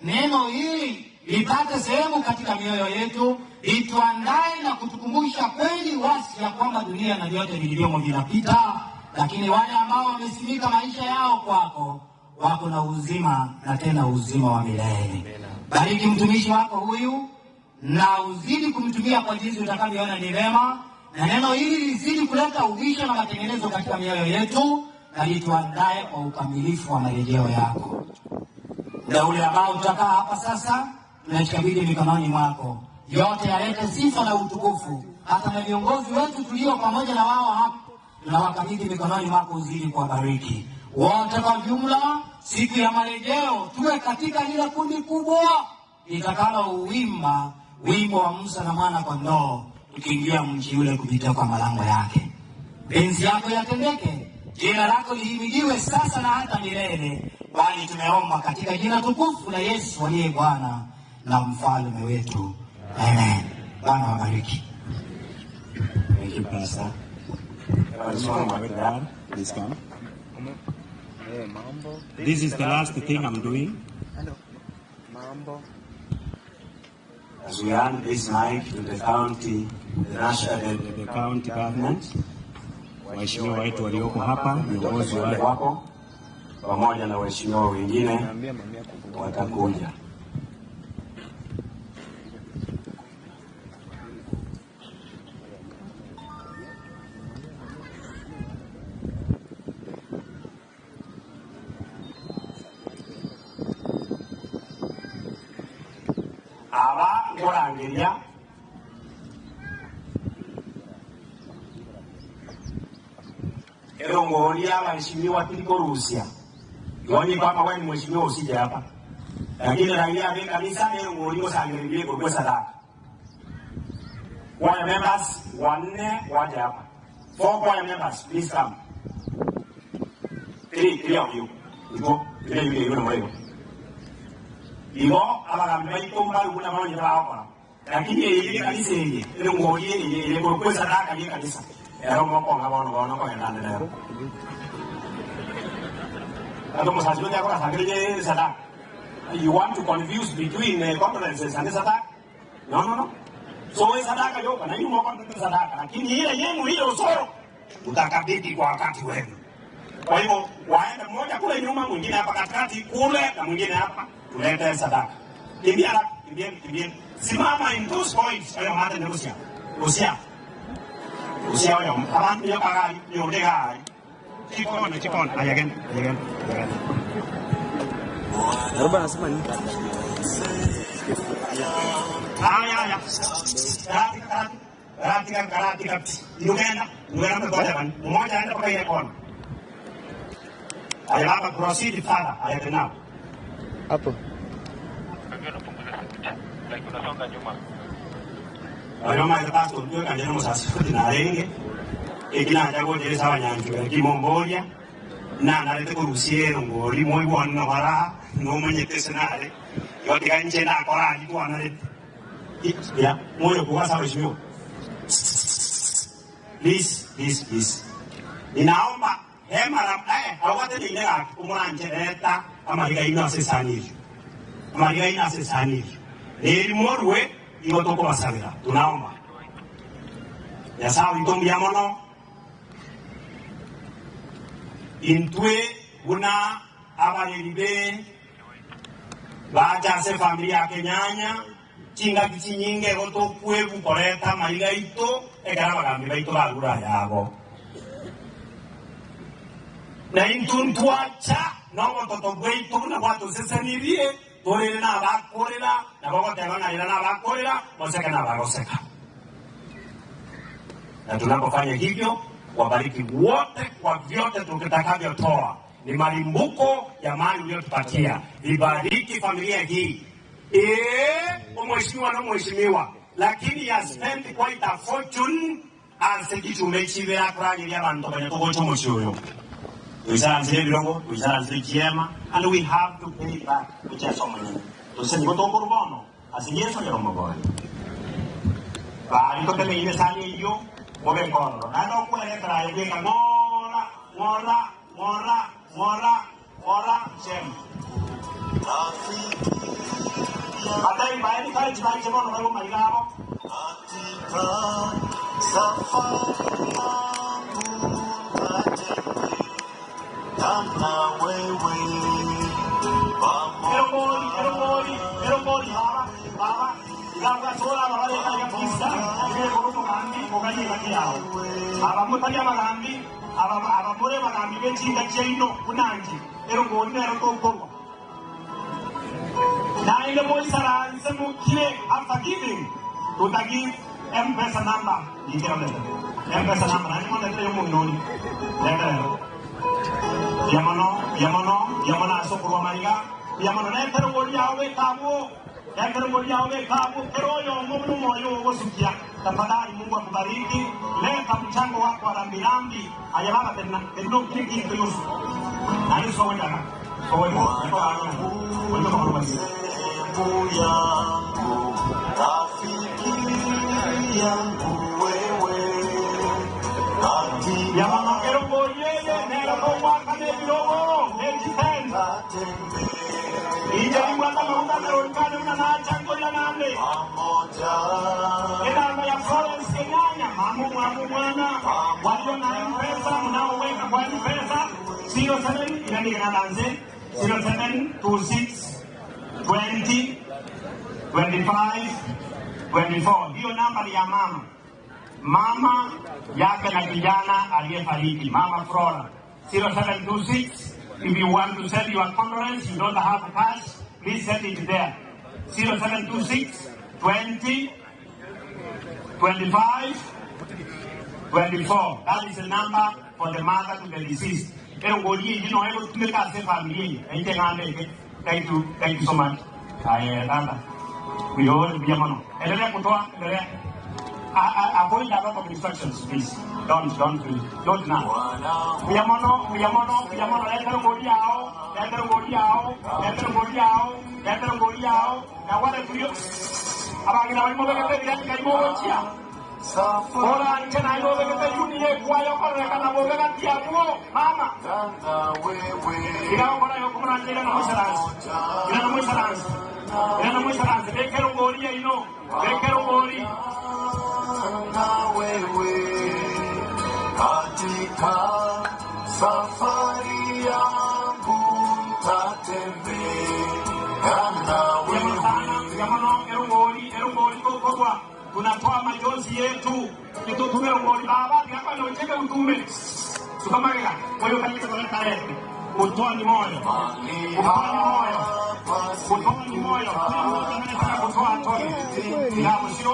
L: neno hili lipate sehemu katika mioyo yetu, lituandae na kutukumbusha kweli wasi ya kwamba dunia na vyote vilivyomo vinapita, lakini wale ambao wamesimika maisha yao kwako wako na uzima na tena uzima wa milele. Bariki mtumishi wako huyu na uzidi kumtumia kwa jinsi utakavyoona ni vema, na neno hili lizidi kuleta uwisho na matengenezo katika mioyo yetu, na lituandae kwa ukamilifu wa marejeo yako. Na ule ambao utakaa hapa sasa, tunajikabidhi mikononi mwako, yote yalete sifa na utukufu, hata na viongozi wetu tulio pamoja na wao hapa, tunawakabidhi mikononi mwako, uzidi kuwabariki wote kwa jumla. Siku ya marejeo tuwe katika lile kundi kubwa litakalo uwimba wimbo wa Musa na mwana kondoo, tukiingia mji ule kupitia kwa malango yake. Penzi yako yatendeke, jina lako lihimidiwe sasa na hata milele, bali tumeomba katika jina tukufu la Yesu aliye Bwana na mfalme wetu, amen. Bwana wabariki.
D: Thank you, Pastor. Please come. This is the last thing I'm doing.
I: Mambo.
D: As we hand this mic to the county, the national, the, the county government, waheshimiwa wetu walioko hapa, viongozi wale wako pamoja na waheshimiwa wengine watakuja. Aba nkurangiria erongoria abaheshimiwa tilikorusia yoni kwamba wewe ni mheshimiwa usije hapa, lakini raia wa kanisa erongori gosangiririe kurukwe sadaka. Choir members wanne waje hapa. Four choir members please come. Three, three of you. Igo, three you you know Igo abagambi baito mbali kuna maonye bakora. Lakini iyi kanisa iyi erongori iyi iri kurukwe sadaka ni kanisa. Ero mokonga bono bono kogendana lero. Ado musazi wewe akora sangire sadaka. You want to confuse between conferences and sadaka? No, no, no. So wewe sadaka yoka na hiyo mwako sadaka, lakini ile yenu hiyo usoro utakabidhi kwa wakati wenu. Kwa hivyo waende mmoja kule nyuma, mwingine hapa katikati kule na mwingine hapa, tulete sadaka.
J: Kimbia haraka, kimbieni, kimbieni. Simama in those points. Oyo mate ne busia. Busia. Busia oyo. Abantu yo kagari, yo de gari. Chikona, chikona. Aya genda, aya genda, aya genda.
I: Naruba anasema nini?
J: Aya, aya. Taratibu, taratibu. Taratibu, taratibu. Ndugenda, ndugenda mkoja bani. Mmoja aenda mpaka ile kona. Aya baba proceed further. Aya tena.
I: Hapo.
J: Oyo maze pastor ndiyo kanjena musasi kuti narenge ekina chagocheresa abanyanju ekimomboria nanarete korusiero ngori moibwana bara nomanyete senare yotiga nche nakora agitwanarete ya moyo kuwasa waheshimiwa please please please ninaomba hema la awate nine gaki umuranje leta amariga ino asesaniri amariga ino asesaniri neri morwe igo tokobasabera tunaomba nyasaye itombia mono intwe buna abareri be bacha ase familia ya kenyanya chingaki chinyinge igo tokwebu koreta amariga aito ekero abagambi baito bagura yabo na intwe ntwacha nobototo bwaito buna bwatosesenirie torere nabakorera nabo goteba ng'aira nabakorera moseke nabagoseka na tunapofanya hivyo wabariki wote kwa vyote tutakavyotoa ni malimbuko ya mali uliyotupatia ibariki familia hii Eh, umheshimiwa na mheshimiwa lakini ya spend quite a fortune ase kichume chibera kuragiria bantu banya togocha omochi oyo tuisaranzire ebirogo tuisaranzire chiema and we have to pay back kuchesa omonyene tusenigo tokorubono ase yeso yeromogoe bari totemeire sani eyo mobe nkororo naende okweretera gweka ng'ora ng'ora ng'ora ng'ora ng'ora shem atai baeni kare chibache bono bago marigabo Erogori, erogori, erogori, baba, baba. Igagasora ababareka yapisa, ibere koromo gambi, ogaye gati yao. Abamutali abagambi, abamure bagambi bechinga chaino kunanji. Erogori nero tokorwa. Naende moisaranse mukire after giving. Tutagive M-Pesa number. Nikira mlete. M-Pesa number. Nani mwenda kile yomo minoni. Lete leo. Yamono, yamono, yamono asokorwa mariga. Yamono netero ngori yawe kabo. Netero ngori yawe kabo. Kero yo ngomu moyo wosukia. Tafadhali Mungu akubariki. Leta mchango wako wa rambirambi. Aya baba tena. Tena kiki kiyusu. Nani sowe ndana. Sowe. Niko hapo. Wendo kwa
M: yangu rafiki yangu wewe
J: Yamono kero ngori yeye nero kwa kane birogo. Nejiten. Ije nimwata maunga meronkane una nachango ya nane. Enamba ya Florence Kenyanya, mamu mwamu mwana walio na M-Pesa mnaoweka kwa M-Pesa 07 inanikananze 0726 20 25 24. Hiyo namba ni ya mama mama yake na kijana aliyefariki, mama Flora 0726. If you want to send your condolence, you don't have cash, please send it there 0726 20 25 24. That is the number for the mother to the deceased. Pero ngoli you know able to make us family. Ente ngame. Thank you. Thank you so much. Aye, tata. We all be mono. Endelea kutoa, endelea. Avoid a lot of instructions, please. Don't, don't, please. Don't now. Uyamono, uyamono, uyamono. Leta ngoli yao, leta ngoli yao, leta ngoli yao, leta ngoli yao. Na wale tulio abagina barimo begete kaimogochia ora nche nayo begete yunire kwayo korekana bobegatia buo mama ira okora yo kumura njira na musaransi ira na musaransi ira na musaransi bekero ngori ya ino bekero ngori
M: na wewe katika safari yangu ntatembea na wewe.
J: Tunatoa majonzi yetu nitutume rongori baba ngakwa nocheke utume sukamagega moyo kalika kwa tare kutoa ni moyo kutoa ni moyo kutoa ni moyo kila mmoja anayetaka kutoa atoe na usio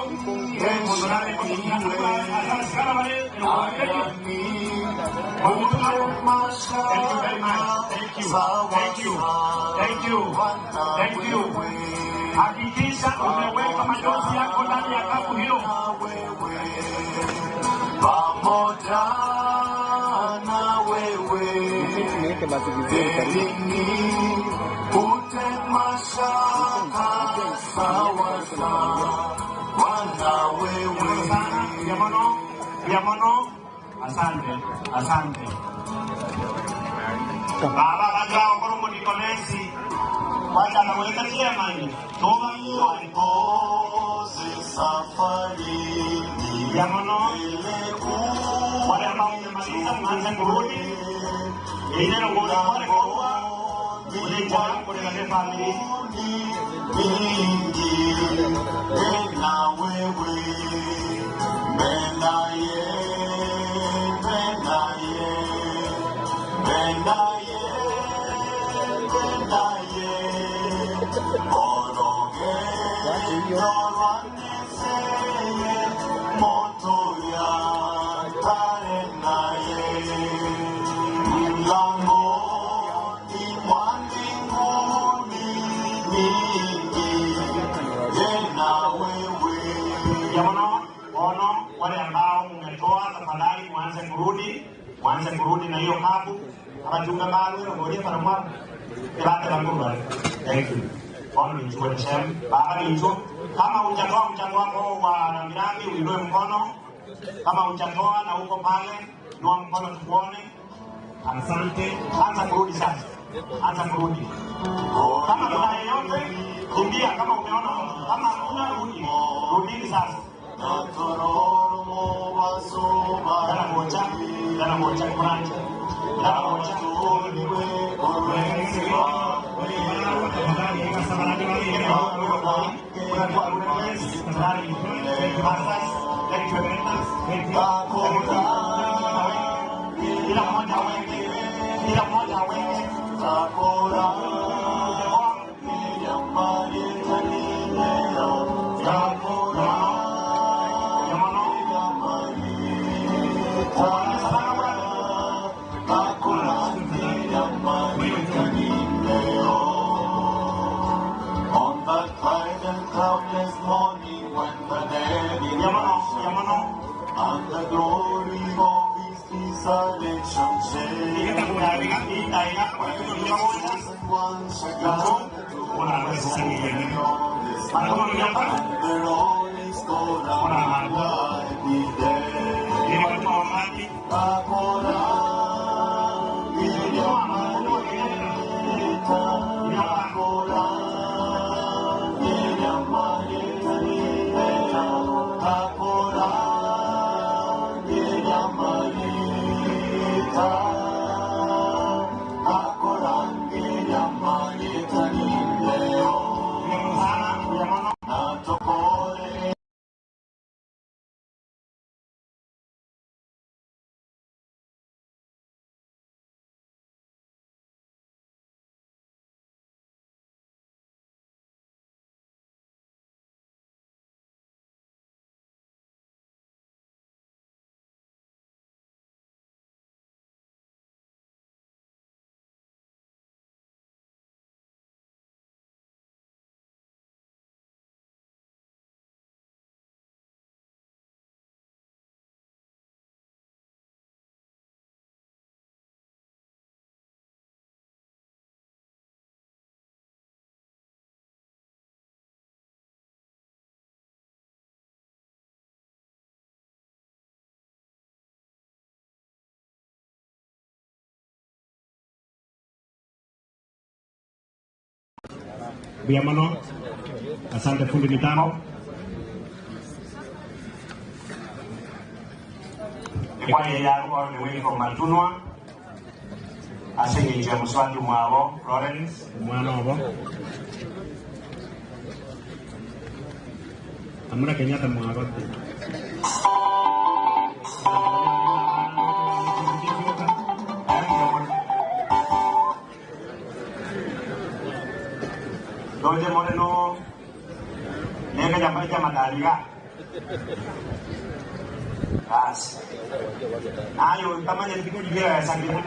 J: mundorare kwa asasikana wale Thank you very much. Thank you. Thank you. Thank you. Thank you. Hakikisha umeweka machozi yako ndani ya kapu hilo.
M: Pamoja na wewe
I: Niweke basi vizuri karibu.
M: Ute mashaka sawa sawa na wewe.
J: Yamono, yamono, asante, asante. Baba bajra okoro munikolesi. Wacha anaweka chema ini. Toma
M: Tuongoze safarini
J: Yamono, wale ambao mmemaliza mwanze kurudi. Ile ngori kwa kwa ule jana kwa ile family.
M: mingi na wewe mbenaye mbenaye mbenaye mbenaye orogendo rwaneseye moto ya tare naye mlangoni mwa mbinguni mingi na wewe
J: Yamono, ono, wale ambao mmetoa tafadhali mwanze kurudi, mwanze kurudi na hiyo kapu. Abachunga balwe ngorie paramwa. Ibate bangu Thank you. Ono nichukue nishem. Baba nicho. Kama hujatoa mchango wako wa rambirambi uinue mkono. Kama hujatoa na uko pale, inua mkono tukuone. Asante. Anza kurudi sasa. Anza kurudi. Kama kuna yeyote, kimbia kama umeona mtu. Kama hakuna rudi. Rudini sasa. Dana moja, dana moja kuranja. Dana moja. Kila mmoja aweke, kila mmoja aweke.
M: On that bright and cloudless morning when the dead in and the glory of his resurrection shone. When the chosen ones shall gather to the Lord is gonna be there. Akora,
J: Biamono, asante fundi mitambo. Ekwaya yangu all the way from Matunwa aseng'encho ya muswandi mwabo Lawrence omwana obo.
D: Amura Kenyatta mwagote. Doje Moreno neka chama cha madaliga. Basi. Ayo tamanya ndikuligira yasangire.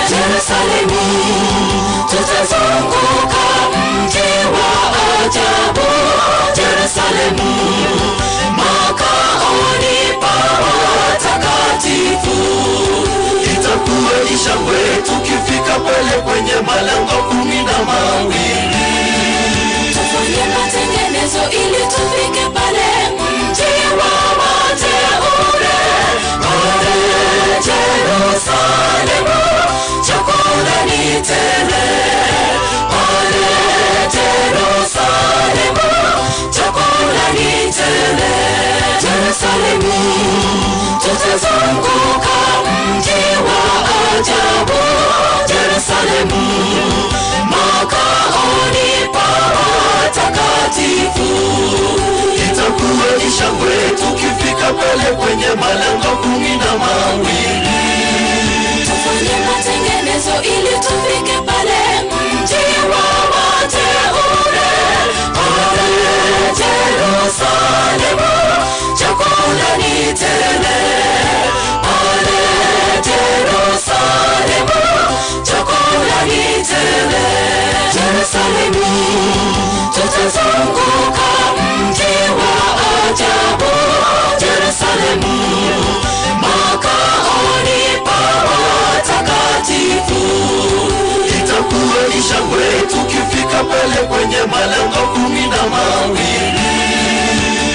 M: Yerusalemu, tutazunguka mji wa ajabu. Yerusalemu, makaoni pa watakatifu.
N: Itakuwa ni shangwe tukifika pale kwenye malango 12.
M: Tufanye matengenezo ili tufike pale mji wa wateule. Pale Yerusalemu, chakula ni tele. Pale Yerusalemu, chakula Yerusalemu, tutazunguka mji wa ajabu. Yerusalemu, makaoni pa watakatifu.
N: Itakuwa ni shangwe tukifika pale kwenye malango 12.
M: Tufanye matengenezo ili tufike pale mji wa wateule. Pale Yerusalemu, chakula ni tele. Pale Yerusalemu, chakula ni tele. Yerusalemu, tutazunguka mji wa ajabu. Yerusalemu, makaoni pa watakatifu.
N: Itakuwa ni shangwe tukifika pale kwenye malango 12.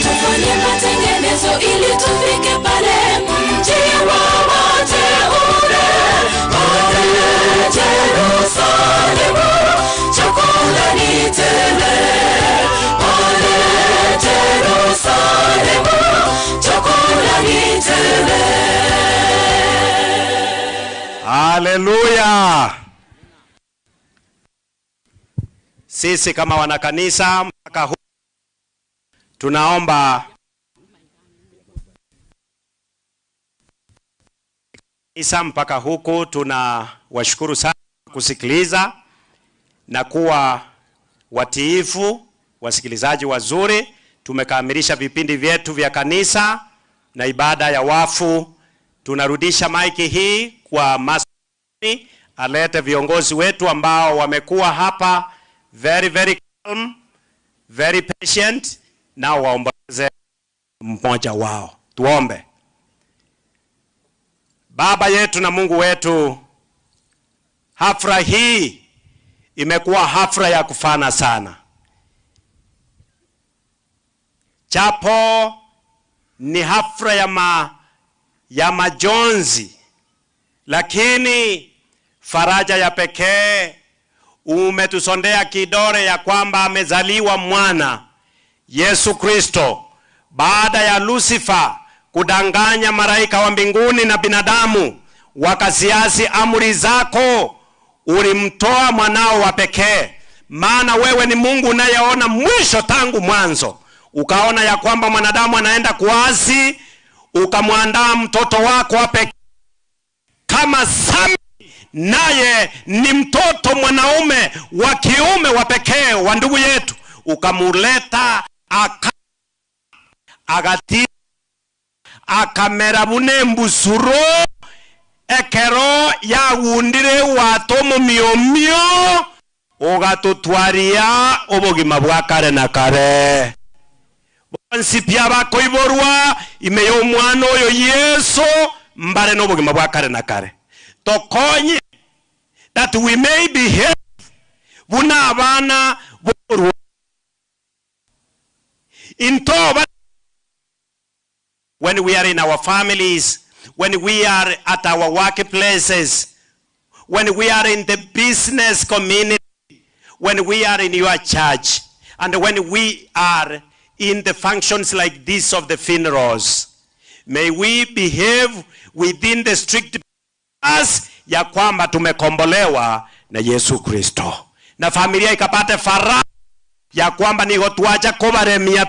M: Tufanye matengenezo ili tufike pale mji wa wateule. Pale Yerusalemu, chakula ni tele. Pale Yerusalemu, chakula ni tele.
B: Haleluya! Sisi kama wanakanisa mpaka huu tunaomba kanisa mpaka huku, tunawashukuru sana kusikiliza na kuwa watiifu, wasikilizaji wazuri. Tumekamilisha vipindi vyetu vya kanisa na ibada ya wafu. Tunarudisha maiki hii kwa Master alete viongozi wetu ambao wamekuwa hapa very very calm, very patient, nao waomboleze mmoja wao. Tuombe. Baba yetu na Mungu wetu, hafla hii imekuwa hafla ya kufana sana, japo ni hafla ya majonzi, lakini faraja ya pekee umetusondea kidore ya kwamba amezaliwa mwana Yesu Kristo, baada ya Lucifer kudanganya malaika wa mbinguni na binadamu wakasiasi amri zako, ulimtoa mwanao wa pekee. Maana wewe ni Mungu unayeona mwisho tangu mwanzo, ukaona ya kwamba mwanadamu anaenda kuasi, ukamwandaa mtoto wako wa pekee kama Sami, naye ni mtoto mwanaume wa kiume wa pekee wa ndugu yetu, ukamuleta agati akamera bune mbusuro ekero yagundire wato mumiomio ugatutwaria obogima bwa kare na kare. Bonsi pia bakoiborwa ime y'omwana oyo Yesu mbare n'obogima bwa kare na kare. Tokonye that we may behave buna abana borwa intoba when we are in our families, when we are at our workplaces, when we are in the business community, when we are in your church, and when we are in the functions like this of the funerals. May we behave within the strict us ya kwamba tumekombolewa na Yesu Kristo, na familia ikapate faraja ya kwamba nigo twacha kubaremia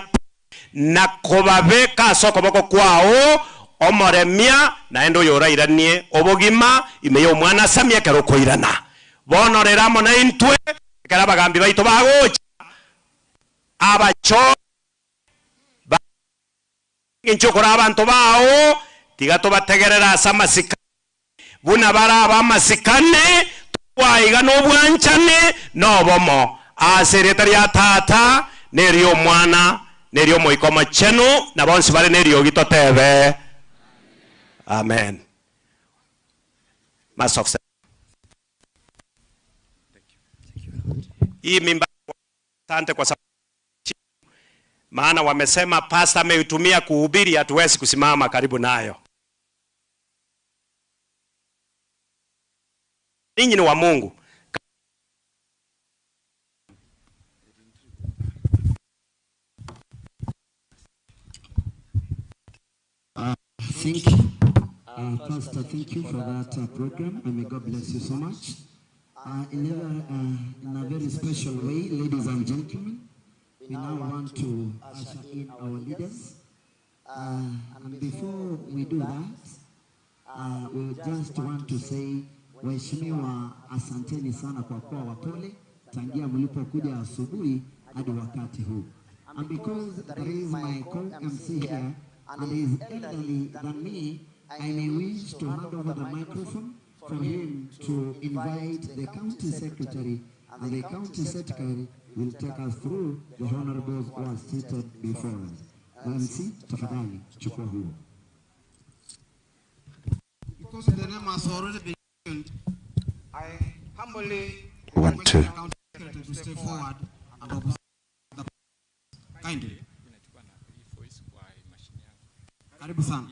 B: na kubabeka sokoboko kwao omoremia naende oyo orairanie obogima ime ya omwana asamie ekero okoirana. Bono rero amo na intwe ekero abagambi baito bagocha abacho inche okora abanto bao tiga tobategerera ase amasikani buna bara abamasikane twaiga n'obwanchane n'obomo ase erieta ria tata nerio omwana nerio omoika omochenu na bonsi bare nerio gitotebe. Amen. Master of hii mimba, asante kwa sababu maana wamesema pastor ameitumia kuhubiri, hatuwezi kusimama karibu nayo. Ninyi ni wa Mungu.
A: Thank you. Pastor, thank you for that program, and may God bless you so much. In a very special way, ladies and gentlemen, we now want to usher in our leaders. And before we do that, we just want to say, waheshimiwa, asanteni sana kwa kuwa wapole tangia mlipokuja asubuhi hadi wakati huu. And because there is my co-MC here and he is elderly than me, I may wish to hand over the microphone for him to invite the county secretary, and the county secretary will take us through the honorables who are seated before us. MC, tafadhali chukua huo.
E: Because the name has already been mentioned, I humbly
A: One,
E: request
A: two.
E: the county secretary to step forward and observe the kindly. Karibu sana.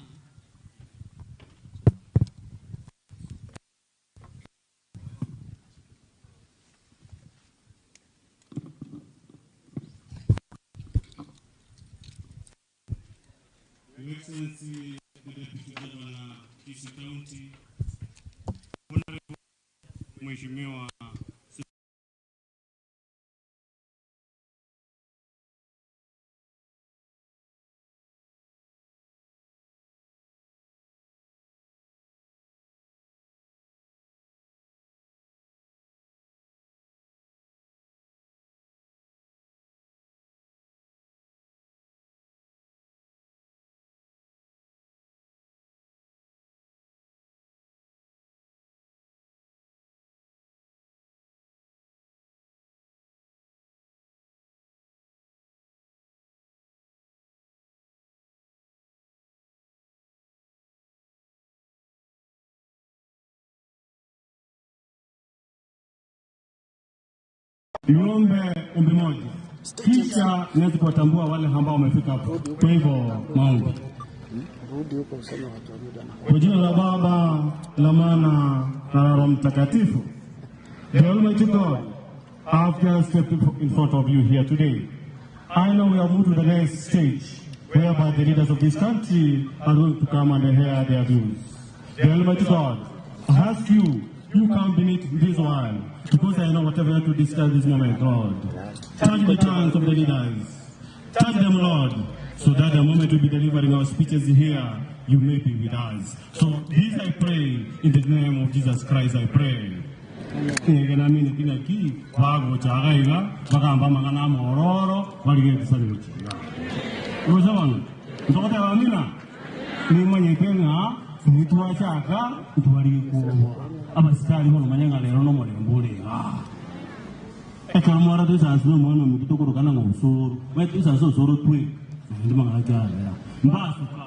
P: Your Excellency, the Deputy Governor, Kisii County, Honorable Mheshimiwa Niombe ombi moja, kisha niweze kuwatambua wale ambao wamefika hapa. Kwa hivyo maombi
I: Rudi huko useme watu wa muda na
P: kwa jina la Baba la Mwana na la Roho Mtakatifu. The Almighty God, I've just stepped in front of you here today. I know we have moved to the next stage whereby the leaders of this country are going to come and hear their views. The Almighty God, I ask you, you come beneath this one, because I know whatever you have to discuss this moment, Lord. Touch the tongues of the leaders. Touch them, Lord, so that the moment we be delivering our speeches here, you may be with us. So this I pray in the name of Jesus Christ, I pray. Ngegenamini kinaki bagochaga iga bagamba amang'ana amororo barigetisani gochiga gocha bono ntogoteba amina nimanyete ng'a nitwachaka ntwarigekuoboa abasitari bono manye ng'a rero nomorembe ore iga ekero mwara twesansi na omwana ominto tokorokana ng'a osoro maye twesansi osoro twe naende mang'ana kiarera mbasuka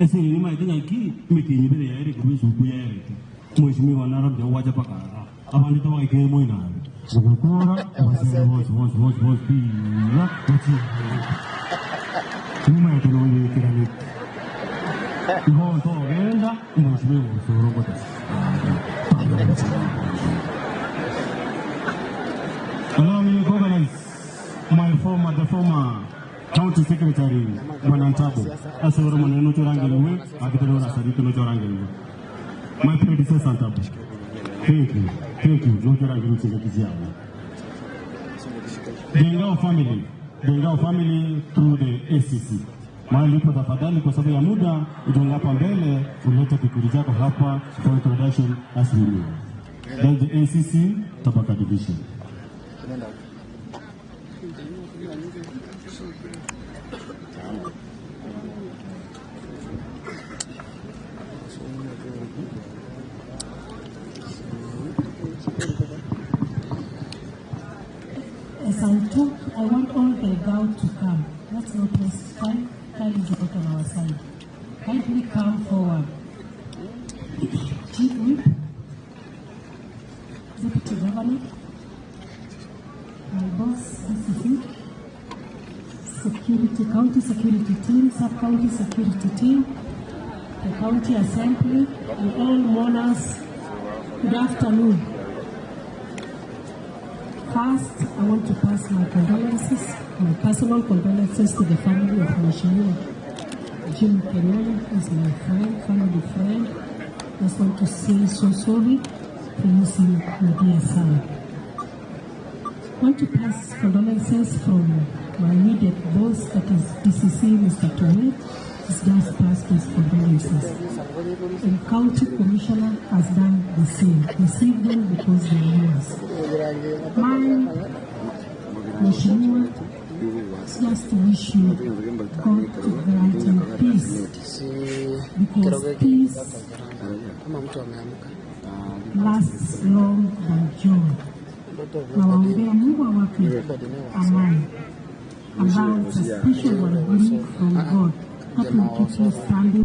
P: esere nimaete ng'aki emitinyi bere yaere korwa esuku yaerete mheshimiwa narobia gwacha mpaka ara abandu tobagaikere moinabe gogokora abasere bonsi bonsi bonsi bonsi pira gochi nimaete noyekeranete igo ntogenda mheshimiwa osoro gotesa. Allow me to recognize my former, the former county secretary, Bwana Ntabo. Asoro maneno chorangeliwe, akitoro na sarito no chorangeliwe. My predecessor Ntabo. Thank you. Thank you. No chorangeliwe chega kiziawo. The Ngao family, the Ngao family through the ACC. Mahali upo tafadhali, kwa sababu ya muda, ujonge hapa mbele, ulete kikundi chako hapa for introduction as we move. Then the ACC Tabaka Division.
Q: As I talk, I want all the doubt to come. Let's not waste time. Time is not on our side. Kindly come forward. Chief Whip, Deputy Governor, my boss, DCC, security, county security team, sub-county security team, the county assembly, and all mourners, good afternoon. First, I want to pass my condolences, my personal condolences to the family of Mheshimiwa Jim Kenyanya is my friend, family friend. Just want to say so sorry for losing your dear son. Want to pass condolences from my immediate boss, that is PCC, Mr. Towe. He's just passed his condolences. And County Commissioner has done the same. Receive them because they are yours. Mine, Mheshimiwa, just to wish you God to grant you peace. Because peace
I: Kama mtu ameamka.
Q: lasts long than joy. Nawaombea Mungu awape amani ambayo it's a special one from God that will keep you standing.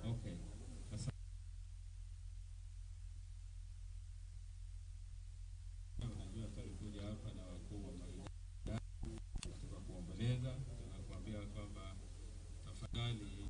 H: Okay. Sasa unajua tulikuja hapa na wakuu wa maidara kutoka kuomboleza, tunakuambia kwamba tafadhali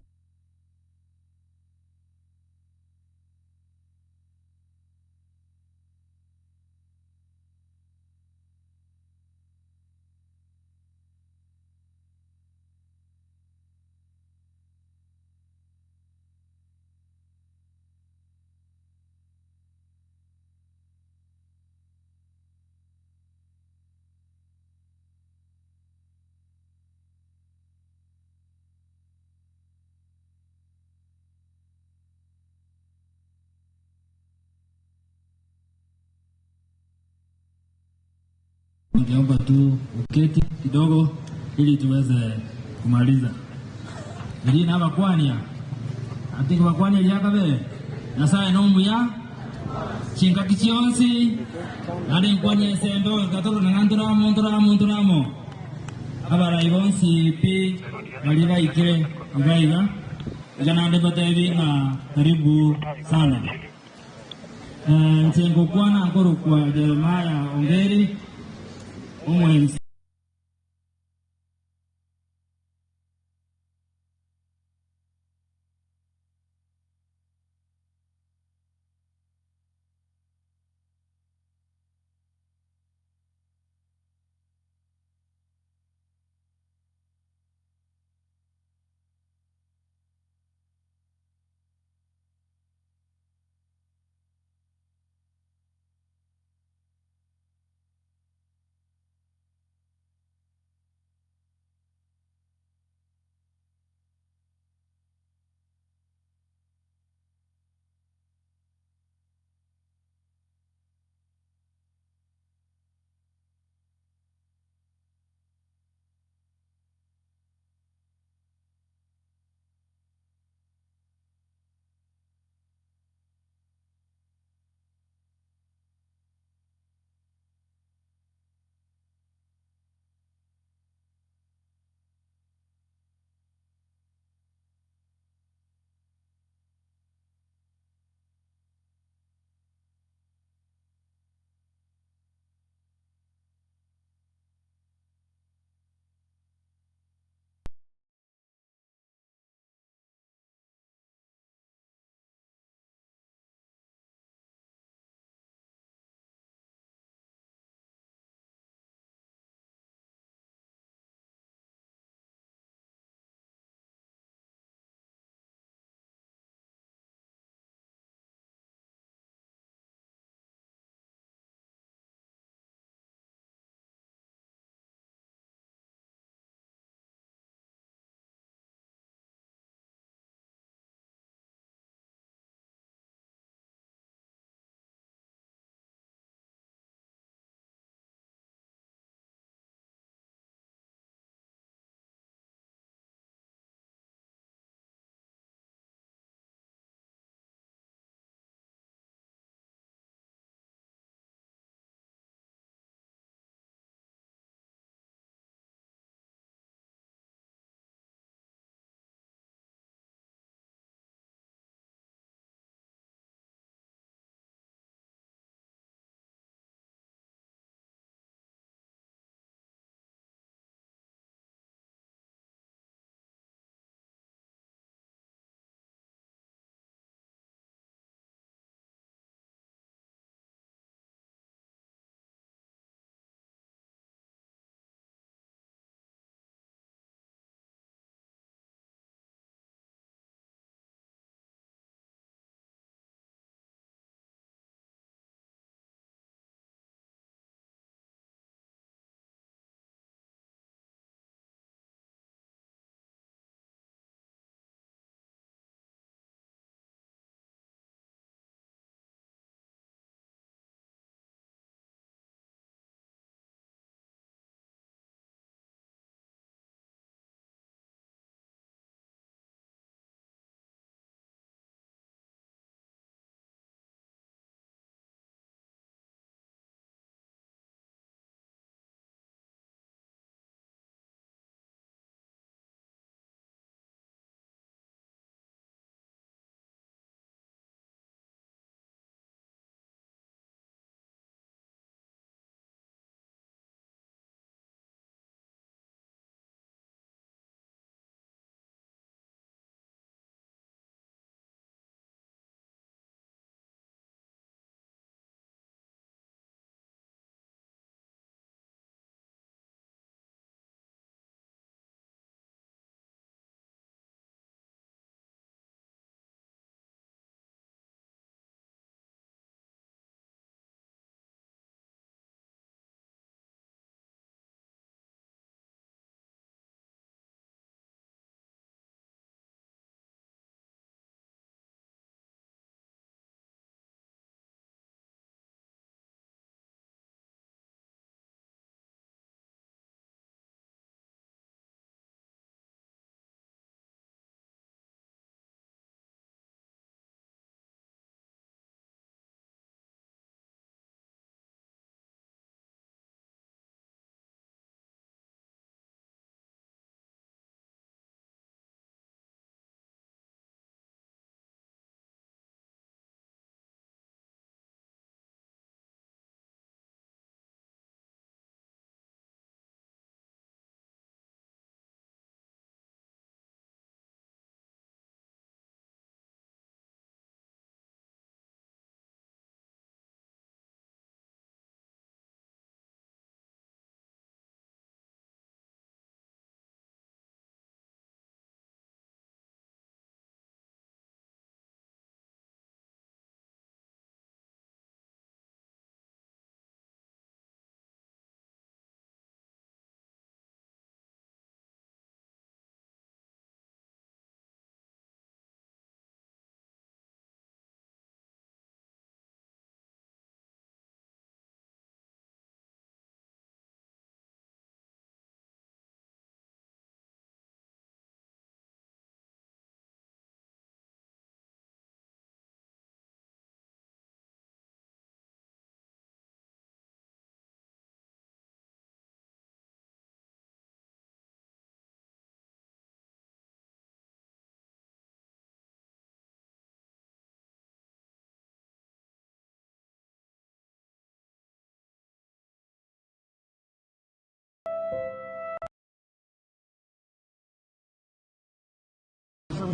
V: Ningeomba tu uketi kidogo ili tuweze kumaliza. Vijana abakwania atike bakwania lyakabe Nyasaye nomuya chinkaki chionsi nari nkwania esembe gatoro nang'anturamo nturamo nturamo abarai bonsi pi bari baikire iga iga iga nande batebi ng'a karibu sana. Eh, nche ngokwana nkorokwa Jeremiah Ongeri omwenzi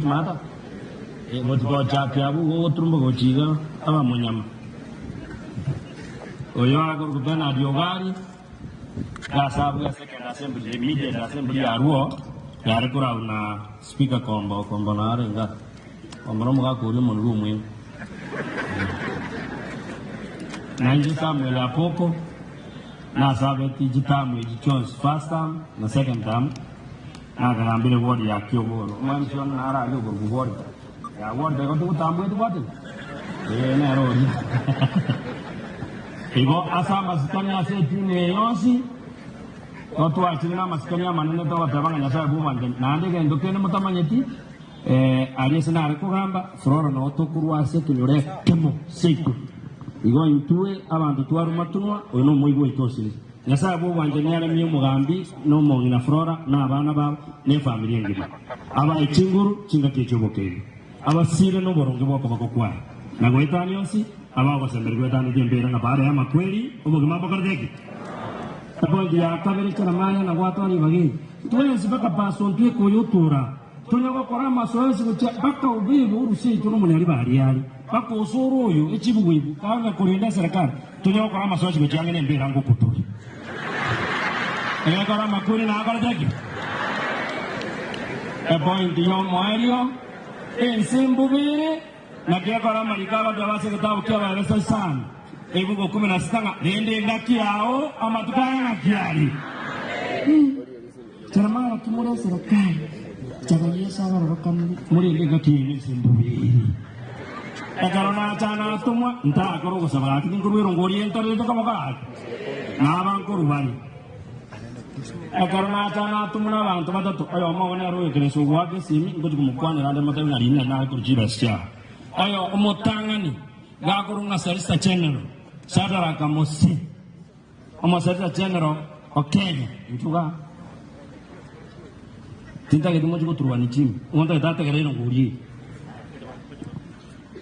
F: Jumatatu? Eh, gochi gochakia abwo igo ogoturumba gochia iga aba monyama. Oyo akorokwa Bernard Ogari, gase abwo second assembly, immediate assembly yarwo, yare korau na Speaker Kombo, Kombo nare iga, Kombo na omogaka oria omonene omweng'u. Nainche Samuel Apoko, nasabeti chiterm echi chionsi, first term na second term, nakagambire ward ya Kiogoro. Omwemsi one nare aria okorokwa Walter. Ya Walter igo togotambweti gwateba? Ee nere oria. Igo ase amasikani ase etimu eye yonsi, igo twachire namasikani amanene togoteba ng'a Nyasae bw'obwanchani. Naende egento kende motamanyeti, Aria ase nare kogamba, Flora noo tokorwa ase ekenyoro ekemo seito. Igo intwe abanto twarwa matunwa, oyo nomoigwa oito osire. Nyasae bw'obwanchani aremie omogambi na omong'ina Flora na abana babo na efamiri engima. Abae chinguru chingaki echi'obokendu. Abasire noboronge bw'okoboko kwaye. Na goetania onsi, abae ogosemeria goetanetie embeera ng'a baare amakweri, obogima mbokorete ki? Epointi ya kabere, Jeremiah na gwatwara ribaga eri. Twensi mpaka Pastor Ntweka oyo otura. Tonya gokora amasoesi gochia mpaka obibe oruse intwe nomonyari bariari, mpaka osore oyo echibugu-ibu kanga korenda eserekari. Tonya gokora amasoesi gochia ang'e nembera ngokotore. Egekora amakweri nakorete ki? Epointi y'omoerio, ense mbubere, naki ekora amariko agoteeba ase egetabu ki'Abaefeso isano, ebugu 16 ng'a, Rende engaki yao amatuko aya ng'aki aria. Jeremiah kimore eserekari chaga Yeso abarorokanire morende engaki yaino ase embobe ere. Ekero nacha natomwa ntarakora ogosaba gaki tinkorwa erongori entorerete koboko gaki naba nkorwa bare. Ekero nacha natomwa na abanto batato oyomo obo nere oyokeresia ogoaka esimi ngochi komokwanera ande motebi ng'a riina nare korwa chibesa chiao. Oyo omotang'ani gakorwa ng'a Solicitor General Shadrack Mose. Omoserita General o Kenya, inchuga tintageti mochi goturwani chimi, omonto gete ategereire ngori eye.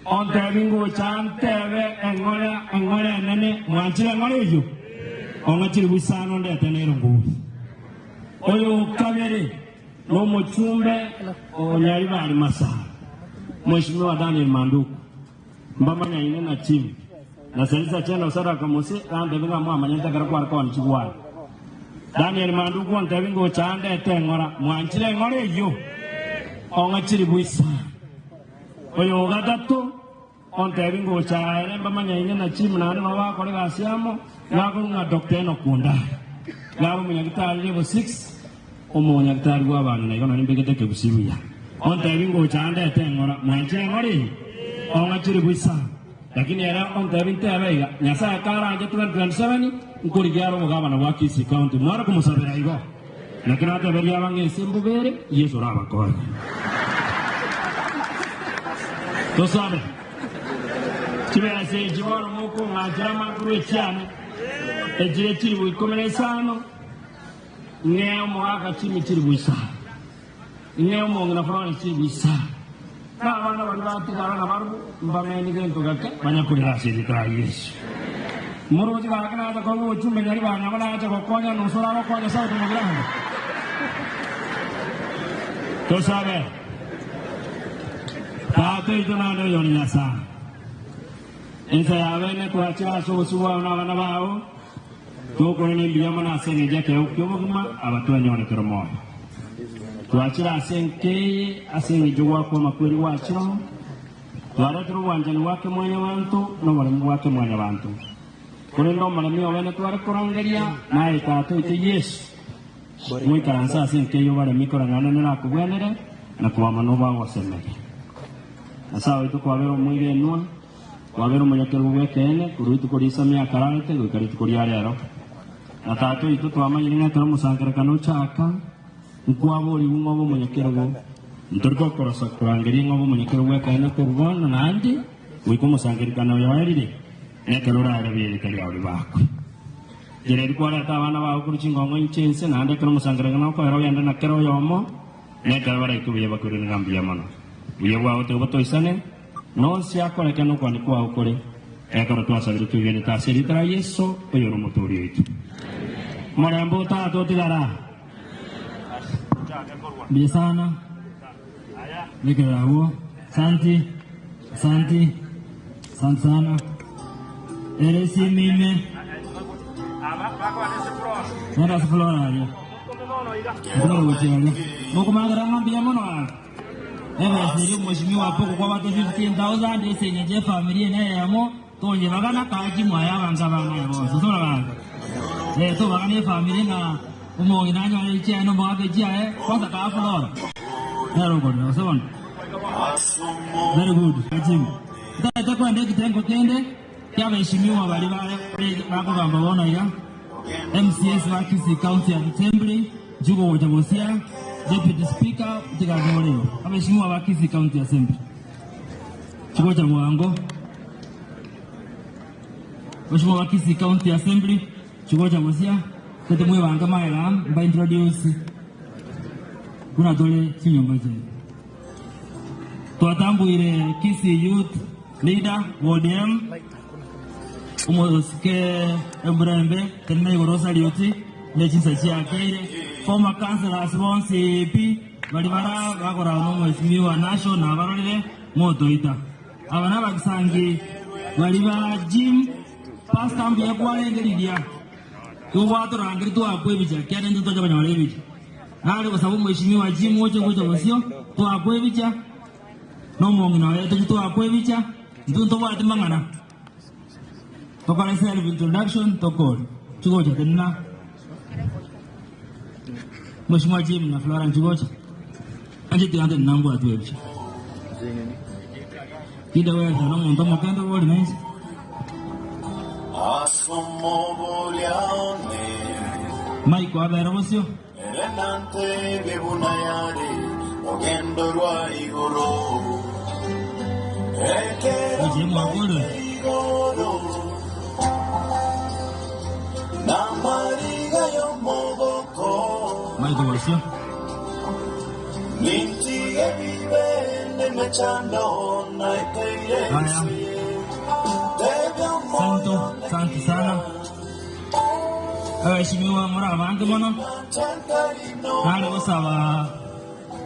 F: Ontebi ngocha ntebe eng'ore eng'ore enene, mwanchire eng'ore eyio? Ong'e chilifu isano ndete nere ngori. Oyo okabere nomochumbe o Nyaribari Masaba, Mheshimiwa Daniel Manduku. Mbamanyaine na Jim, na Selisa Chena Osadaka Mose gantebia ng'a mwamanyete ekero kware koonia chigware. Daniel Manduku ontebia ngocha andete eng'ora, mwanchire eng'ora eyio? Ong'e chilifu isano. Oyo o gatato ontebia ngocha ere mbamanyaine na Jim naende nabo bagokora egasi amo, gakorwa ng'a Doctor Enock Ondari. Gaba omonyagitari level 6, omonyagitari bw'abang'ina igo nari mbegete ekegusi buya. Ontebi ngocha andete eng'ora, mwanchire eng'ora eye? Ong'a chilifu isano. Lakini ere ontebi ntebe iga, Nyasae karanche 2027 nkorigia are obogabana bwa Kisii County, mware komosabera igo? Naki nateberia aba ng'a ense mbobe ere, Yeso orabakonye. Tosabe. Chibesa echi bono mokong'achera amakuru echiane, echire chilifu 15, Ng'ee omogaka chimi chilifu isano, ng'ee omong'ina Florence chilifu isano, na abana baria batigara nabarabwo mbameni gento gake banyakurera ase erieta ria Yeso. Moroche gaki nacha korwa obochumbe nyari banyabo nacha gokonya nusu oragokonya sauti mogirango. Tosabe. Tata oito naende oyore Nyasae, ensa ya bene twachire ase obosio bwao na abana bao, Tokorera mbuya mono ase engencho y'ekeegwa ki'obogima aba twanyoretire moyo. Twachire ase enka eye ase engencho y'ogoakwa amakweri gwachire oo, twaretire obwanchani bwa kemwanyabanto na oboremu bwa kemwanyabanto. Korende omoremi obene tware korangeria naye Tata oito Yeso, moikaranse ase enka eye obaremi koreng'ana nerakobwenere na kwama nobagosemeria. Nyasae oito kwabera omwegenwa. Kwabera omonyakerogo bw'ekeene korwa rituko ri'Isamia akararete goika rituko ria rero. Na Tata oito twamanyire ng'a ekero omosangererekano ochaka, nkwaborigwe ng'a obe omonyakerogo. Ntori gokorosa korangeria ng'a obe omonyakerogo bw'ekeene korwa bono naende goika omosangererekano oyo oerire, na ekero oraere buya erieta riao ribakwe. Inchera eria kwareta abana bao korwa chingongo inche ense, naende ekero omosangererekano okoera ogende na kera oyomo, na ekero baraike buya bakoirane ng'a mbuya mono. Buya bwao tiga botoisane. Nonsi akoreke nokwania kwao kore, ekero twasabire twegenete ase erieta ria Yeso, oyore Omotooria oito. Omorembe o Tata otigare aa.
V: Mbuya sana. Bekerera abwo. Asanti, asanti, asante sana. Ere esimime. Nenda ase Flora aria. Ntumire gochia aria. Mokomagera ng'a mbuya mono aa. Ebesa eria omweshimiwa Apoko kwabate 15,000 ase eng'encho efamiri ene eyemo tonyebagana kachi mwaye abanto aba naye bonsi. Gose orabanga? Eh, tobagane efamiri ng'a omong'ina anyore echiaye na omogaka echiaye kwanza kaa Flora. Nere okorera gose bono? Very good. Kachim. Ntagete kwenda ekitengo kende kiabeshimiwa baria bare bakogamba bono iga. MCAs ba Kisii County Assembly, Nchugo gocha bosia, Deputy Speaker, tiga ore igo. Abeshimiwa ba Kisii County Assembly. Chigocha bwango. Abeshimiwa ba Kisii County Assembly, chigocha bosia, tete mwebange maega mba introduce buna tore chinyomba chiaito. Twatambuire Kisii Youth Leader wa ODM omosike emurembe tenena igoro osarioti ne chinsa chiakeire former councillors bonsi pi bari bara bakoragwa na omwesimigwa Nasho nabarorire motoita aba nabagisangi bari ba Jim pastor mbuya kwarenge riria tobwatorangeri twakwa ebicha kiagera intwe tocha konyora ebicha nare gosaba omwesimigwa Jim oche gocha bosio twakwa ebicha Nomong'ina oye tochie toakwe ebicha, intwe ntobwati mang'ana. Tokore self introduction tokore. Chigocha tenena. Mheshimiwa Jim na Flora nchigocha. Anche tiga ntenena mbwatwe ebicha. Tinde goeta nomonto omokende bori nainche. Mike abere bosio.
N: Ere nantebie buna yare rogendo rwa igoro, ekero
V: Oche mwakore.
N: igoro, namariga y'omogoko,
V: Mike bosio.
N: nintige bibe nemechando naeteire
V: Haya.
N: ense. Tebia
V: Santo,
N: omoyo
V: santo sana. Abaheshimiwa muri abange mono, nare gosaba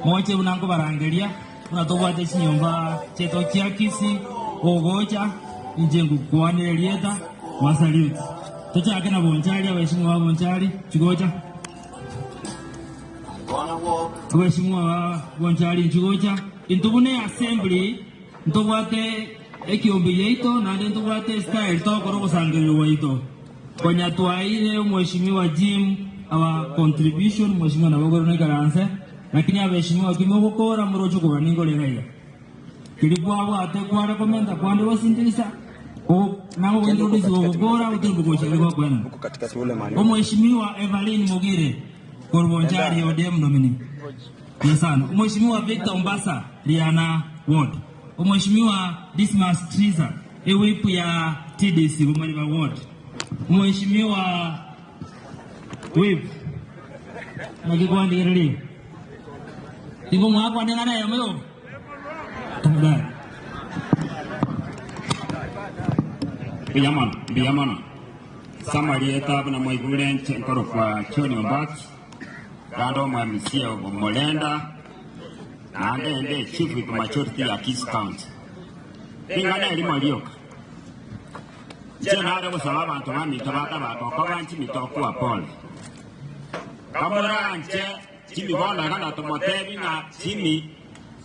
V: moche buna nkobarangeria, buna tobwate chinyomba chiaito chia Kisii, ogocha, inche ngokwanera erieta, mwa salute. Tochake na Bonchari, abaheshimiwa ba Bonchari, chigocha. Abaheshimiwa ba Bonchari nchigocha. Intwe buna eassembly, ntobwate ekiombe giaito, naende ntobwate estyle togokora ogosangereria gwaito. Konya twaeire omweshimiwa Jim our contribution, mweshimiwa nabo okore noikaranse, lakini abeshimiwa ki mogokora moroche okobua ninkore iga iga. Keria kwabwate kware komenta kwande gosindigisa nabo gointroduce gogokora gotari gogocha ere gokoenana. Omweshimiwa Evaline Mogire korwa Bonchari ODM nominee. Buya sana. Omweshimiwa Victor Ombasa Riana Ward. Omweshimiwa Dismas Triza ewhip ya TDC Bomariba Ward. Omweshimiwa Whip naki kwandigereria igo mwakwana eng'ana eyemo yoka tafadhali.
O: Mbuya mono, mbuya mono. Ase amarieta buna mwaigure inche nkorokwa John Ombati, naende omwamisia o Omorenda, naende inde Chief Whip Majority ya Kisii County. Ring'ana erimo rioka, inche nare gosaba abanto baminto batabaka okoba nchimito okwa pole. Kamoranche Jimmy bono iga natomotebi ng'a Jimmy,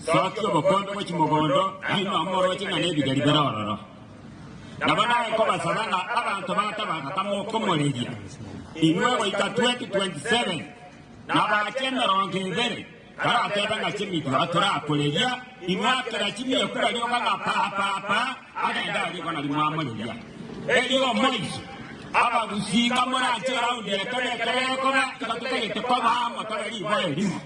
O: sokia obokombe gochia mogondo, nainwe moroche ng'a nebigeri bire ororo. Nabo naye nkobasaba ng'a abanto batabaka kamokomoreria inwe goika 2027, nabache emerongo ebere, Karatebe ng'a chimitwe torakoreria, inwe akera chimia kura rioka ng'a pa, pa, pa, agende aria igo nario mwamoreria. Erio omoiso, abagusii kamoranche eraundi ekero ekero ekoba, iga totagete koba amo tobe riboa erimo.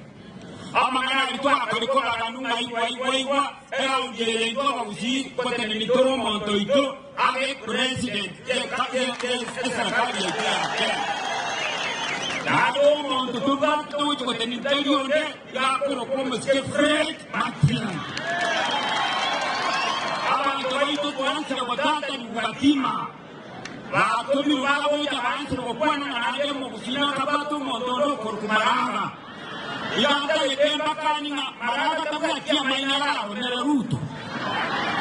O: Amang'ana aria twakori kobaganwa ng'a igwa, igwa, igwa, eraundi eye intwe abagusii ngotenenia tore omonto oito abe president y'eserekari yaito ya Kenya. Naende omonto tobwate togochia gotenenia tari onde, iga akorokwa omosike Fred Matiang'i. Abanto baito twansire gotatanigwa gatima, batomirwe bagocha baansire gokwana ng'a naende omogusii nakabwate omonto onde okorokwa Maraga. Iga ntagete mbakani ng'a Maraga tabwati amaino araromere Ruto.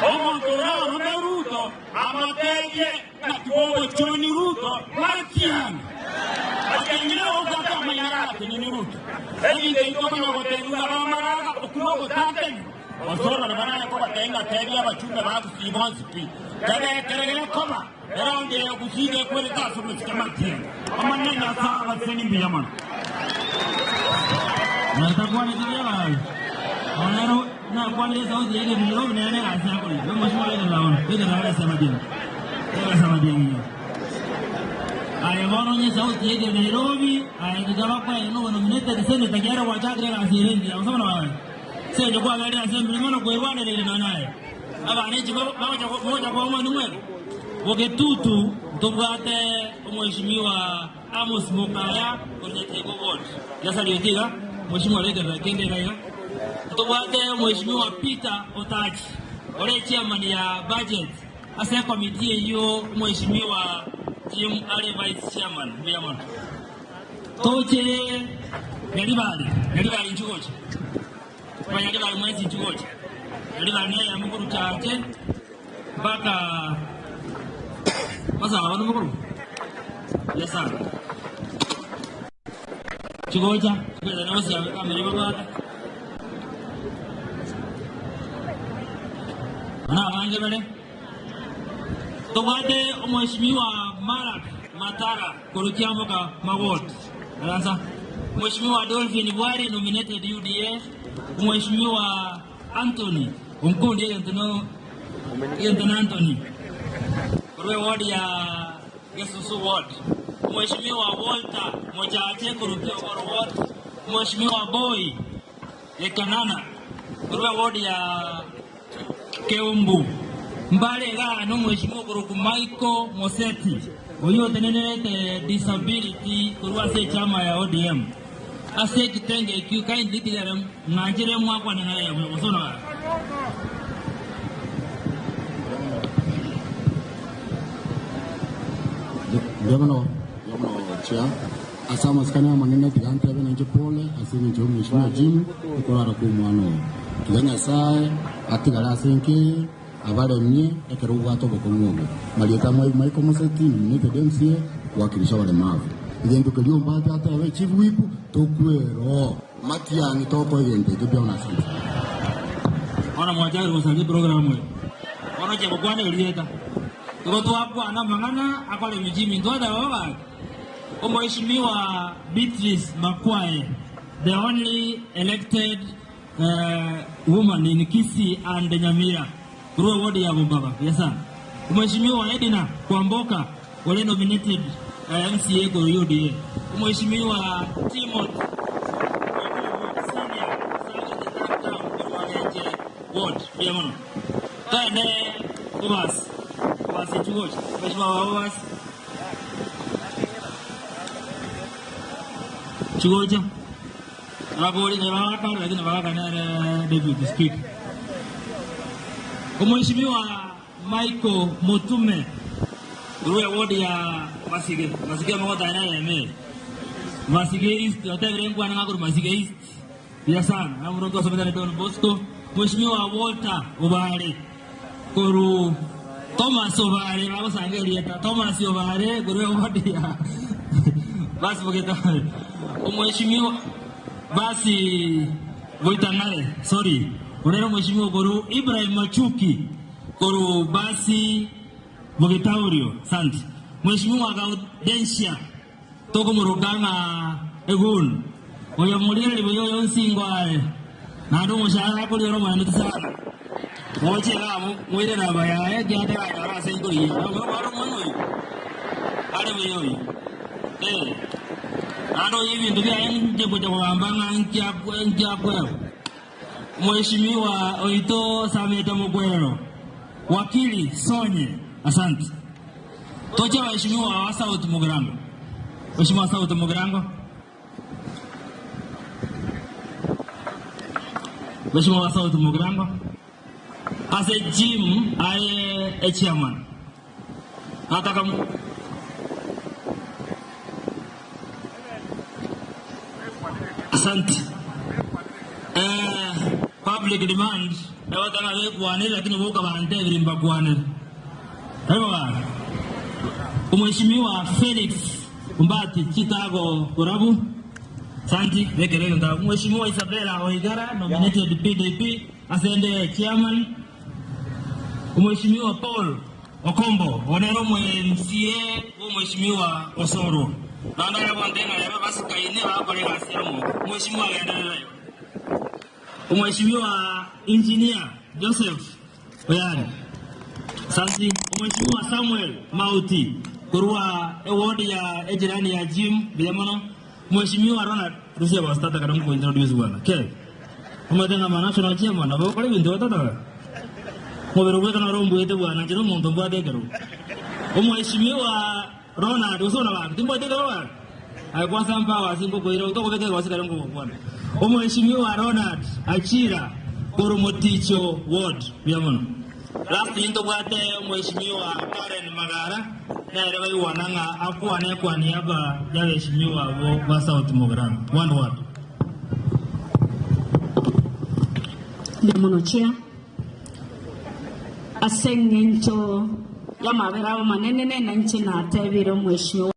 O: Omonto orarome Ruto amoteebie ng'a tigogochoni Ruto matiang'i. Matiang'i nere obwate amaino aratenenie Ruto. Ebinto ebi tokonya gotebiwa na Maraga okwo nogotantanigwa. Osoro nabo nare kobatebia ng'a tebia abachumbe ba Gusii bonsi pi, kebe ekero gekoba. Erangi ya Gusii gekwerete ase omosike matiang'i. Omonene Nyasae abaseni mbuya mono.
V: Natakwanete buya baye. Onero nakwanire esauti ya Nairobi nere egasi akorire. Omochie oyo Raona, Raona ase amatiang'i. Ase amatiang'i igo. Aye bono onye esauti ya Nairobi, aye tiga bakoe nobo nominated senator kiagera gwachakire egasi ere engiya. Gose bono baye. Ase kwaberire ase emeremo na kwerwanereire nonya naye. Abana inche bagocha mogocha koa omwana mweka. Bogetutu ntobwate omweshimiwa Amos Mokaya korwa Nyatego ward. Yasariote iga, mweshimiwa rekerera kende iga iga. Ntobwate omweshimiwa Peter Otachi ore chairman ya budget ase ekomiti eyio omweshimiwa Jim are vice chairman. Mbuya mono. Toche Nyaribari, Nyaribari inchuo gocha. Abanyaribari mwensi inchuo gocha. Nyaribari neyemo korwa Chache mpaka Masaba nomokorwa. Buya sana. Chigocha, chigocha na gose kamera babwate. Bana abange bare. Tobwate omweshimiwa Malak Matara korwa Kiamboka Magoti. Arasa. Mheshimiwa Dolphin Bwari nominated UDA. Mheshimiwa Anthony Onkundi egento no egento na Anthony korwa eward ya Gesusu ward. Mheshimiwa Walter Mochache korwa Kiogoro ward. Mheshimiwa Boy Gekanana korwa eward ya Keumbu. Mbare igaa nomweshimiwa okorokwa Michael Moseti, oyio otenenerete disability korwa ase echama ya ODM. Ase ekitenge ekio kindly tigere ng'anchere mwakwane naye gose onogare.
R: Mbuya mono, mbuya mono Chair. Ase amasikani amanene tiga ntebe nainche pole ase engencho y'omweshimiwa Jim okorara kw'omwana oyo. Tiga Nyasae atigare ase enka eye abaremie ekero obwate obokong'u obo. Marieta Michael Moseti, nominated MCA, kowakilisha abaremavu. Egento keria ombate atebe Chief Whip tokwero matiang'i tokoa egento ekio mbuya mono asante.
V: Bono mwachakire gosaria eprogramu eye. Bono ochia gokwana erieta. Igo twakwana amang'ana akore Jimmy ntwateba bo gaki. Omweshimiwa Beatrice Makwae, the only elected woman in Kisii and Nyamira korwa eward ya Bombaba. Buya sana. Omweshimiwa Edna Kwamboka ore nominated MCA korwa UDA. Omweshimiwa Timothy Obubu Senior serving the third term korwa Genche ward. Mbuya mono. Toende Obasi. Obasi inchuo gocha. Omweshimiwa Obasi. Chigocha nabori ne bagakare lakini bagaka nere deputy speaker. Omweshimiwa Michael Mutume korwa eward ya Masige, Masige omogotari nere eme Masige East otebire nkwane ng'a korwa Masige East buya sana na omonto twasomete na Don Bosco. Mweshimiwa Walter Obare Korwa Thomas Obare bagosanga erieta Thomas Obare korwa eward ya basi bogetare omweshimiwa basi Goitang'are sorry ore omweshimiwa korwa Ibrahim Machuki korwa basi Bogetaurio asante mweshimiwa Gaudensia Tokomoroka ng'a Egun, oyo omorigereria buya oyo nsingo aye, naende omoshahara akoria ore omoenenu sana. Moche iga amo, moire namba yaye, ekiagera taranyore ase nkorigia. Omwana omwana oyio are buya oyio, ee, naende oyio ebinto biaye inche ngocha kogamba ng'a nki nki akoegwa. Mheshimiwa oito Sameta Mokwero, Wakili Sonye, asante. Toche abaheshimiwa wa South Mugirango. Mheshimiwa South Mugirango. Mheshimiwa wa South Mugirango. Ase Jim aye echairman. Nataka Asante. Public demand egotanga bekwanire lakini boka bantebire mbakwanire. Karibu bana. Mheshimiwa Felix Umbati Chitago Urabu. Santi, bekerere nda. Mheshimiwa Isabella Oigara nominated PDP asende chairman. Mheshimiwa Paul Okombo onero mwe MCA wo Mheshimiwa Osoro. Nanda ya bonde na yaba basikaine bakorega asemo. Mheshimiwa agendelea. Mheshimiwa Engineer Joseph Oyani. Santi, Mheshimiwa Samuel Mauti kurwa eward ya ejirani ya Jim Biamono. Mheshimiwa Ronald Rusia bastata kana mko introduce bwana. Ke. Umatenga ma national chairman abo kore bintu batata. Mubero bweka na rombo ete bwana njiro muntu mbwate kero. Mheshimiwa Ronald usona bantu timbwate kero bwana. Alikuwa sampa wasingo koira utoko beke wasikare ngo bwana. Mheshimiwa Ronald Achira Koromoticho Ward Biamono. Last into bwate Mheshimiwa Karen Magara nere baiwananga akwane kwa niaba ya waheshimiwa wa South Mugirango. One word.
S: Ndiamono chair ase eng'encho ya mabera manene na nche natebire omweshimiwa.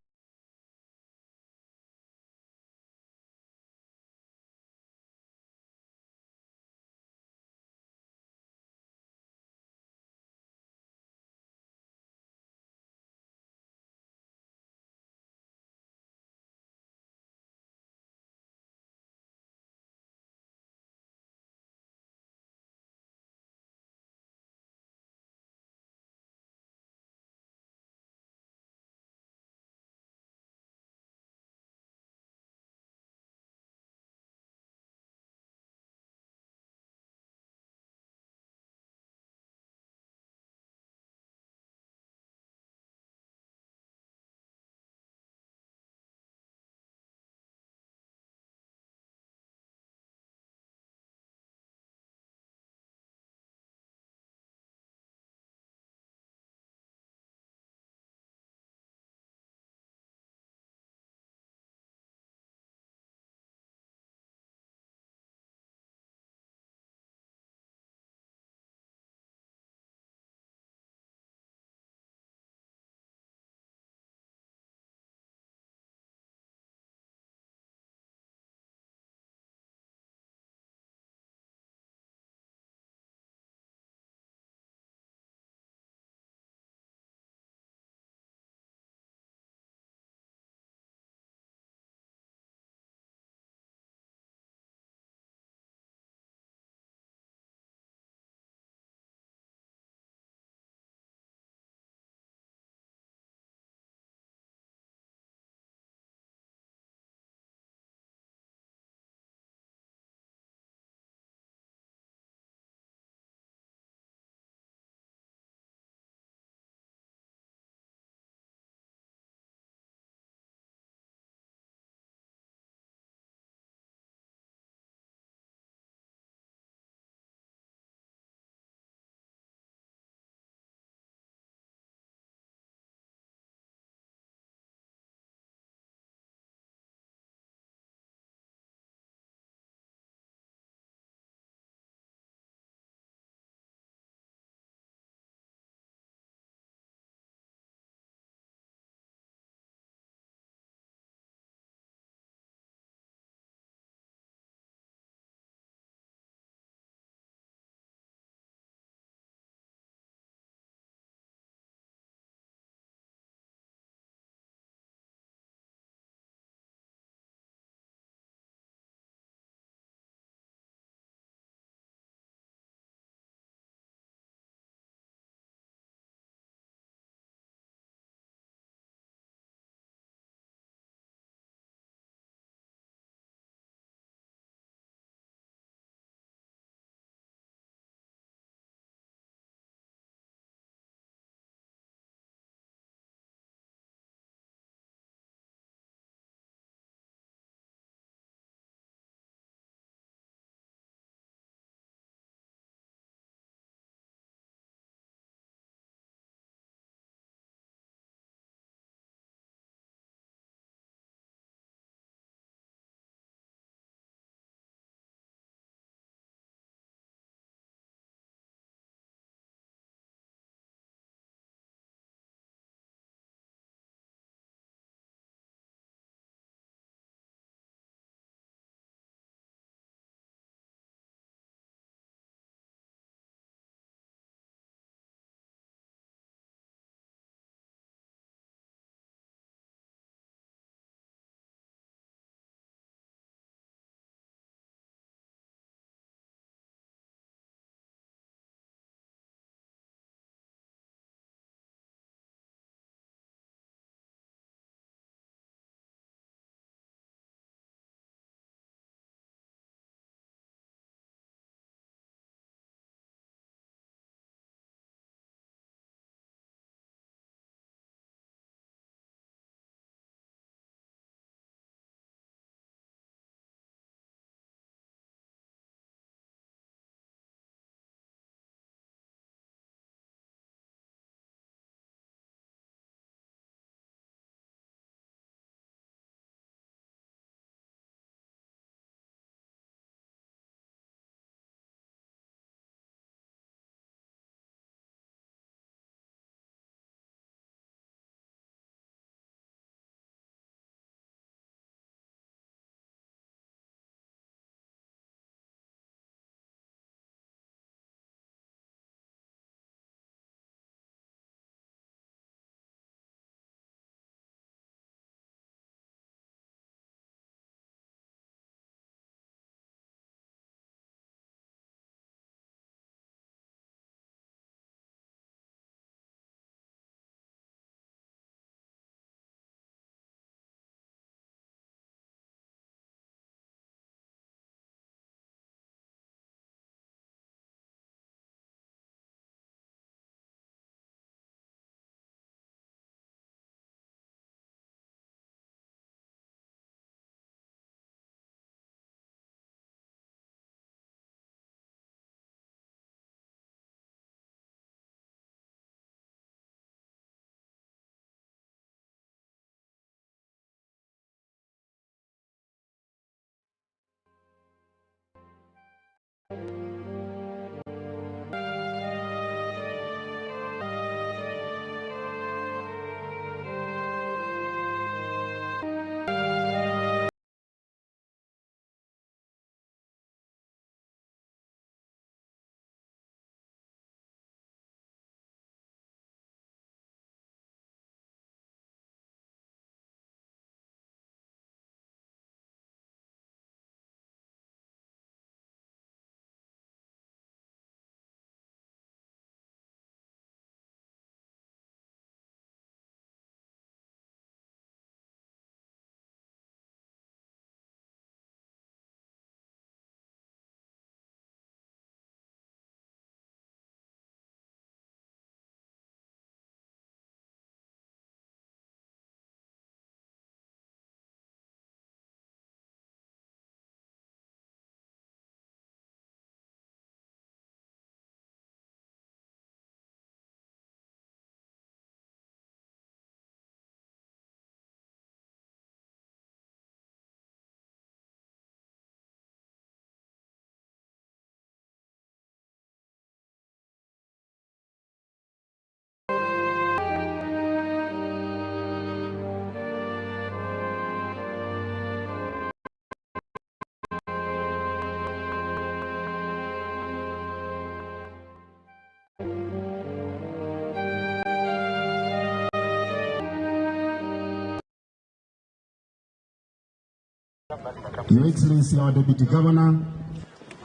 R: Your Excellency, our Deputy Governor,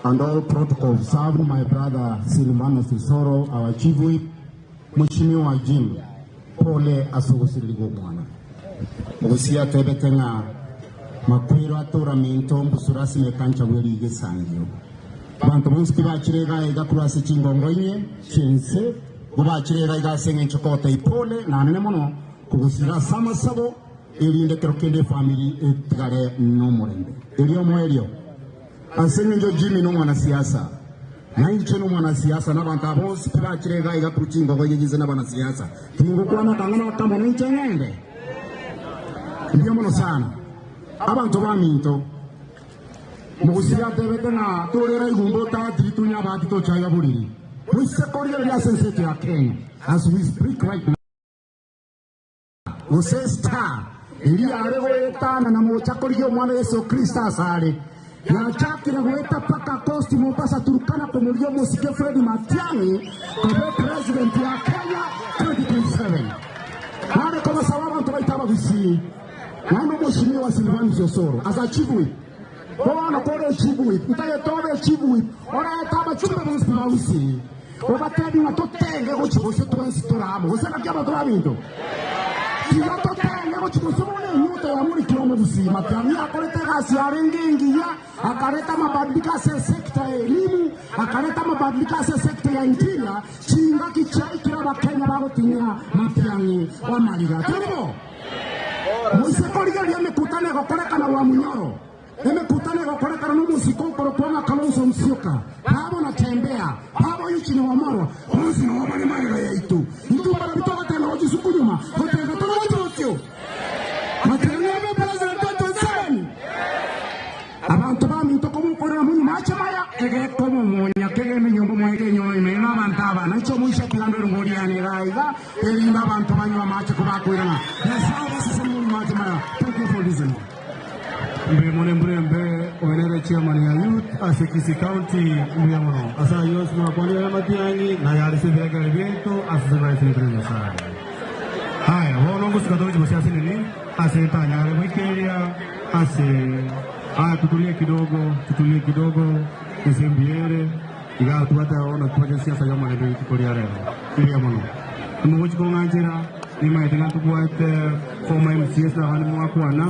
R: and all protocol observed, my brother Silvanus Osoro, our Chief Whip, Mheshimiwa Jim, pole ase ogosirerigwa omwana. Ogosia atebete ng'a makwero atora minto mbusura ase emekancha bwe rigesangio. Abanto bonsi tibachire iga iga korwa ase chingongo inye chi'ense, igo bachire iga iga ase eng'encho kogotebia pole nanene mono kogosira ase amasabo erinde ekero kende efamiri etigare nomorembe. Erio omoerio, ase engencho Jimmy nomwanasiasa, na inche nomwanasiasa, na abanto aba bonsi tibachire iga iga korwa chingogo inye chinse nabanasiasa, tingokwana akang'ana akamo ninche ng'ende. Mbuya mono sana, abanto baminto. Mogusia atebete ng'a torera igumba otatiri tunya abati tochaya boriri. Moise korigereria ase ense eto ya Kenya as we speak right now. Gose star eria yare goetana na mocha korigia omwana Yeso Kristo asare, yachakire goeta paka Coast, Mombasa, Turkana komorigia omosike Fred Matiang'i koba epresident ya Kenya 2027. Nare kobasaba abanto baito abagusii naende omoshimiwa Silvanus Osoro as a chief whip. Bono kore chief whip, ntagete obe chief whip orete abachumbe bonsi ba Gusii. Obatebi ng'a totenge gochia bosio twensi tore amo, gose naki abanto baminto? Tiga totenge gochia bosio bono enyota yamorikire omogusii. Matiang'i akorete egasi yarenge engiya, akareta amabadiliko ase esector ya elimu, akareta amabadiliko ase esector ya interior, chingaki chiaikire abakenya bagotinyia Matiang'i amariga. Tari bo? Moise korigereria emekutano egokorekana Rwamunyoro. Emekutano egokorekana nomosike okorokwa ng'a Kalonzo Musyoka, Babu Natembeya, Babu Eugene Wamalwa, bonsi nabo bare magega yaito. Intwe mbarabwo togotenga gochia isuku nyuma, gotenga tore gochia bosio. Matiang'i abe president 2027. Abanto baminto komokorera monywe mache maya, egekomomonya kegende nyomba mwaye kenyoe ime na abanto aba. Nainche omoisia tiga ndore ngori yane iga iga, erinde abanto banywe amache kobakoirana. Nyasae obasesenie monywe mache maya. Thank you for listening.
P: Mbuya mono embura embe, oyo nere chairman ya youth ase Kisii County, mbuya mono ase ayio onsi mwakwanire aya amatiang'i na ayare ase ebirengererio biaito ase ase baesenetwe na Nyasae. Haya, bono ngosuka tore chibosi ase nini ase ntanyare goikeria ase aya tutulie kidogo tutulie kidogo ase mbuya ere iga tobwate bono tobwate siasa ya omorembe rituko ria rero. Mbuya mono. Timogochi kong'anchera, nimanyete ng'a ntobwate former MCAs na abande mwakwana,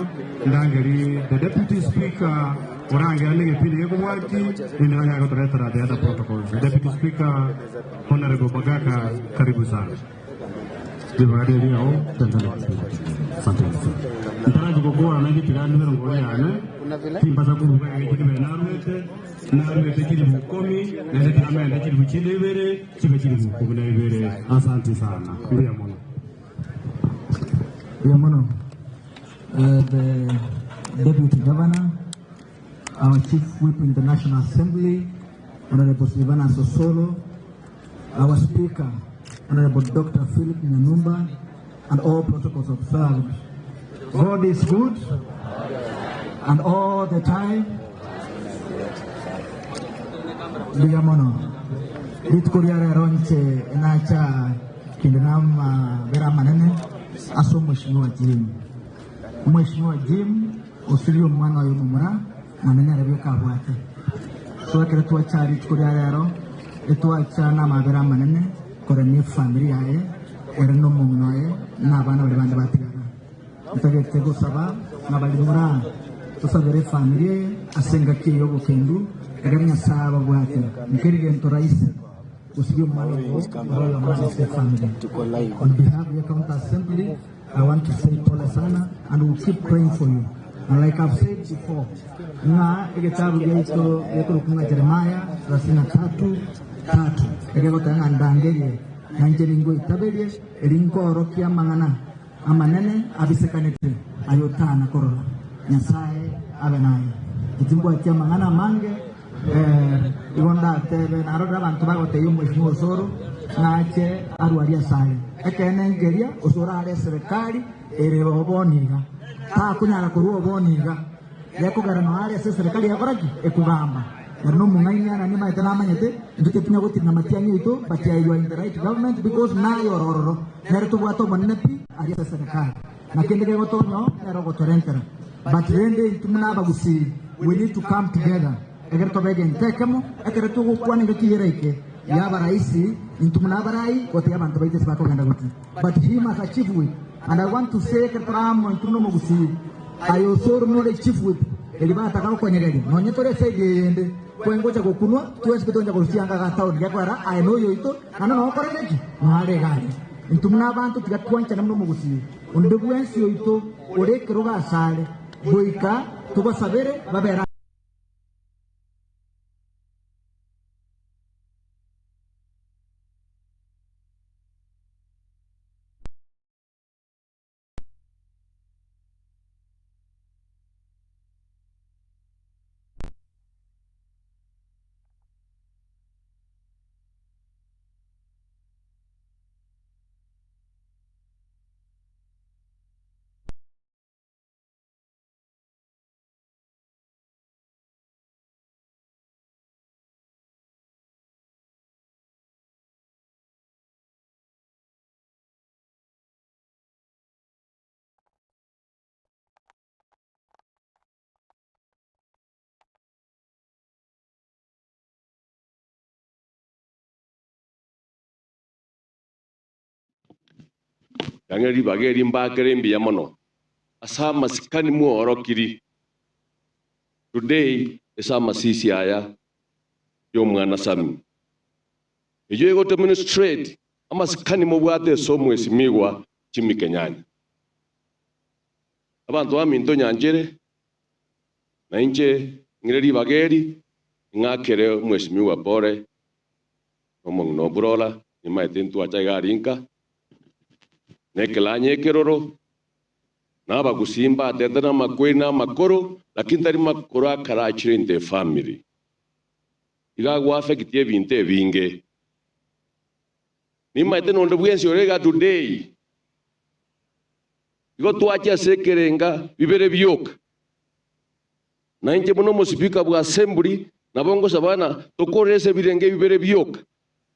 P: ndangeri the deputy speaker orangera negepindi gekobwati rinde nanyare gotoretera the other protocols. Deputy Speaker Honorable Bagaka karibu sana. Ribaga riria riao Asante sana. Ntarachi gokwana nainche tiga ndube rongori yane timbasa koruga egento kebere naruete naruete chilifu ikomi naende tiga mende chilifu chinde ibere chibe chilifu ikomi na ibere. Asante sana. Mbuya mono.
C: Mbuya mono. The Deputy Governor, our Chief Whip in the National Assembly,
L: Honorable Silvanus Osoro, our Speaker, Honorable Dr. Philip Nyanumba, and all protocols observed. God is good, and all the time. Mbuya mono. Rituko ria rero inche nacha kinde namabera amanene ase omweshimiwa Jim. Omweshimiwa Jim osirie omwana oye omomura na nere bweka abwate. So ekero twacha rituko ria rero etwacha namabera amanene koremia efamiri yaye ere na omong'ina oye na abana baria bande batigara. Ntagete gosaba ng'a baria mora tosabere efamiri eye ase engaki eye y'obokendu ekero Nyasaye ababwate. Nkeri gento rahisi gosiria omwana obo ore oyomo ase efamiri. On behalf ya county assembly I want to say pole sana and we'll keep praying for you. And like I've said before, ng'a egetabu giaito gekorokwa ng'a Jeremiah 33:3 egegoteba ng'a ndangerie na inche ningoitaberie eri nkoorokia amang'ana amanene abisekanete aye otana korora. Nyasae abe naye. Timbwati amang'ana amange eh, igo ndatebe narorire abanto bagotebia omweshimiwa Osoro ng'ache arwarie asare. Ekeene nkeria Osoro are eserekari ere oboni iga. Takonyara korwa oboni iga. Gekogera noyo are ase eserekari egokora ki? Ekogamba. Ere nomong'aini ana nimaete namanyete, intwe titunya gotiina matiang'i aito, but you are in the right government because naye ore ororo. Nere tobwate omonene pi aria ase eserekari. Na kende kegotonya oo nere ogotorentera. But rende intwe buna abagusii we need to come together ekero tobe egento ekemo, ekero togokwana engaki eyio eraike yaba rahisi intwe buna abarai gotebia abanto baito ase bakogenda gochia. But him as a chief whip and I want to say ekero tore amo intwe buna omogusii aye Osoro nore chief whip erio bataka gokonyegeria nonye tore eside eyende kwengocha gokunwa twensi pi togocha korusia anga iga town gekoera aye noyoito naende nokorete ki? Noare iga aria. Intwe buna abanto tiga twanchane buna omogusii, onde bwensi oito ore ekerogo asare, goika tobasabere babere.
C: Ang'e ribaga eri mbakere mbuya mono ase amasikani mworokiri today ase amasisi aya y'omwana Sammy. Eyio egodemonstrate amasikani mobwate ase omwesimigwa Jimmy Kenyanya. Abanto baminto nyanchere, na inche ng'ire ribaga eri ng'akere omwesimigwa pore na omong'ina o Burora, nimaete ntwacha iga aria inka, na ekelanya ekeroro, na abagusii mbatete na amakweri na amakoro, lakini tari makoro akarachire into efamiri. Iga agoaffecti ebinto ebinge. Nimaete nonde bwensi ore iga today, igo twachia ase ekerenga bibere bioka. Na inche buna omospeaker bwa assembly nabo ngosaba ng'a tokorere ase ebirenge bibere bioka.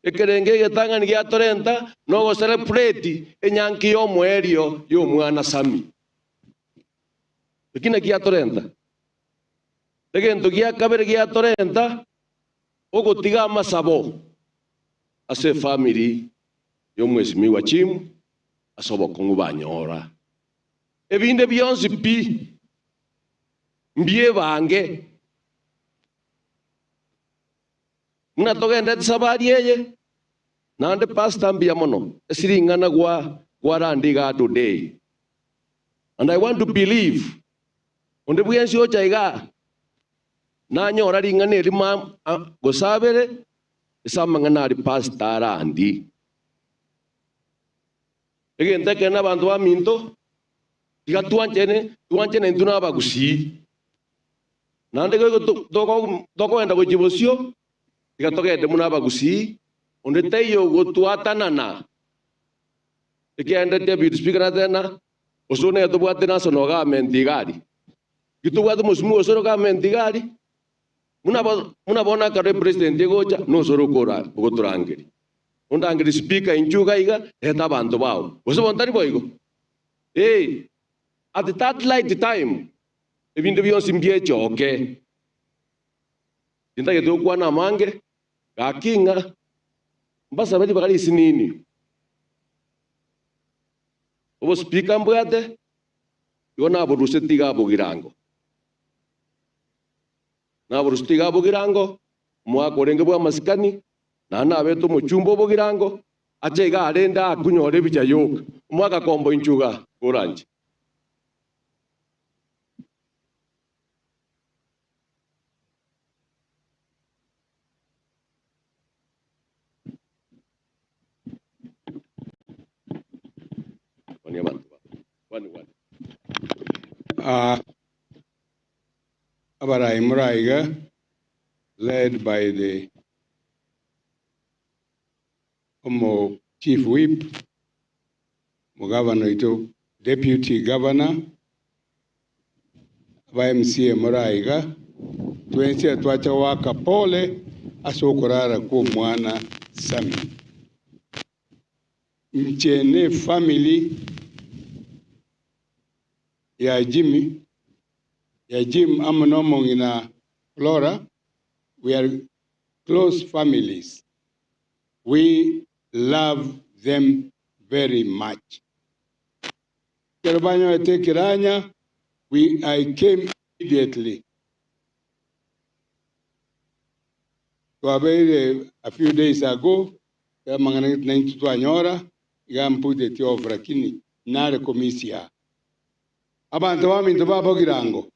C: Ekerengo egetang'ani giatorenta nogocelebrate enyangi y'omoerio y'omwana Sammy. Eki nakio giatorenta. Egento gia kabere giatorenta ogotiga amasabo ase efamiri y'omwesimigwa Jim ase obokong'u banyora. Ebinde bionsi pi mbiebange. Buna togendete safari eye, naende pastor mbuya mono ase ring'ana gwa gwaranda igaa today. And I want to believe onde bwensi ocha igaa nanyora ring'ana eri ma gose abere ase amang'ana aria pastor arandie. Egento ekenene abanto baminto, tiga twanchane, twanchane intwe na abagusii. Naende tokoenda gochia bosio, Tiga togende buna abagusii, onde taiyo ogotwatanana. Ekiagera Deputy Speaker nateba gose nere tobwate national government iga aria. Ki tobwate omosimi gose government iga aria? Buna buna bono ekero epresident egocha, nosore okora ogotorangeria. Ondangerie speaker inchuo iga iga, reta abanto bao. Gose bono tari boigo? Ee, at that right time, ebinto bionsi mbiechoke. Tintagete gokwana amange, gaki ng'a mbasabe ribaga risinini. Obospeaker mbwate, igo naboruseti iga bogirango. Naboruseti iga bogirango, omwaka orenge bw'amasikani, naende nabete omochumba obogirango, ache iga arende akunyore ebicha yoka. Omwaka kombo inchuo iga, koranche.
G: Uh, Abarai Muraiga, led by the Omo Chief Whip, Mugavana oito Deputy Governor, aba MCA Muraiga, twensi twacha goaka pole ase okorara kwa omwana Sammy. Inche ne family ya Jimmy, ya Jim amo na omong'ina Flora, we are close families. We love them very much. Ekero banyorete ekiranya, we, I came immediately. Twabeire a few days ago, amang'ana naintwe twanyora, iga mputeti off lakini nare komisia. Abanto baminto babogirango,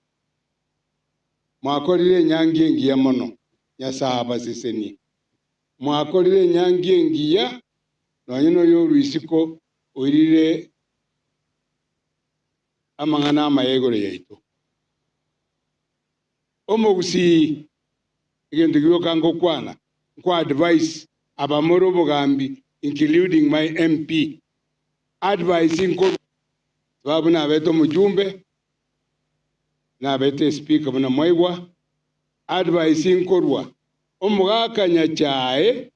G: mwakorire enyangi engiya mono, Nyasaye abasesenie. Mwakorire enyangi engiya, nonye noyo orwisiko oirire amang'ana amaya igoro yaito. Omogusii egento gioka ngokwana, nkwa advice abamore obogambi including my MP. Advice nko sababu nabete omojumbe, nabete speaker buna mwaigwa, advice nkorwa omogaka Nyachae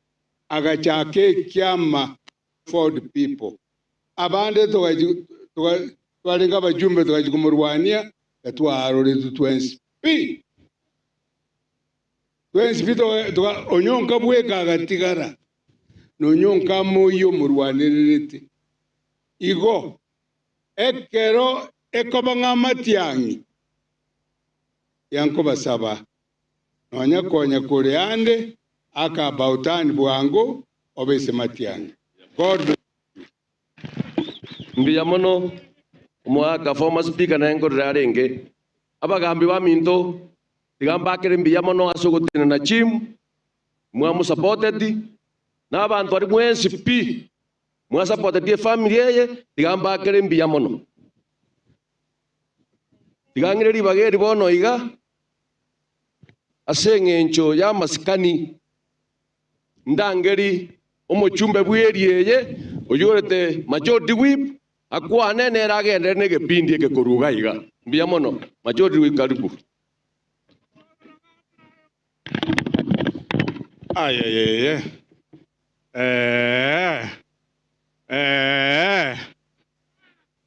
G: agachaka ekiama for the people. Abande twarenga abajumbe tugachi kumurwania etwaroretwe twensi pi twensi pi onyonka bweka agatigara nonyonka moyo omorwanererete igo ekero ekoba ng'amatiang'i yankobasaba nonya konya kore ande aka about bwango obese matiang'i. God bless.
C: Mbuya mono omwaka former speaker naye nkorera arenge abagambi baminto tiga mbakere mbuya mono ase ogotenena Jim mwamusupported na abanto ari mwensi pi mwasupported efamily eye tiga mbakere mbuya mono tiga ng'ire ribaga eri bono iga ase eng'encho ya amasikani ndangeri omochumbe bweri eye oyorete majority whip akwane nere agendere na egepindi ekekoruga iga mbuya mono majority whip karibu.
T: Ayayaya. Eh. Eh.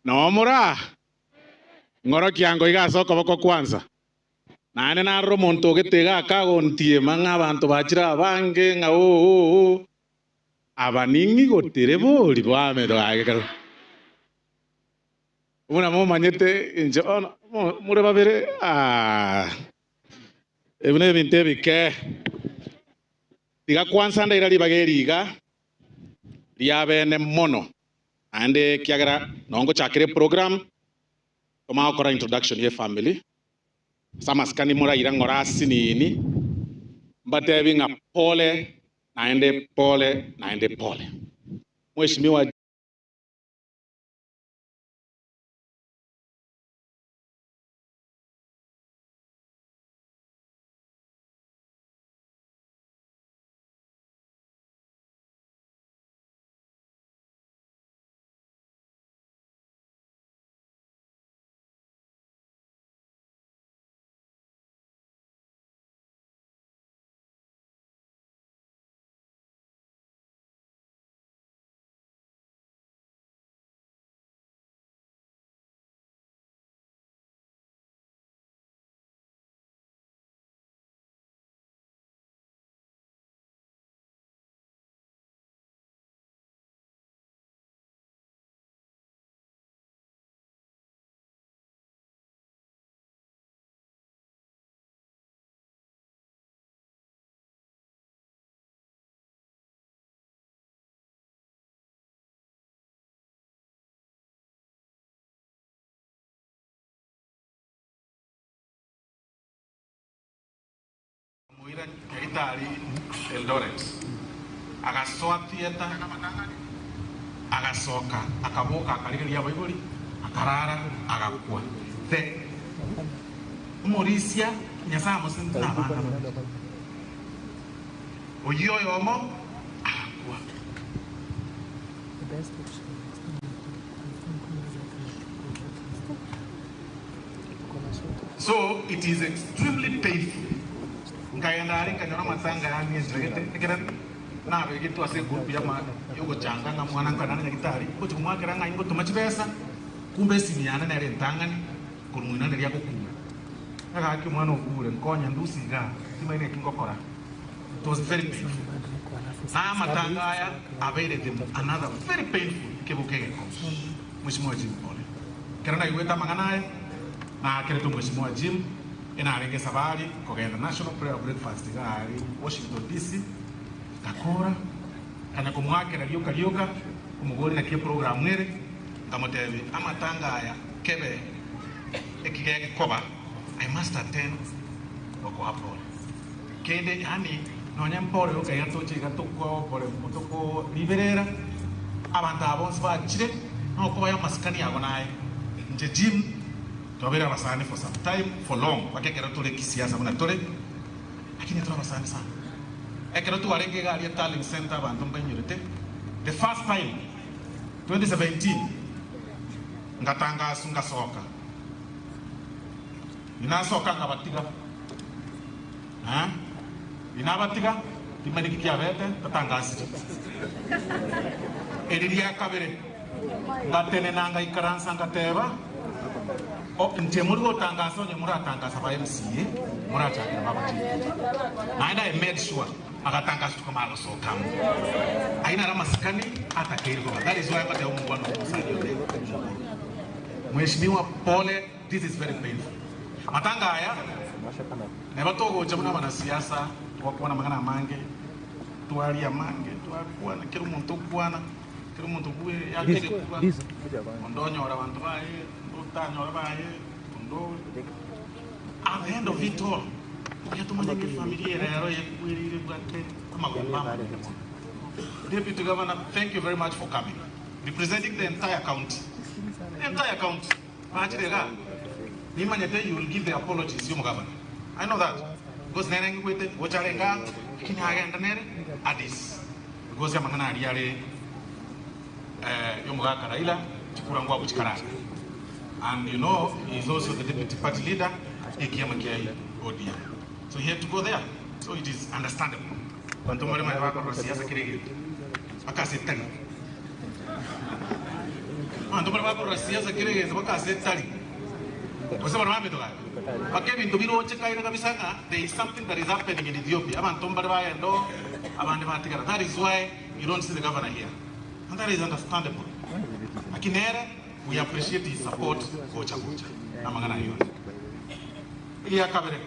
T: Nomura. Ng'oro kiango iga ase okoboko kwanza. Naende narora omonto ogete iga akagontiema ng'a abanto bachire abange ng'a oo oo oo. Aba ning'igotere bori bwamete gake kero. Buna momanyete inche ono more babere ah. Ebi nebinto ebike. Tiga kwansa ndaira ribaga eri iga riabene mono. Naende ekiagera nongo ngochakera eprogram, tomanye gokora introduction ye family. Ase amasikani moraira ng'ora asinini, mbatebi ng'a pole naende pole naende pole. Mheshimiwa nyagitari Eldoret, agasoa theatre, agasoka, akaboka akarigereria abaibori, akarara, agakwa. The omorisia Nyasae amosenete na abana babere. Oyio oyomo agakwa. So it is extremely painful. Nkagenda aria nkanyora amatanga yane enchera gete ekero nabegetwe ase egroup yama yogochanga ng'a mwana nkoenda nare nyagitari, ngochi komwakera ng'a ingotoma chibesa, kumbe esimi yane nere entang'ani korwa moino neria agokura. Agaki omwana okure nkonye ndusie igaa, timanyeti naki ngokora. It was very painful. Na amatanga aya abeire the another very painful keboka egeko. Mweshimiwa Jim pole. Ekero naigwete amang'ana aya, naakerete omweshimiwa Jim, enarenge esabari kogenda National Prayer Breakfast iga aria Washington DC, ngakora, nkanya komoakera rioka rioka, komobori naki eprogram ere, nkamotebia amatanga aya kebe eki gekoba, I must attend gokoa pole. Kende yaani nonya mpore yoka iga toche iga tokore tokoriberera abanto aba bonsi bachire nokobaya amasikani ago naye inche Jim twabeire abasani for some time for long mpaka ekero tore kisiasa buna tore lakini tore abasani sana ekero twarenge iga aria Tallying Centre abanto mbainyorete the first time 2017 ngatangasu ngasoka Inasoka ngabatiga, eh, inabatiga, timanyeti ki kiabete, tatangasiri. Eri ria kabere, ngatenena ngaikaransa ngateba, O, inche mori gotangasa onye moratangasa ba MCA, morachakera bagochiika. Naende I made sure agatangasa tukamanya gosoka amo. Ayio naro amasikani atakeire koba. That is why ngoteba omongwana oyo omosani one omokoro. Mheshimiwa pole. This is very painful. Matanga aya neba togocha buna abanasiasa twakwana amang'ana amange, twaria amange, twakwana kera omonto okwana, kera omonto bwe yake egekuba, onde onyora abanto baye, onde otanyora baye, onde at the end of it all, mbuya tomanye ng'a efamiri eye rero ekwereire ebwate amagomba amanene mono. Deputy Governor, thank you very much for coming, representing the entire county, the entire county. Bachire igaa, nimanyete you will give the apologies y'omogabana. I know that because nere ngigwete gocha are igaa, lakini agenda nere Addis because amang'ana aria are eh, y'omogaka Raila chikura ngwabu chikaranga. And you know he is also the deputy party leader ekiama kia ODM. So he had to go there. So it is understandable. Banto mbare mare bakorora siasa kera egento mpaka ase etari. Abanto mbare bakorora siasa kera egento mpaka ase etari. Gose baria bamito gaki. Mpaka ebinto biroche kaire kabisa ng'a there is something that is happening in Ethiopia. Abanto mbare bagenda oo, abande batigara. That is why you don't see the governor here. And that is understandable. Lakini nere we appreciate his support gocha gocha namang'ana ayio yonsi. Egia kabere.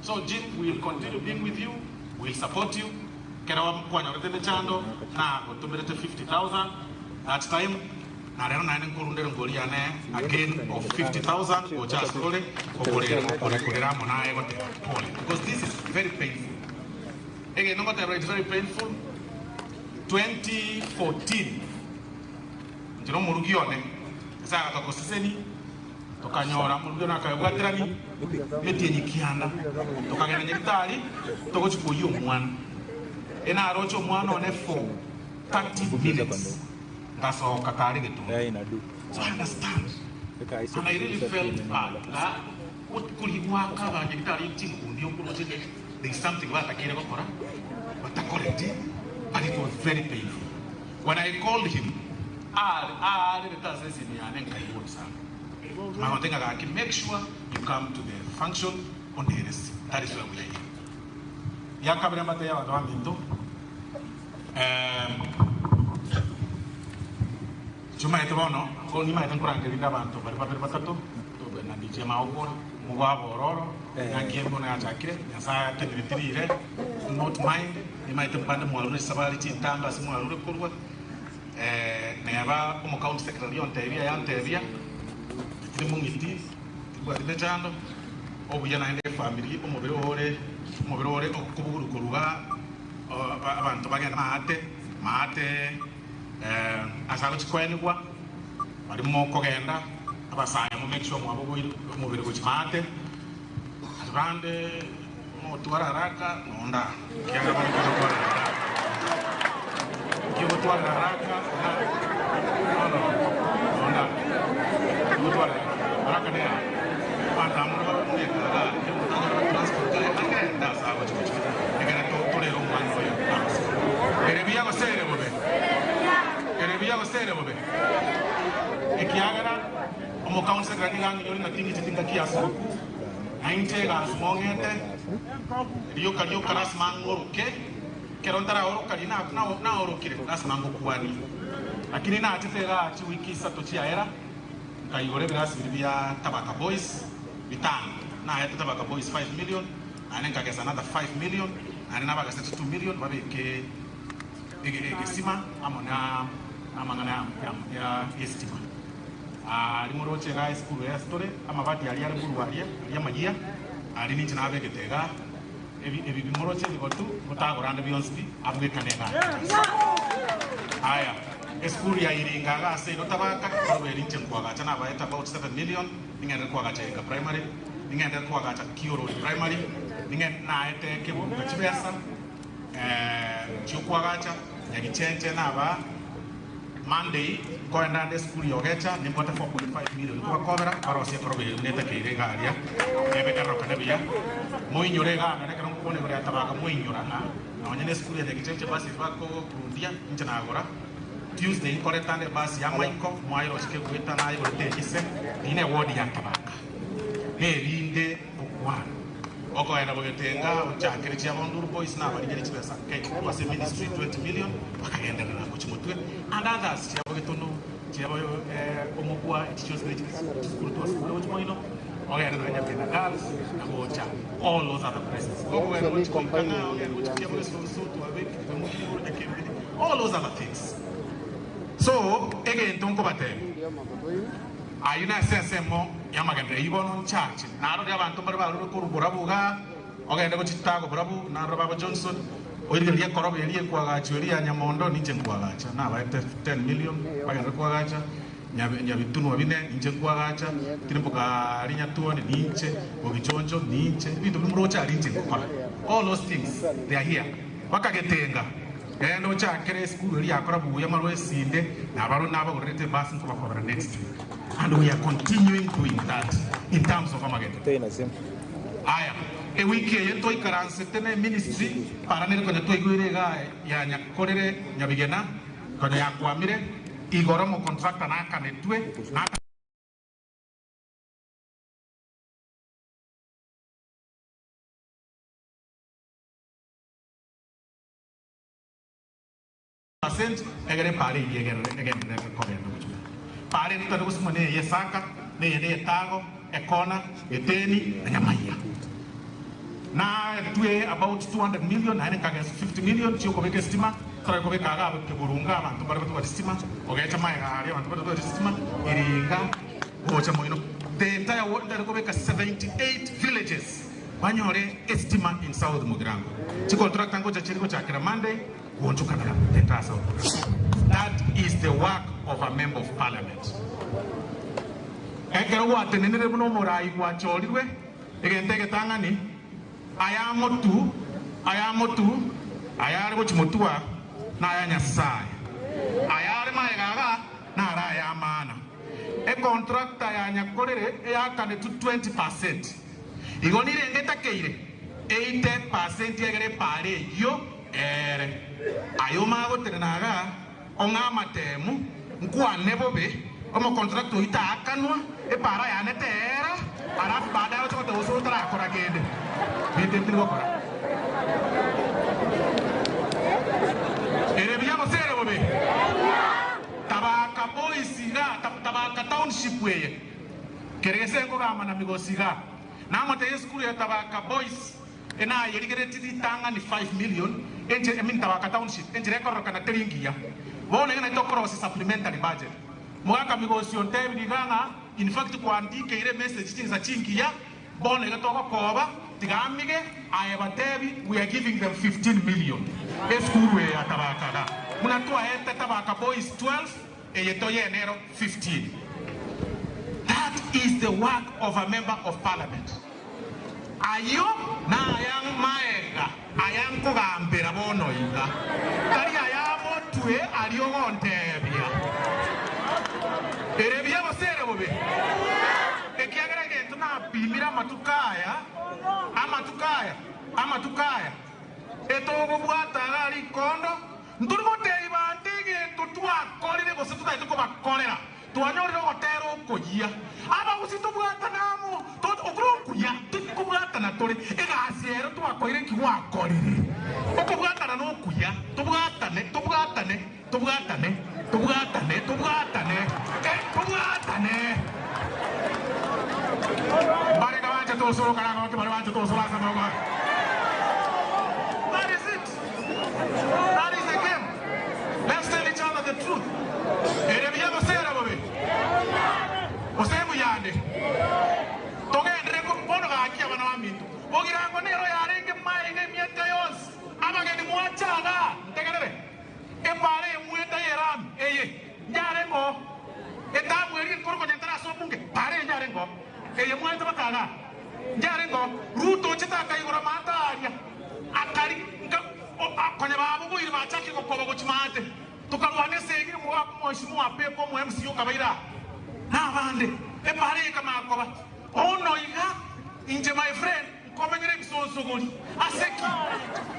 T: So Jim we will continue being with you, we will support you, ekero kwanyorete emechando nagotomerete 50,000 that time, na rero naende nkorundere nkori yane again of 50,000 gocha ase ore okorera okore korera amo naye goteba pole because this is very painful. Egento ngoteba it's very painful 2014 inche na omorugi one Nyasaye agatokoseseni. Tokanyora omorugi one akabwaterania emetienyi kianda, tokagenda Nyagetari togochia koyia omwana. Enaroche omwana one for 30 minutes, ngasoka kare getuntu. So I understand and I really felt bad ng'a korigwa akaba Nyagetari chinkundi okoroche there is something batakeire gokora batakoreti but it was very painful. When I called him Aare aarerete ase esimi yane nkaigwa orosana. Nkamotebi ng'a gaki make sure you come to the function onderese. That is why we are here. Ya kabere mbatebie abanto baminto, inche omanyete bono, ko nimanyete nkorangeria rinde abanto baria babere batato, tobe na DJ Magokora, omobaba ororo, ng'aki bono yachakire, Nyasaye atenereti rire, do not mind, nimanyete mbande mwarure chisabari chintambe ase mwarure korwa. Neba omocounty secretary ontebia, yantebia, titiri mong'iti, tibwati mechando. Obuya naende efamiri omobere ore omobere ore okobuguru koruga abanto bagende maate maate ase agochi koenigwa baria mokogenda abasae mo make sure mwabogoire omobere gochi maate abande mogotwara haraka nonda ekiagera bono kogotwara haraka kigotwara haraka bono nonda kigotwara haraka nere abanto amo neba iga ekero transport agenda ase agochi gochi ekero torere omwana oyo ase ere buya gose ere bobe ere buya gose ere bobe ekiagera omokaunsekera nigo ang'inyore ng'a tingicheti ngaki ase Na inche egansuma ong'ete, rioka rioka lasima ng'oroke, ekero ntaraoroka riria naorokire, lasima ngokwanie. Lakini nachete igaa chiwiki isato chiaera, nkaigora ebirasi biria bia Tabaka Boys bitano. Naete Tabaka Boys 5 million, naende nkagesa another 5 million, naende nabagesete 2 million babeke egesima amo namang'ana y'esitima. Aria moroche igaa esukuru eye ase tore, amabati aria are korwa aria, aria amayia, aria ninche nabegete igaa, ebi ebi bimoroche ebigotu, motagora ande bionsi pi, abwekane igaa. Aya, esukuru ya Iringa igaa ase ino tabaka, korwa eri inche nkoagacha nabaete about 7 million, ning'enderere koagacha Iringa Primary, ning'enderere koagacha Kiorori Primary, ning'e naete Keburuka chibesa, chiokoagacha, Nyagichenche nabaa. Monday, nkoenda ande esukuru ya Ogecha, nimbwate 4.5 million nkobakobera, barosie ekorogo eye buna etakeire iga aria, ebe erorokane buya. Moinyore iga nonye ekero ngokwana igoro ya Tabaka moinyora ng'a nonye na esukuru ya Nyagichenche ebasi eria bakokurundia inche nagora. Tuesday nkoreta ande ebasi ya Maiko, mwayeroche kegoeta nayegorete eyise, eyio ne ward ya Tabaka. Nerinde gokwana. Okoenda bogetenga ochakere chiabonduru boys nabarigeri chibesa nke korwa ase ministry 20 million bakagenderera gochia motwe and others chiabogetono chiabo omogwa echi chionsi ne chisukuru twasukure gochia moino ogenderere nyabena girls na gocha all those other places okogenda gochia goika ng'a ogende gochia chiabogesunsu twabekire mokigoro nyakembiri all those other things so egento nkobatebia Ayio nase ensemo y'amagenderero eyio bono nchache. Narore abanto mbare barure korwa borabu igaa, ogende gochia chitaago borabu, narore baba Johnson, oirigererie ekoroba eria ekoagachwa eria ya Nyamondo, ninche nkoagacha. Nabaete 10 million bagenderere koagacha, Nyabitunwa bine, ninche nkoagacha, Tirimboka aria Nyatuoni, ninche, Bogichoncho, ninche, ebinto biria moroche aria ninche ngokora. All those things, they are here. Bakagetenga. Genda ochakere esukuru eria yakora buya marwa esinde nabarwe nabagorerete ebasi nkobakobera next week and we are continuing doing that in terms of amagenderero. Aya ewiki eye ntwaikaransete ne ministry para nere konya twaigwere igaa ya nyakorere nyabigena konya yakwamire igoro omocontractor nakanetwe na Percent egere epaara eyio egenderere kogenda gochia motwe. Paara ende totari gosimwa neye y'Esaka, na eyende y'Etago, Ekona, Eteni, na Nyamaiya. Naetwe about 200 million, naende nkagesa 50 million chi'okobeka esitima, tore kobeka iga abwo Keburunga abanto mbare batware sitima, ogecha magega aria abanto mbare batware sitima, Iringa, gocha moino. The entire world ntari kobeka 78 villages banyore esitima in South Mugirango. Chicontractor ngocha chiri gochakera Monday, Goonchokanera the entire South Mugirango. That is the work of a member of parliament. Ekero gwatenenire buna omorai gwachorirwe, egento egetang'ani, aya amotu, aya amotu, aya are gochia motua, naya Nyasae. Aya are magega iga, naro aya amaana. Econtractor ya nyakorere eyakanetwe 20 percent. Igo nirenge etakeire 80 percent egere epaara eyio Ere aye omanye gotenena igaa, ong'e amatemu, nkwane bobe, omocontractor oyio taakanwa, epaara yane teera, alafu baadaye oche goteba gose otarakora kende. Binto ebi tiri gokora. Ere buya gose ere bobe? Tabaka boys igaa, Tabaka township eye, kere gese nkogamba na Migosi igaa, namotebia esukuru ya Tabaka boys, Enayerigeretie ritang'ani 5 million enchera I mean Tabaka township enchera ekororokana teri ngiya. Bono iga nari tokorosia supplementary budget. Mogaka Migosi ontebirie iga ng'a in fact kwandikeire emessage chinsa chingiya. Bono iga togokoba, tiga amige, aye batebi, we are giving them 15 million esukuru eye ya Tabaka iga. Buna twaete Tabaka Boys 12, eye toyene ero 15. That is the work of a member of parliament. Ayio naya maega aya nkogambera bono iga, tari aya motwe aria ogonteebia, Ere buya gose ere bobe? Ekiagera egento napimire amatuko aya, amatuko aya, amatuko aya, etogobwata iga rikondo, ntori goteebia banto egento twakorire gose totagete kobakorera. Twanyorire ogotera okoyia, abagusii tobwatane amo, okore okuya, tikobwatana tore, egasi ero twakoire nki gwakorire? Okobwatana nokuya, tobwatane, tobwatane, tobwatane, tobwatane, tobwatane, eh, tobwatane. Mbarenge banchete osoro karagoke, baria banchete osoro ase amaboko abo. That is it. That is the game. Let's tell each other the truth. Ere buya gose ere bobe? Gose mbuyande? Togenderere bono gaki abana baminto. Bogirango nero yarenge maega emiaka yonsi. Abageni mwacha igaa, ntegerere. Epaara emweta y'Erami eye yarenge oo. Etabu eria enkoro konya etari ase obunge, paara eye yarenge oo. Eye mwaete baka igaa, yarenge oo. Ruto ochete akaigora amato aria. Akari nka konya babogoire bachakire gokoba gochia maate, tokarwana esegi omweshimiwa Pepe omo MC okabaira aa na abande, epaara eye ekamanya koba. Bono iga inche my friend nkomenyera ebisonsogori ase ki?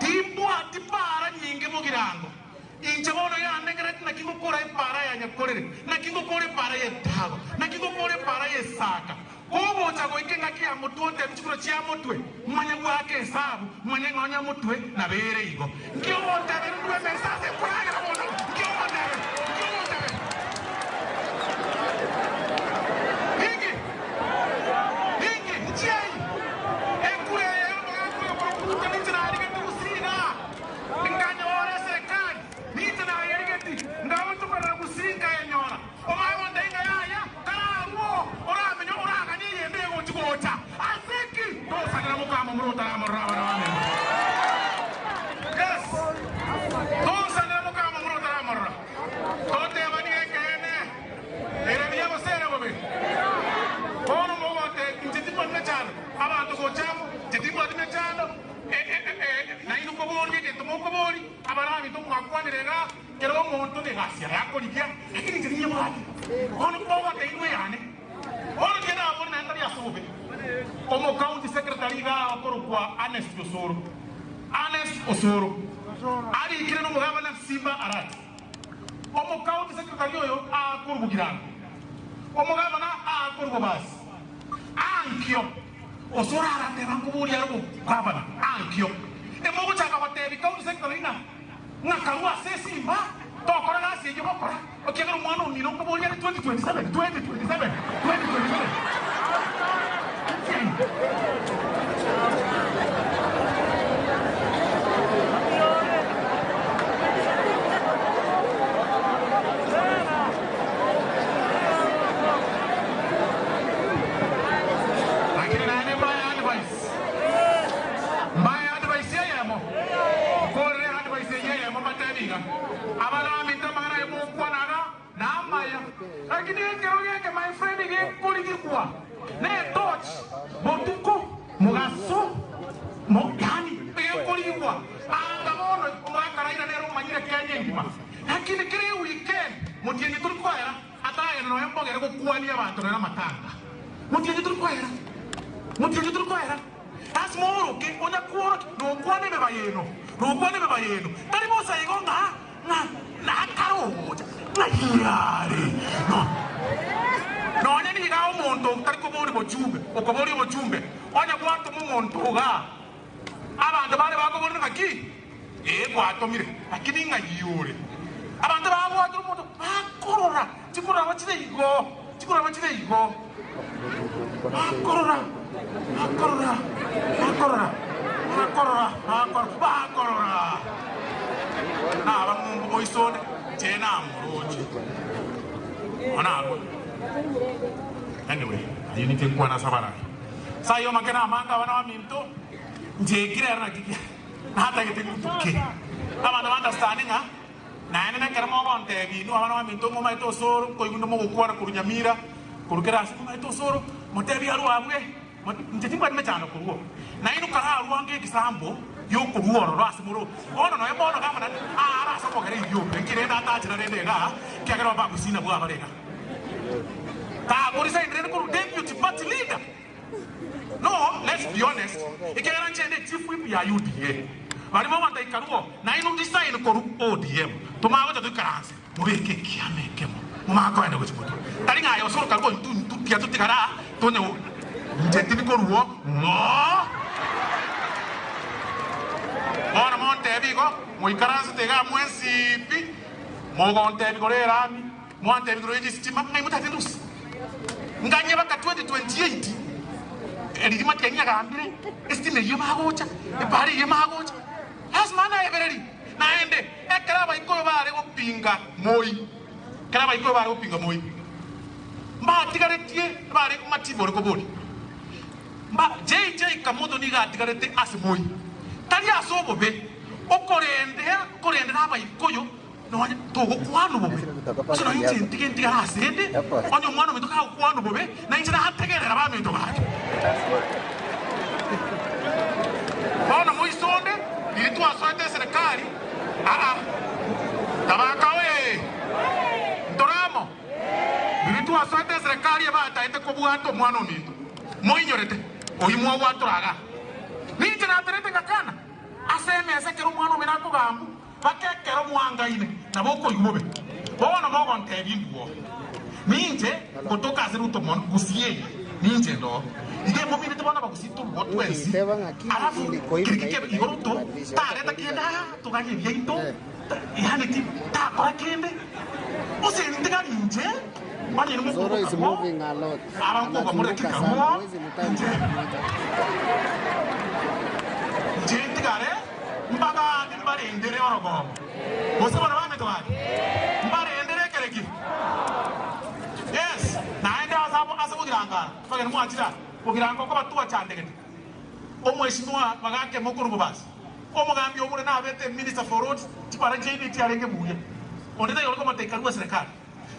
T: Timbwati paara nyinge bogirango. Inche bono yandegereti naki ngokora epaara ya Nyakorere, naki ngokora epaara y'Etago, naki ngokora epaara y'Esaka. Kogocha goika engaki ya motwe otebi chikura chia motwe, manye goaka esabu, manye ng'a onye motwe nabeire igo. Nki ogontebera ndue emesa ase nkoragera bono? Nki ogontebera? Nki ogontebera? Ninki? Ninki? Nchiai? Ekura eye y'omogaka oyo korokwa Ruto ninche narigete gusii igaa, nkanyora eserekari, ninche nayerigeti, ngaonchokorera gusii nkayenyora. Omae gontebia ng'a yaya, kararwo, oramenye oraganye eyende egochi gocha. Ase ki? Tosanera mokama omoro otaramorora abana bamino. Yes. Tosanera mokama omoro otaramorora. Totebani ekeene, ere buya gose ere bobe. Bono mogotebia, inche timbwati mechando, abanto gocha amo, inche timbwati mechando, nainwe koboria egento mokoboria, abaraminto mwakwanire igaa. Kera omonto negasi yaye akorigia, lakini inche ninyebwate. Bono mogote inwe yane. Bono inche nabore naende tari ase obobe. Omocounty secretary iga okorokwa Ernest Osoro, Ernest Osoro, arikire nomogabana Simba Arati. Omocounty secretary oyo aakorwa Bogirango, omogabana aakorwa Bobasi. Ankio Osoro arateba nkoboria are omogabana, ankio emogochaka gotebia county secretary ng'a Ng'a karue ase esimba, tokora gasi eyio gokora, ekiagera omwana omino nkoboria are 2027, 2027, 2027. Lakini naende mbae advice, mbae advice eyemo. Nkorere advice eye eyemo mbatebi iga, Abaraminto amang'ana aye mokwana iga namaya, lakini ekero geke my friend gekorigigwa ne etochi botuko mogaso mo yaani gekorigigwa anga bono omogaka Raila nere omanyire Kenya engima lakini kera eweekend motienyi tori koera atagenda nonya mbogere gokwania abanto nonya amatanga motienyi tori koera motienyi tori koera. Ase mooroke onya kworokia nokwana emeba yeno, nokwana emeba yeno, tari bosa igo ng'a ng'a nakare ogocha, ng'ai are no. Nonya nigo omonto otari koboria bochumbe, okoboria obochumbe, onye gwatoma omonto igaa, abanto bare bakoboria ng'aki? Ee gwatomire, lakini ng'ai ore? Abanto bagwatire omonto bakorora, chikorora chire igo, chikorora chire igo, bakorora, bakorora, bakorora, bakorora, bakorora, bakorora. Naba ng'umbu boisone, inche namoroche. Bono abwo. Anyway, ayio ninche nkwana ase abarai. Sayo makena amanga abana baminto nchekire ere naki natagete ngutuke. Abanto ba understand ng'a naende nekero mogontebia inwe abana baminto momaete osoro nkoigwa inde mogokwana korwa Nyamira korwa kera ase momaete osoro motebie arwe abwe inche timbwati mechando korwa oo. Nainwe kararwe ange ekisambo giokorwa ororo ase more bono nonya bono gavana aare ase omogere Ethiopia nki rende atachera rende igaa ekiagera abagusii nabwo abare igaa. Takoresign rende korwa deputy party leader. No, let's be honest, ekiagera nche ende chief whip ya UDA. Baria mogonta ikarwo nainwe resign korwa ODM. Tomanye gocha toikaranse mobeke ekiama ekemo momanye koenda gochia motwe. Tari ng'a aye osoro karwo intwe intwe tiga totigare aa tonye go inche tindi korwo ng'oo. Bono montebi igo moikaransete igaa mwensi pi mogontebia igoro erami. Mwantebia igoro ye chisitima, ng'ai motagete ndusie? Nganye baka 2028 eririma tiga nyagambire esitima eyio magocha, epara eyio magocha. Lasima naebererie. Naende ekero abaikoyo bare gopinga Moi, ekero abaikoyo bare gopinga Moi, mbatigaretie bare matibo ore koboria. Mba JJ Kamotho nigo atigarete ase Moi, tari ase obobe, okorendera okorendera abaikoyo Nonya togokwana obobe, gose nonya inche ntige ntigare asende, onye omwana ominto kagokwana obobe, na inche nategerera abaminto bake. Bono moisonde, riria twasoete eserekari, aa, tabaka oye, ntore amo, riria twasoete eserekari ebataete kobwata omwana ominto, moinyorete, oyio mwagwatora igaa. Ninche naterete ngakana ase emesa ekero omwana omino akogambwa. Mpaka ekero mwangaine, nabo okoigwa bobe. Bono mogontebia induo, Ninche ngotoka ase Ruto mono, Gusii eye, ninche ndoo. Iga emominete bono abagusii torwo twensi, alafu kiriki kebe igo Ruto tareta kende aa toganye ebiaito, yaani ti takora kende, gose ntigari inche onye
I: Zoro is
T: nimokoboka bo,
I: moving a lot.
T: aba nkoba more
I: Anazunguka
T: dakika
I: sana.
T: rwo,
I: Huwezi mtime
T: inche
I: mara moja.
T: inche ntigare. Mbagaane mbarendere orogongo, gose bono bamete bande mbarendere ekereki. Yes, naende ase abo ase bogirangara bagende mwachire aa bogiranga oko batwachandegete. Omweshimiwa bagake mokoru bobasi. Omogambi obure nabete minister for roads chibara chiaino echiarenge buya. Onde taiyo ore komotebia karue eserekari.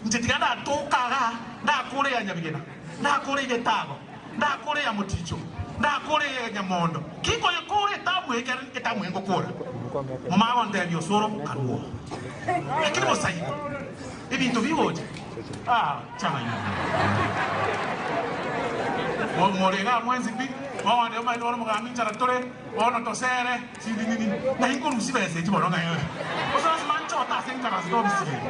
T: Inche tiga ndatoka igaa, ndakore ya Nyabigena, ndakore Getago, ndakore ya Moticho, ndakore ya Nyamondo. Ki nkoyekora etamu eye ekero etamu eye ngokora? Momanye gontebia osoro karue oo. Lakini bosa igo, ebinto bigocha, ah, chang'aina mono. More igaa mwensi pi, mogontebia omanyete bono omogambi nchara tore, bono tosere, sindi nini, ng'ai nkorusia chibesa echi bono ng'ai gose lasima nchote ase nkarasete ofisi eye.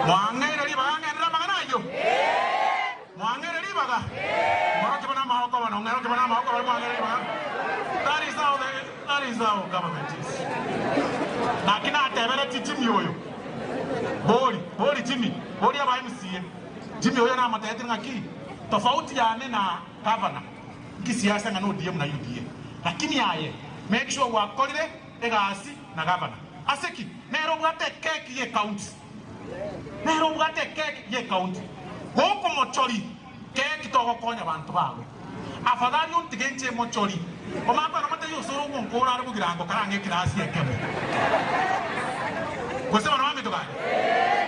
T: Mwang'eire ribaga ng'endere amang'ana ayio? Mwang'eire ribaga? Ng'orokie buna amaboko bono, ng'erokie buna amaboko baria mwang'eire ribaga. That is how the, that is how government is. Naki nateberetie Jimmy oyo, bori, bori Jimmy, bori aba MCA. Jimmy oyo namotebetie ng'aki, tofauti yane na governor, nkisiasa ng'a na ODM na UDA. Lakini aye, make sure gwakorire egasi na gavana. Ase ki? Nere obwate ekeki y'ecounty. Nere obwate ekeki y'ecounty. Gokomochori keki togokonya banto bago. Afadhali ontige inche emochori. Omanye kwenda omotebie osore ogonkora are bogirango karang'e ekerasi ekemo. Gose bono baminto gaki?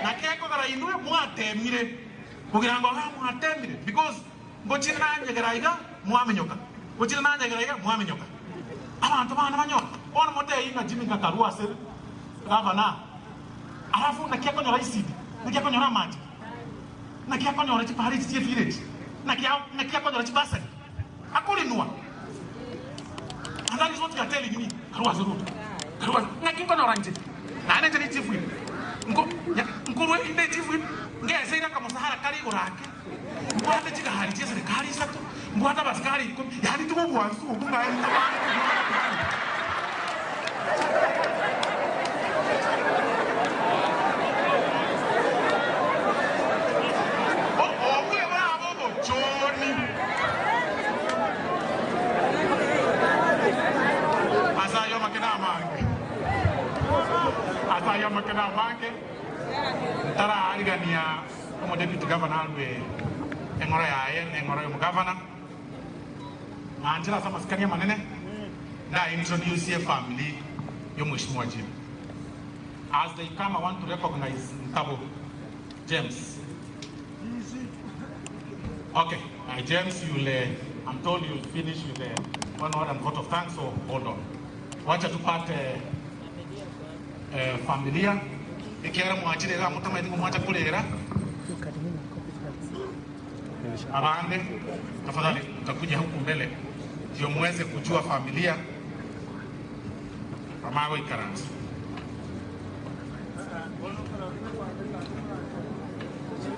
T: Naki gekogera inwe mwatemire bogirango igaa mwatemire because Ngochire nanyegera iga, mwaminyoka, ngochire nanyegera iga, mwaminyoka. Abanto bane banyore. Bono motebie ng'a Jimmy ngakarua ase gavana, alafu naki akonyora ECD? Naki akonyora amache? Naki akonyora chipara echi chie village? Naki naki akonyora chibasari? Akorinwa. And that is what you are telling me. Karua ase Ruto. Karua ase. Naki nkonyora inche? Naende inche ne chief whip. Nko nkorwa inde chief whip, ngeseire akamosahara kare igoro ake. Mbwate chigari chi'eserekari isato, mbwate abasikari ikomi, yaani tibobwansu obwo ng'a ntabare kobua. Obwe bwabo obochoni. Ase ayio amake namange, ase ayio amake namange, ntaraarigania. Omodeputy Governor arue eng'oro yaye na eng'oro y'omogavana. Ng'anchera ase amasikani amanene nda introduce efamily y'omweshimiwa Jim. As they come I want to recognize Ntabo James. Okay, James you'll, I'm told you'll finish with the one word and vote of thanks, so hold on. Wacha tupate familia ekiagera mwachire iga motamaeti ng'a mwacha korera abande tafadhali mtakuja huku mbele ndio muweze kujua familia bamagoikaransa.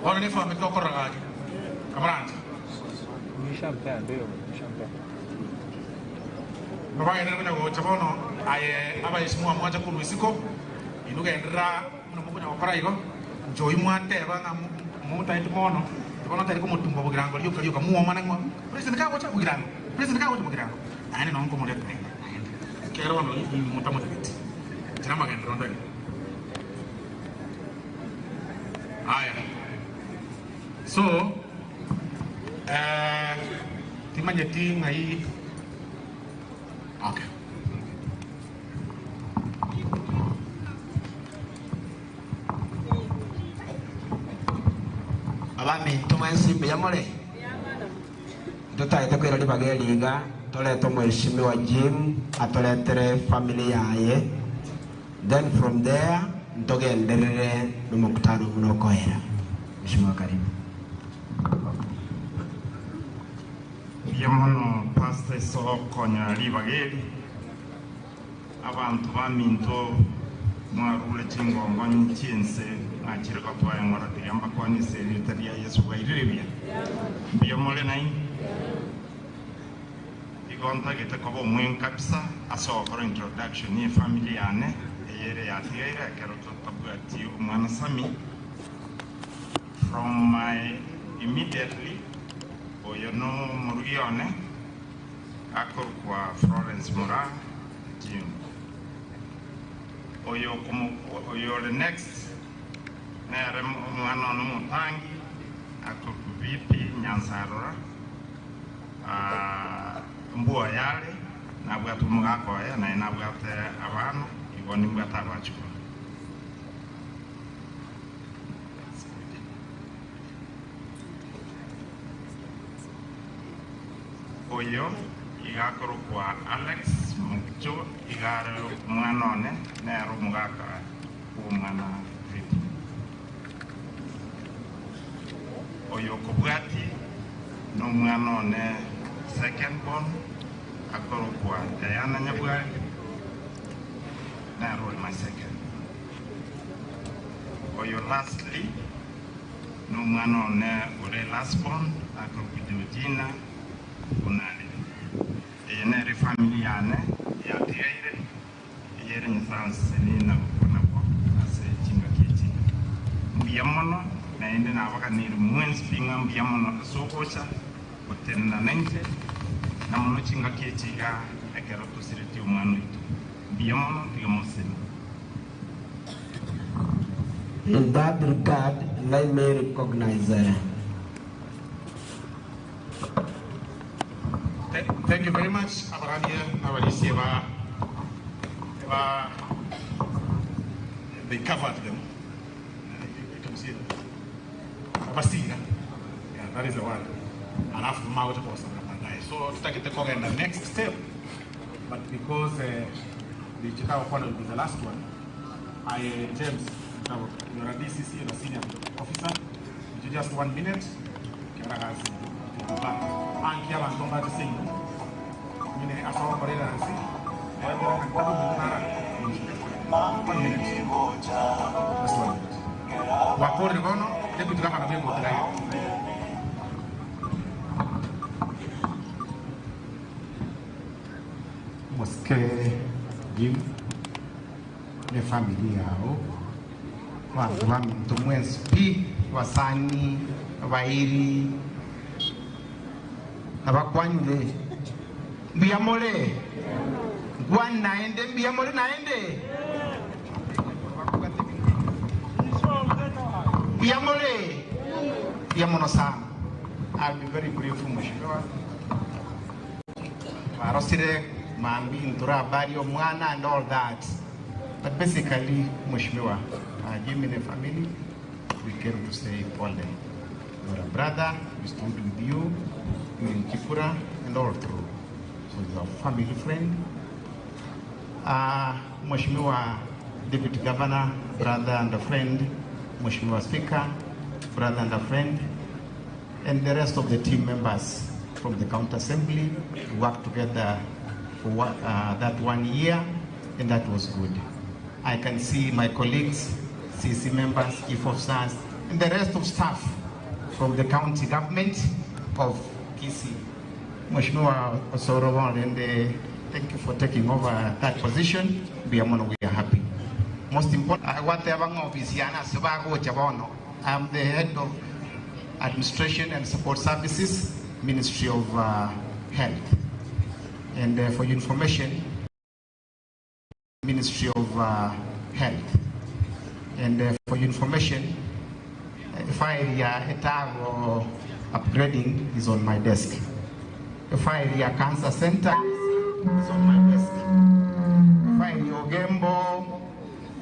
T: Bono ne family tokorora gaki kamoranche. Babagenderere konya gocha bono aye abaesimwa mwacha korwa isiko inwe genderera buna mokonya gokora igo inche oyio mwateba ng'a motaeti mono inche bono ntari komotumba bogirango rioka rioka mwomane ng'a president kagocha bogirango president kagocha bogirango naende nonye nkomoreta naende naende ekiagera bono inwe motamotageti inche namagenderero ntari. Aya so eh, timanyeti ng'ai okay.
K: Abaminto mwensi mbuya more? Ntotagete koira ribaga eri iga torete omweshimiwa Jim atoretere efamily yaye then from there ntogenderere nomokutano buna okoera. Mheshimiwa karibu.
V: Mbuya mono Pastor ase okonyora ribaga eri. Abanto baminto mwarure chingongo chi'ense mwachire gotoa eng'ora tiga mbakwanie ase erieta ria Yeso bwairire buya. Mbuya more nainwe? Igo ntagete koba omweng'u kabisa ase ogokora introduction ye family yane eye ere yatigaire ekero totabwati omwana Sammy from my immediately oyo no omorugi one akorokwa Florence Moraa Jim oyo oyo ore next nere omwana one omotangi akorokwa VP Nyansarora. Mbuya are, nabwate omogaka oye, naye nabwate abana, igo nimbwate abachukuru. Oyo iga akorokwa Alex Mukicho, iga are omwana one, nere omogaka bw'omwana Vicky. Oyo okobwatia nomwana one second born akorokwa Diana Nyabwari, nere ore my second. Oyo lastly nomwana one ore last born akorokwa Georgina Onare. Eye nere efamiri yane yatigaire. Eyere Nyasae onsesenirie na gokwa nakwo ase chingaki echi. Mbuya mono, naende nabaganirie mwensi pi ng'a mbuya mono ase ogocha gotenena nainche, na mono chingaki echi iga ekero tosiretie omwana oito. Mbuya mono, tiga moseseniwe.
K: In that regard, let me recognize.
T: Thank you very much abarania na abarisia ba ba they covered them babasira yeah, that is the word alafu magocha kobasabera baadaye so tutagete kogenda next step but because the Chicago corner will be the last one I James you're a DCC and a senior officer you just one minute keragasi anki abanto mbache seino nyine ase ogokora egasi one minute just one minute gwakorire bono deputy gavana bwegotera iga.
U: Omosike Jim ne family yao abanto baminto mwensi pi abasani abairi nabakwanyire mbuya more nkwane naende mbuya more naende mbuya more mbuya mono sana I'll be very brief mheshimiwa. Barosire mambi nturabari omwana and all that. But basically, Mheshimiwa, Jimmy and the family, we came to say pole. You are a brother, we stood with you during Kikura and all through. So you are a family friend. Mheshimiwa Deputy Governor, brother and a friend, Mheshimiwa Speaker, brother and a friend, and the rest of the team members from the County Assembly. We worked together for that 1 year, and that was good. I can see my colleagues, CC members, chief officers, and the rest of staff from the county government of Kisii. Mheshimiwa Osoro and thank you for taking over that position. We are we are happy. Most important, whatever office yana sibago chabono. I am the head of Administration and Support Services, Ministry of Health. And for your information, Ministry of Health. And for your information, file ya Etago upgrading is on my desk. File ya Cancer Center is on my desk. File ya Ogembo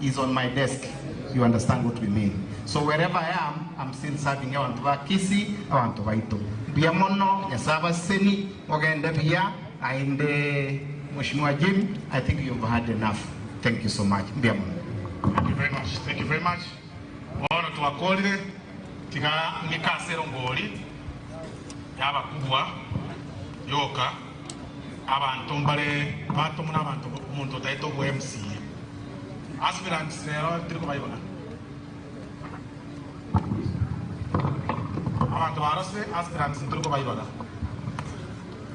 U: is on my desk. You understand what we mean. So wherever I am, I'm still serving abantu ba Kisii, abantu baito. Mbia mono, nyasaba seni, ogende bia, aende Mheshimiwa Jim, I think you've had enough. Thank you so much. Mbia mono.
T: Thank you very much. Thank you very much. Bono tuwakolire tiga mikasero ngoli yabakubwa yoka abantu mbare batomuna abantu omuntu otaete obwa MCA aspirants rero tiri kubayibona abantu barose aspirants tiri kubayibona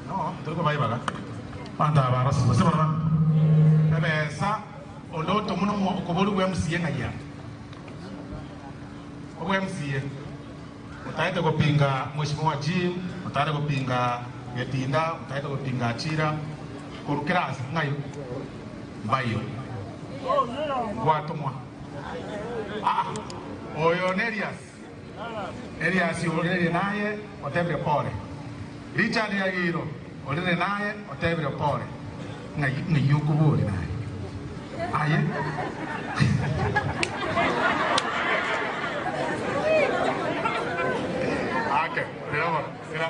T: no tiri kubayibaga bantu aba barose bose barona ebesa ondoto muno okobori bwa MCA ng'ayia obwa MCA utaete kupinga Mheshimiwa Jim, utaete kupinga Getinda, utaete kupinga Achira kurukirasi ng'ayo mbayo gwatomwa oyo Nerias Elias orire naye otebire pole Richard Yagiro orire naye otebire pole ng'ayo okobori naye aye Okay, rira rira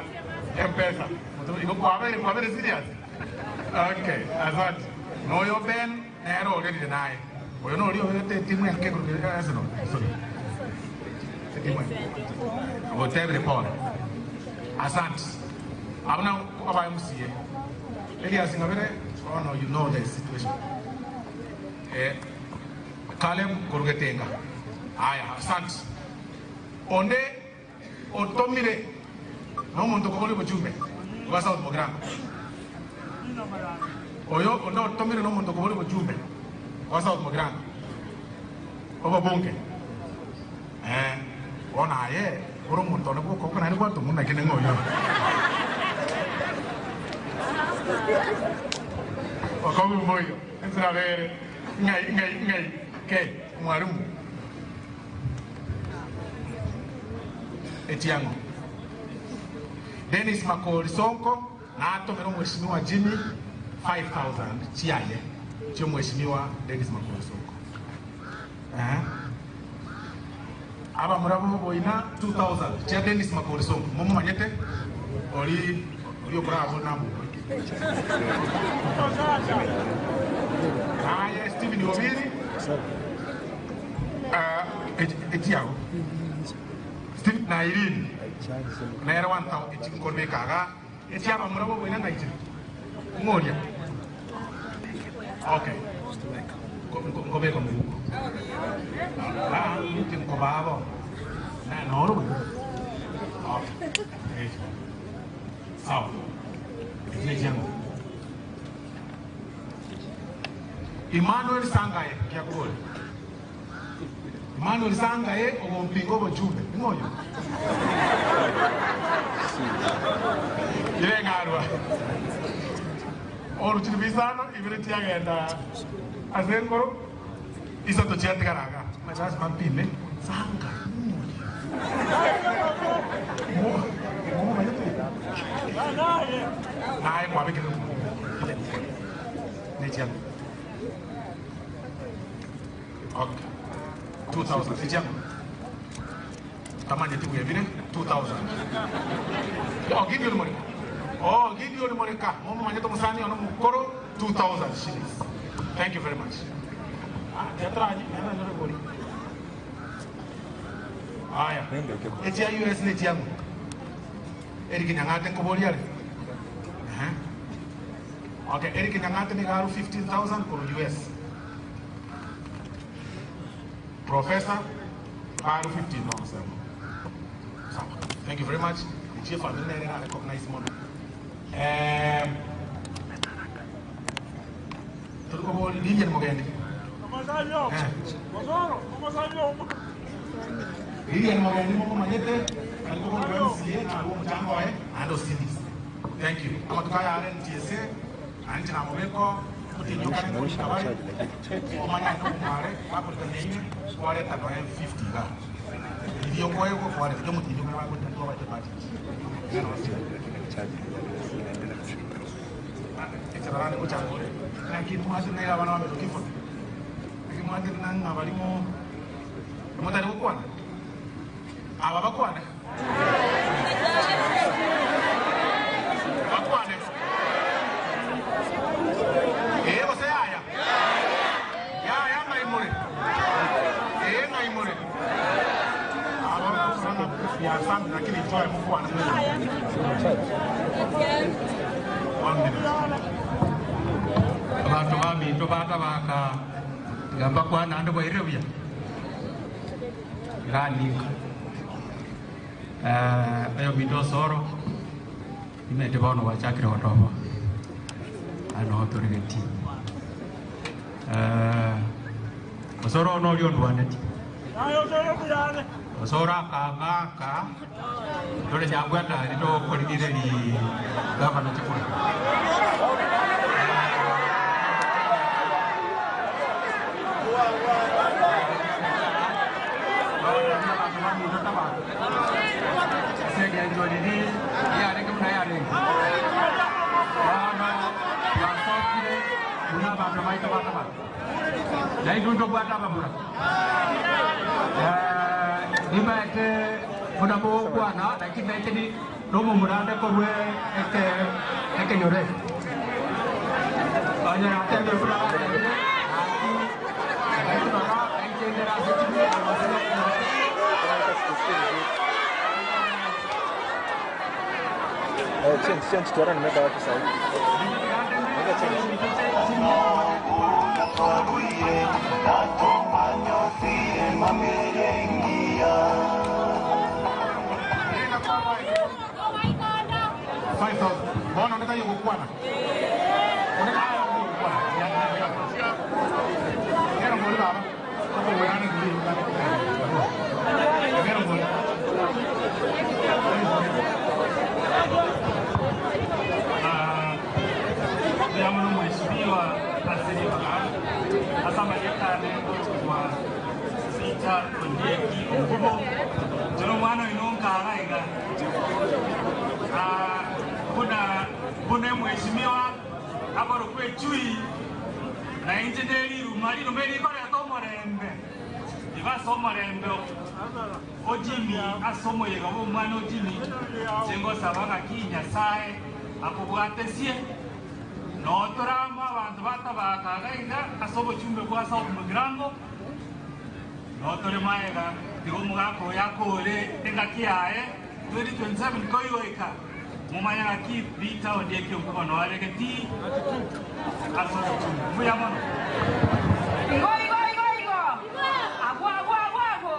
T: M-Pesa. Iko kwa very serious. Okay, asante. Noyo Ben nero orire naye. Oyo no rio te timu ya keko no. Sorry. Timu. Otebire pole. Asante. Abuna aba MCA. Elias Ngabere, oh no, you know the situation. Kalem Korugetenga. Aya, asante. Onde otomire no muntu koboli buchumbe wa South Mogrango. Oyo onde otomire no muntu koboli buchumbe wa South Mogrango. Obo bunge. Ona ye oro muntu ne boko kana ni kwatu muna kine ngoyo. Okobu moyo. Ensira bere ngai ngai ngai ke mwalimu. Etiango. Dennis Makori Sonko na atomera Mheshimiwa Jimmy 5000 chiaye chio Mheshimiwa Dennis Makori Sonko. Aba murabo boina 2000 chia Dennis Makori Sonko. Mumu manyete ori ori okora nambu. Aya Stephen Obiri etiango. Steve na Irene nera 1000 echikorbe kaga echiaba murabo boina ngaije ngoria. Okay, ngobe ko muko ah nti ko babo na noro. Okay, sawa echiango Emmanuel Sangaye kiakubole Emmanuel Sangaye obompingo bochumbe ngoyo ile ngarwa oruchiri bisano ibere tiagenda asengoro isoto chiatigaraga machasi mampime Sanga mo mo mayete naye kwabekere. 2000 echiango tamanyeti bwebire 2000. Oh, Gideon Morika. Oh, Gideon Morika. Mumumanyete omusani ono mukoro 2000 shillings. Thank you very much. Ah, teatraji, nenda nyore gori. Aya. Echia US ne chiango. Eric Nyang'ate nkobori are. Eh. Okay, Eric Nyang'ate ni garu 15,000 kuru US. Professor garu 15,000. Sawa. Thank you very much. The chief family nere na recognize mono. Tulikobori Lilian Mugendi. Lilian Mugendi mumumanyete alikobori MCA na ruo muchango wae and Osiris. Thank you. Amatuka ya NTSA anti na mubeko mutinyoka ne kabari. Omanya no mare bakurika nyeine kwareta no 50 ga. Ivyo kwego kware byo mutinyoka bakurika ndo baje budget. Echabarani kuchangore. Lakini mwati na abana bametukifo. Lakini mwati na abalimo mutari gukwana. Aba bakwana. Bakwane. Eh, bose yaya. Yaya ngaimure. Eh, ngaimure. Aba sana ya sana lakini toe mukwana. One minute.
D: Abantu baminto batabaka gamba kwana ande bwaire buya ganinga oyo minto osoro imete bono gwachakire gotoba ano torigeti osoro ono ori ondwaneti osoro akang'aka tore nyangwatari tokorigireri gavana chikura. Nimaete muna mugwana lakini maete ni nomo murande korwe eke ekenyore onyera atende fura
J: Change, change, tuara nimeweka watu sahihi. Weka change.
T: Five thousand. Mbona unataka hiyo kukwana? Unataka hiyo kukwana. Ngero ngoli baba. Hapo wewe ngoli. Ngero ngoli.
D: Yamuno mheshimiwa Asiriwa hasa marekani wa sita Ondieki Ongubo joro mwana ino nkara iga kuna kuna mheshimiwa abarokwe chui na inje riruma riruma rikoreta omorembe ibasa omorembe ojimi ase omoyega bwa omwana ojimi chingosaba ng'aki Nyasaye akobwatesie notorama abantu batabakaga iga ase obochumbe bwa South Mugirango notore maega tigo omogaka oyo akore engaki yaye 2027 koigoika mumanya ng'aki Peter Ondieki Ongubo noaregeti ase obochumbe mbuya mono.
W: Igo, igo, igo, igo. Agwo, agwo, agwo, agwo.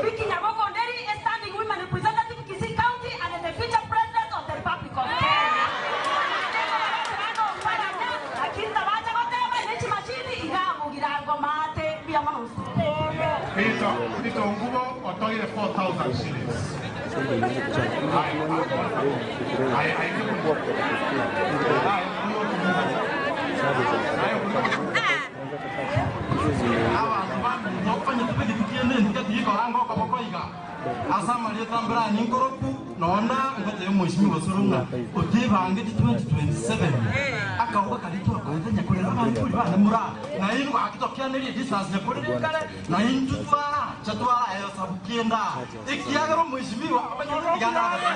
W: Vicky Nyaboko Onderi is standing women representative Kisii County and is the future president of the Republic of Kenya. Lakini tabacha goteba nechi machini igamugirango mate bia mono.
T: Peter, Peter Ongubo otoire 4,000 shillings.
X: Nokufanya kipindi kikiende ndikatiyikorango kobokoiga asa marieta mbirani nkoroku
A: Nona ngotebia omweshimiwa Osoro ng'a otebangeti 2027 akauga karia twakorete nyakorere abanto baria bane moraa nainwe gaki tokianerie distance nyakorere ekare naintwe twaracha twaraesabu kende aa ekiagera omweshimiwa omanyete tiga nagotebie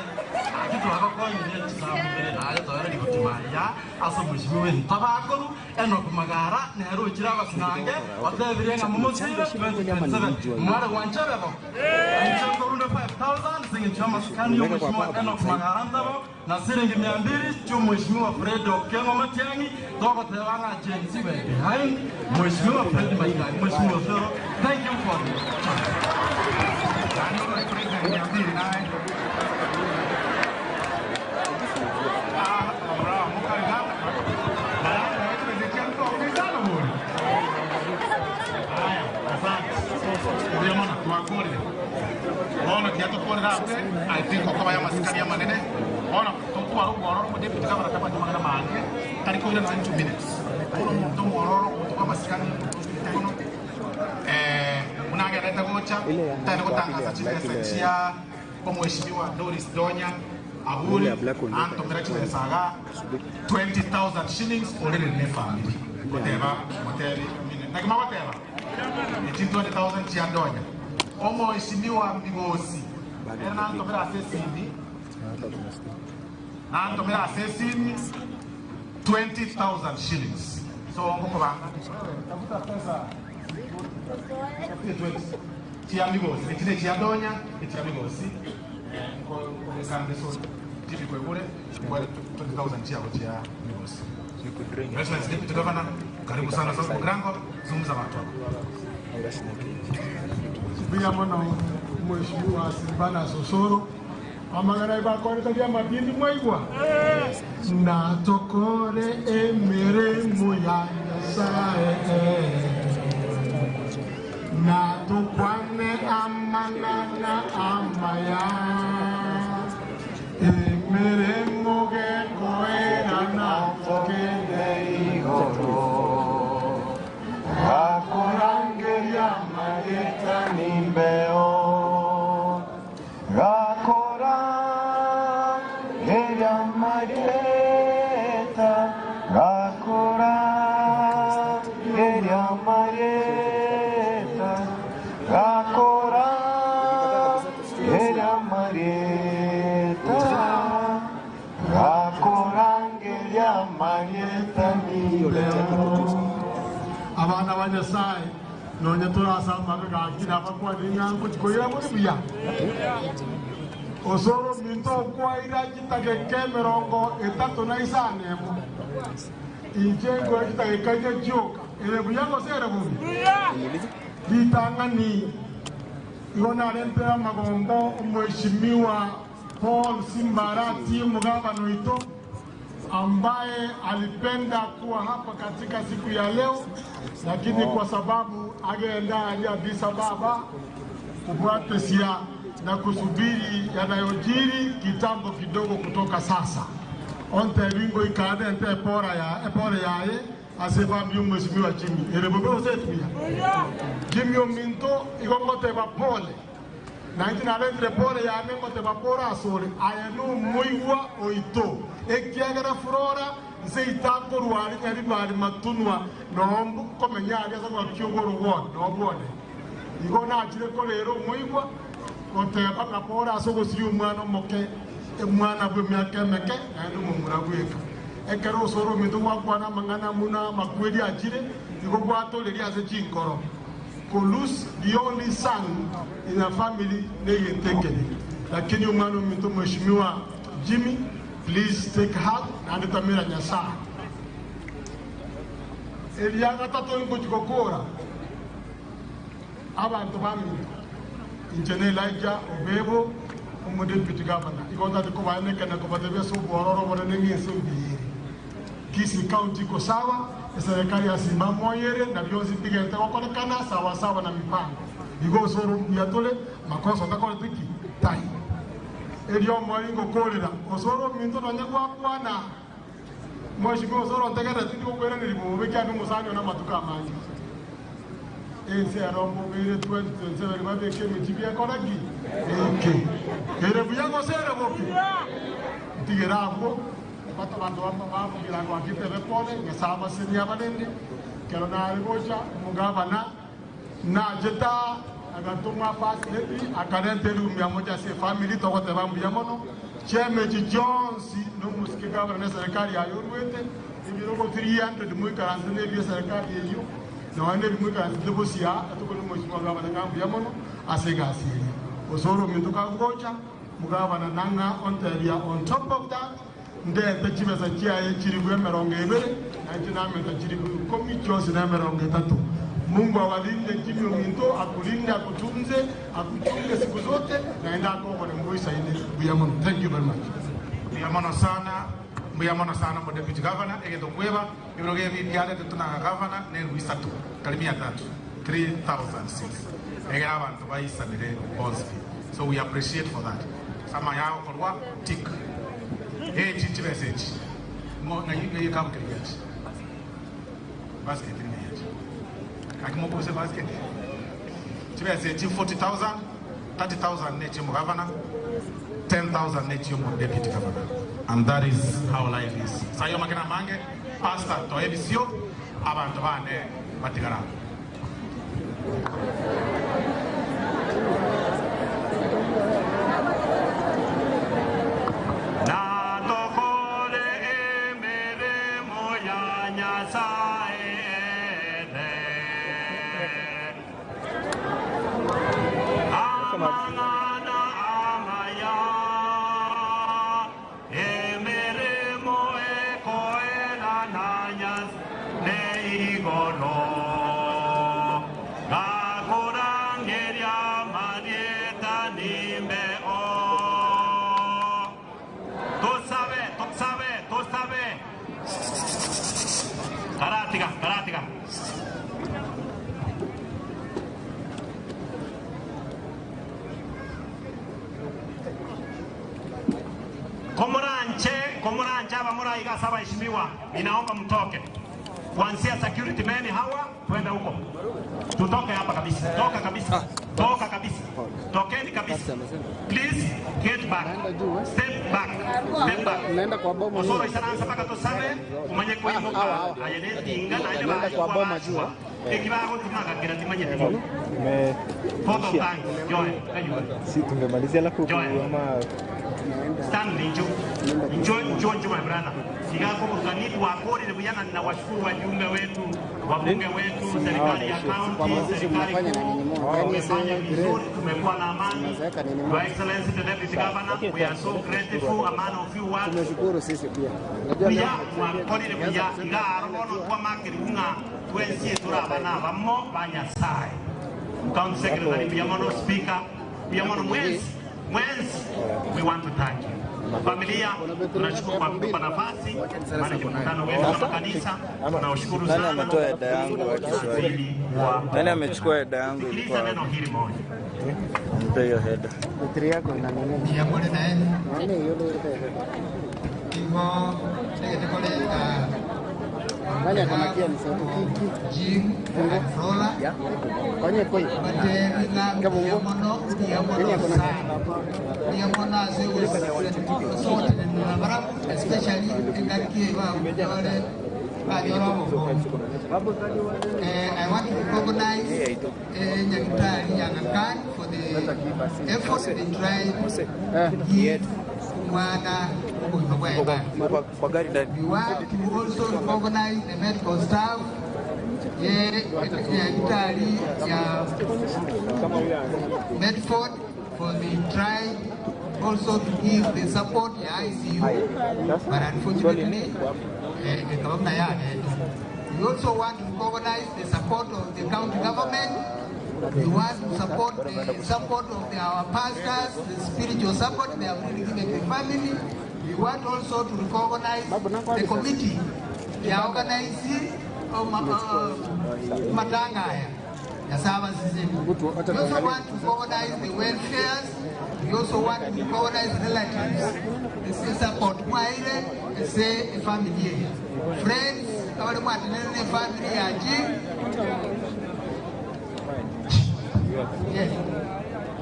A: gaki twagokonyire chisabu ibere naye toere rigoti maria ase omweshimiwa entabakoru Enock Magara nere ochire abasinange, otebire ng'a momosibe 2027. Mware gwancha bo? Inche nkorunde 5000 ase engencho y'amasikani y'omweshimiwa Enock Magara Ntabo, na siringi mia mbiri chi'omweshimiwa Fred Okengo Matiang'i, togoteba ng'a Gen Z were behind Mweshimiwa Fred Matiang'i. Mweshimiwa Osoro, thank you for the chance.
T: Bono tiga tokorere abwe, I think okoba y'amasikani amanene. Bono totware obwororo omodeputy governor tabwati amang'ana amange, tari koira nonye 2 minutes. Bono omonto omwororo, omonto bw'amasikani, omonto osikete mono, buna agenderete gocha, tari gotangasa chibesa chia Omweshimiwa Doris Donya Aburi antomera chibesa iga 20,000 shillings orere ne family goteba motebi mine naki mogoteba echi 20,000 chia Donya. Omweshimiwa Migosi ere nantomera ase esimi nantomera ase esimi 20,000 shillings so ngokobanga tafuta pesa chia Migosi echi ne chia Donya echia Migosi nkogesande so Jimmy Kwegure ngware 20,000 chiabo chia Migosi. Your Excellency Deputy Governor, karibu sana South Mugirango, zungumza watu wako.
B: Mbuya mono Mheshimiwa Silvanus Osoro, amang'ana bakorete ria amabindi mwaigwa na tokore emeremo ya Nyasaye na tukwane amang'ana amaya emeremo gekoerana togende igoro gakorangeria mareta nimbeo gakorangeria mareta gakorangeria mareta gakorangeria mareta gakorangeria mareta nimbeo. Abana ba Nyasaye nonya torasamaga gakira abakwanire ng'a ngochikoira muri buya Osoro minto okwaira chitageka 35 emo inche ngoya chitageka inye chioka ere buya gose ere bobe ritang'ani igo narentera amagombo omweshimiwa Paul Simbarati omogabana oito ambaye alipenda kuwa hapa katika siku ya leo, lakini kwa sababu agenda ali Addis Ababa kufuatia na kusubiri yanayojiri kitambo kidogo kutoka sasa onte bingo ikade ente epora ya epore yaye asefambi mheshimiwa Jimmy erebobe osetuya Jimmy ominto igongoteba pole 1993 pole yane ngoteba pora asore aye numuigwa oito ekiagera flora nse itakorwari nyaribari matunwa nombu komenya aria ase gwakiogoro wone nobwone igo nachire korera omoigwa goteba ng'a pora ase ogosiria omwana omoke omwana bwa emiaka emeke naende omomura bweka ekero osore ominto gwakwana amang'ana muna amakweri achire igo gwatoreria ase chinkoro ko lose the only son in a family negento ekebe lakini omwana ominto mheshimiwa Jimmy, please take heart naende tamera Nyasaye eria gatato ngochi gokora abantu baminto inche na Elijah Obebo omodeputy governor igo ntati kobaenekana kobatebia ase obwororo obonene ng'ense mbiyere Kisii County iko sawa eserikali ya Simba moyere na bionsi mbigente gokorekana sawa sawa na mipango igo osoro mbuya tore makosa otakorete ki tai erio omori ngokorera osoro ominto nonye gwakwana mheshimiwa Osoro ntegerete ndigokweraneri bobe kiambe omosanio na amatuko amange ense ero mobere 2027 babeke emichi biekora ki eke. Ere buya gose ere bobe? Ntigere abwo, bata abanto bamogirango akitebe pole, Nyasae abasenie abarende. Ekero nare gocha, omogabana nachete aa, agatoma First Lady, akarenta eroom ya mocha ase efamiri, togoteba mbuya mono. Chiama echi chionsi na omosike gavana na eserekari yaye oruete, ebirogo 300 moikaranse na ebi eserekari eyio, nonya na ebi moikaransete bosio aa, atokore omosike gavana ng'a mbuya mono ase egasi eria. Gose ore ominto kagocha, mugavana nang'a ontebia on top of that, ndete chibesa chiaye chilifu 20, na inche namenta chilifu 10 chionsi na 30. Mungu awalinde Jimmy ominto, akulinde, akutunze, akuchunge siku zote, naende akogore mboisaine buya mono. Thank you very much.
T: Mbuya mono sana, mbuya mono sana omo deputy governor, egento kweba, ebirogo ebi biaretetwe na gavana na 3000, tari 300, 3000 seats. Egere abanto baisanire bonsi pi. So we appreciate for that. Sama yagokorwa tick. Echi chibesa echi. Ng'o ng'ai ng'ai ekabu keri giachi. Basket ng'ai yachi. Gaki mokobisa basket. Chibesa echi 40,000, 30,000 ne chio omogavana, 10,000 ne chio omo deputy governor. And that is how life is. Sayo makena amange, pastor toe ebisio, abanto bane batigara abwo.
F: Natokore emeremo ya Nyasae ere. Amang'ana amaya, emeremo ekoerana ne igoro. Gakorangeria marieta nimbe o. Tosabe, tosabe, tosabe. Karatiga, karatiga. Komoranche, komoranche abamoraiga ase abaheshimiwa, ninaomba mtoke. Kuanzia security men hawa twende huko. Tutoke hapa kabisa. Toka kabisa. Toka kabisa. Tokeni kabisa. Please get back. Step back. Step back.
I: Naenda kwa boma.
F: Osoro isaransa paka tosabe umanye kuimuka ayenetinga naende
I: Naenda kwa boma juu.
F: ekibago timaga timanye timo. Photo thanks. Joy.
J: Si tungemalizia alafu ama
F: Stanley Njo. Njo njo njo my brother. Sigako mkaniti wa kodi ni na washukuru wajumbe wetu, wabunge wetu, serikali ya county, serikali kuu. Tumefanya vizuri, tumekuwa na amani. Your Excellency the Deputy Governor, we are so grateful, a man of few words.
I: Tumeshukuru sisi pia. Unajua
F: Buya
I: leo
F: mwakorire buya iga arobono twamakiri ng'a twensie turabana bamo ba Nyasaye. County Secretary buya mono, Speaker buya mono, mwenzi mwenzi, we want to thank you. Familia, tunashukuru kwa kutupa nafasi, maana ni mkutano wetu kama kanisa, tunawashukuru
J: Nani
F: sana.
J: ametoa eda yangu ya Kiswahili? Nani amechukua eda yangu
F: Sikiliza
J: ilikuwa
F: neno hili moja.
J: Mpe hiyo heda.
I: Betri yako ina nini? Nani yule Nani akamakia ni sauti kiki?
E: Jim Flora.
I: Kwenye koi.
E: Kabungo.
I: Nini akona
E: Especially I want to recognize Nyakitari Aga Khan for the effort they tried to give mwana ubuzima bwaye.
J: Kwa gari ndani.
E: We want to also recognize the medical staff ye Nyakitari ya Medford for the try also to give the support ya ICU, but unfortunately, the government ya We also want to recognize the support of the county government. We want to support the support of our pastors, the spiritual support they have really given the family. We want also to recognize the committee, the organizing of matanga haya ya services. We also want to recognize the welfares. We also want to recognize relatives. This is support mwaire, say family. Friends, abali mwatenene family yaji. Yes.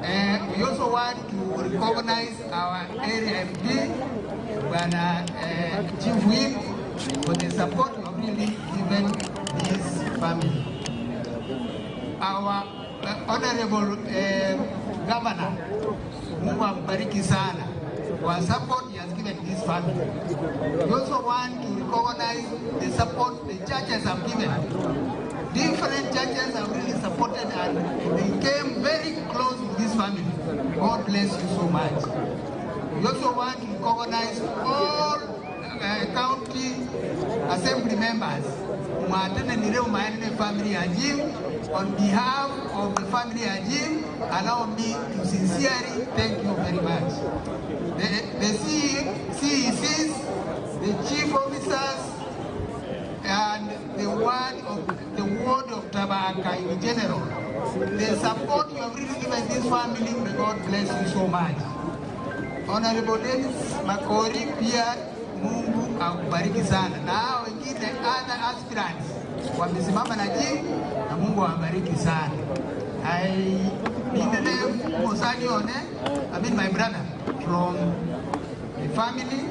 E: We also want to recognize our area MP, Bwana Chief Whip, for the support you have really given this family. Our Honorable Governor, Mungu ambariki sana kwa support he has given this family. We also want to recognize the support the churches have given. Different churches have really supported and they came very close to this family. God bless you so much. We also want to recognize all county assembly members. Mwatenenire umaene family ya Jim. On behalf of the family ya Jim, allow me to sincerely thank you very much. The CECs, the chief officers, and the ward of Tabaka in general, the support you have really given this family, may God bless you so much. Honorable Dennis Makori, pia Mungu akubariki sana, na hao wengine other aspirants wamesimama na Jim, na Mungu awabariki sana. I need the name Mosani I mean my brother from the family.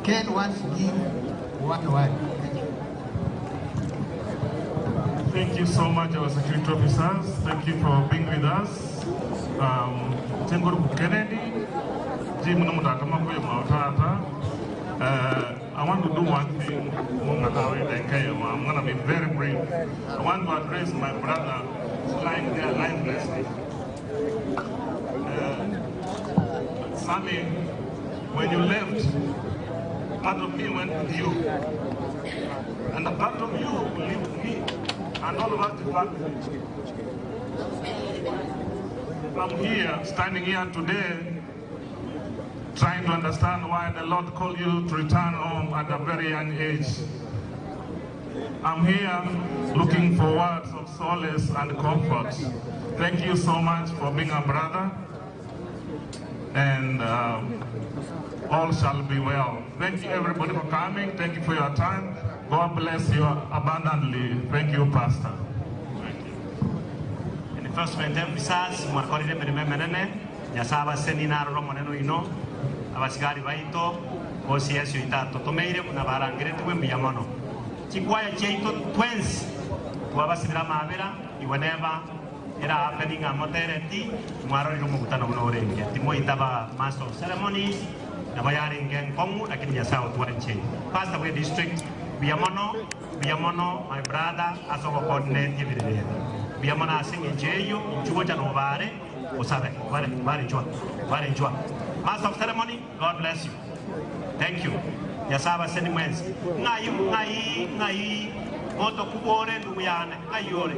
E: Ken wants to give one word. Thank you.
H: Thank you so much, our security officers. Thank you for being with us. Tenguru Kennedy, Jim Namutata Mautata. I want to do one thing. I'm going to be very brief. I want to address my brother lying there lifelessly. Sammy, when you left, part of me went with you. And a part of you will live with me. And all of us departed. I'm here, standing here today, trying to understand why the Lord called you to return home at a very young age. I'm here looking for words of solace and comfort. Thank you so much for being a brother, and all shall be well. Thank you everybody for coming. Thank you for your time. God bless you abundantly. Thank you, Pastor.
M: Enforcement officers, mwakorire mirimo emenene, Nyasaye abaseni narora omonene oino, abasigari baito, OCS oito atotomeire, buna barangeretigwe mbuya mono. Chikwaya chiaito twensi, twabasibira amabera, iwe neba, era happening amotereti, mwarorire omokutano buna orenge. Timoita ba master of ceremonies, nabo yarenge nkong'u, lakini Nyasaye otwanche. Pastor we district, mbuya mono, mbuya mono, my brother, ase ogocoordinate ebirebe. Mbuya mono ase eng'encho eywo, inchuo gocha nobare, osabe, bare, bare nchwa, bare nchwa. Master of ceremony, God bless you. Thank you. Nyasaye abaseni mwensi. Ng'ai, ng'ai, ng'ai, moto kubore ndugu yane, ng'ai ore.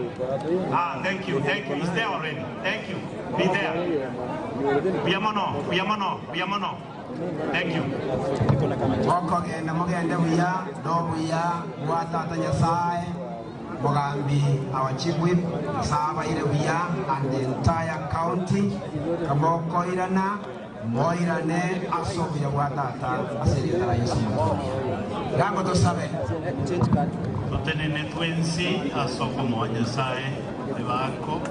M: Thank you, thank you. He's there already. Thank you. Be there. Mbuya mono, mbuya mono, mbuya mono. Thank you.
K: Mokogenda mogende buya, do buya, bwatata Nyasaye, Mugambi, our chief whip, Nyasaye abaire buya, and the entire county, kamokoirana, moirane, aso buya bwatata, asirietara Yesu Muturia. Gango tosabe.
Q: Totenene twensi asoko mwa Nyasaye, ebako,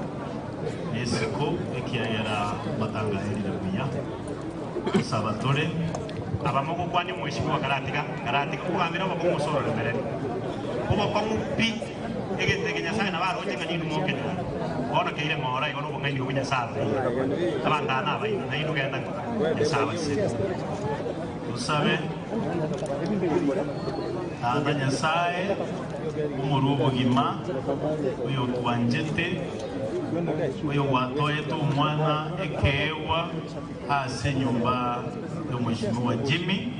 Q: esiko, ekiagera matangaherire buya. Sabatore
M: abamogokwani mheshimiwa karatiga karatiga kugambira obokongo mereri obokongo pi egetege Nyasaye na baroche ng'a ninu mokenera bono keire ng'ora igo nobong'aini bwa Nyasaye abangana abaino nainu genda Nyasaye abasere
Q: tusabe Tata Nyasaye omoru obogima oyo twanjete oyo gwatoyete omwana ekeewa ase enyomba ya mheshimiwa Jimmy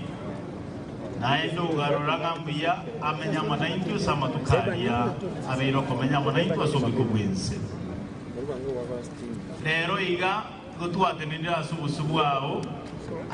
Q: naye ndogarora ng'a mbuya amenya amanainti ase amatukaria abeire okomenya amanainti ase obwiko bwense rero iga igo twatenenire ase obosu bwao.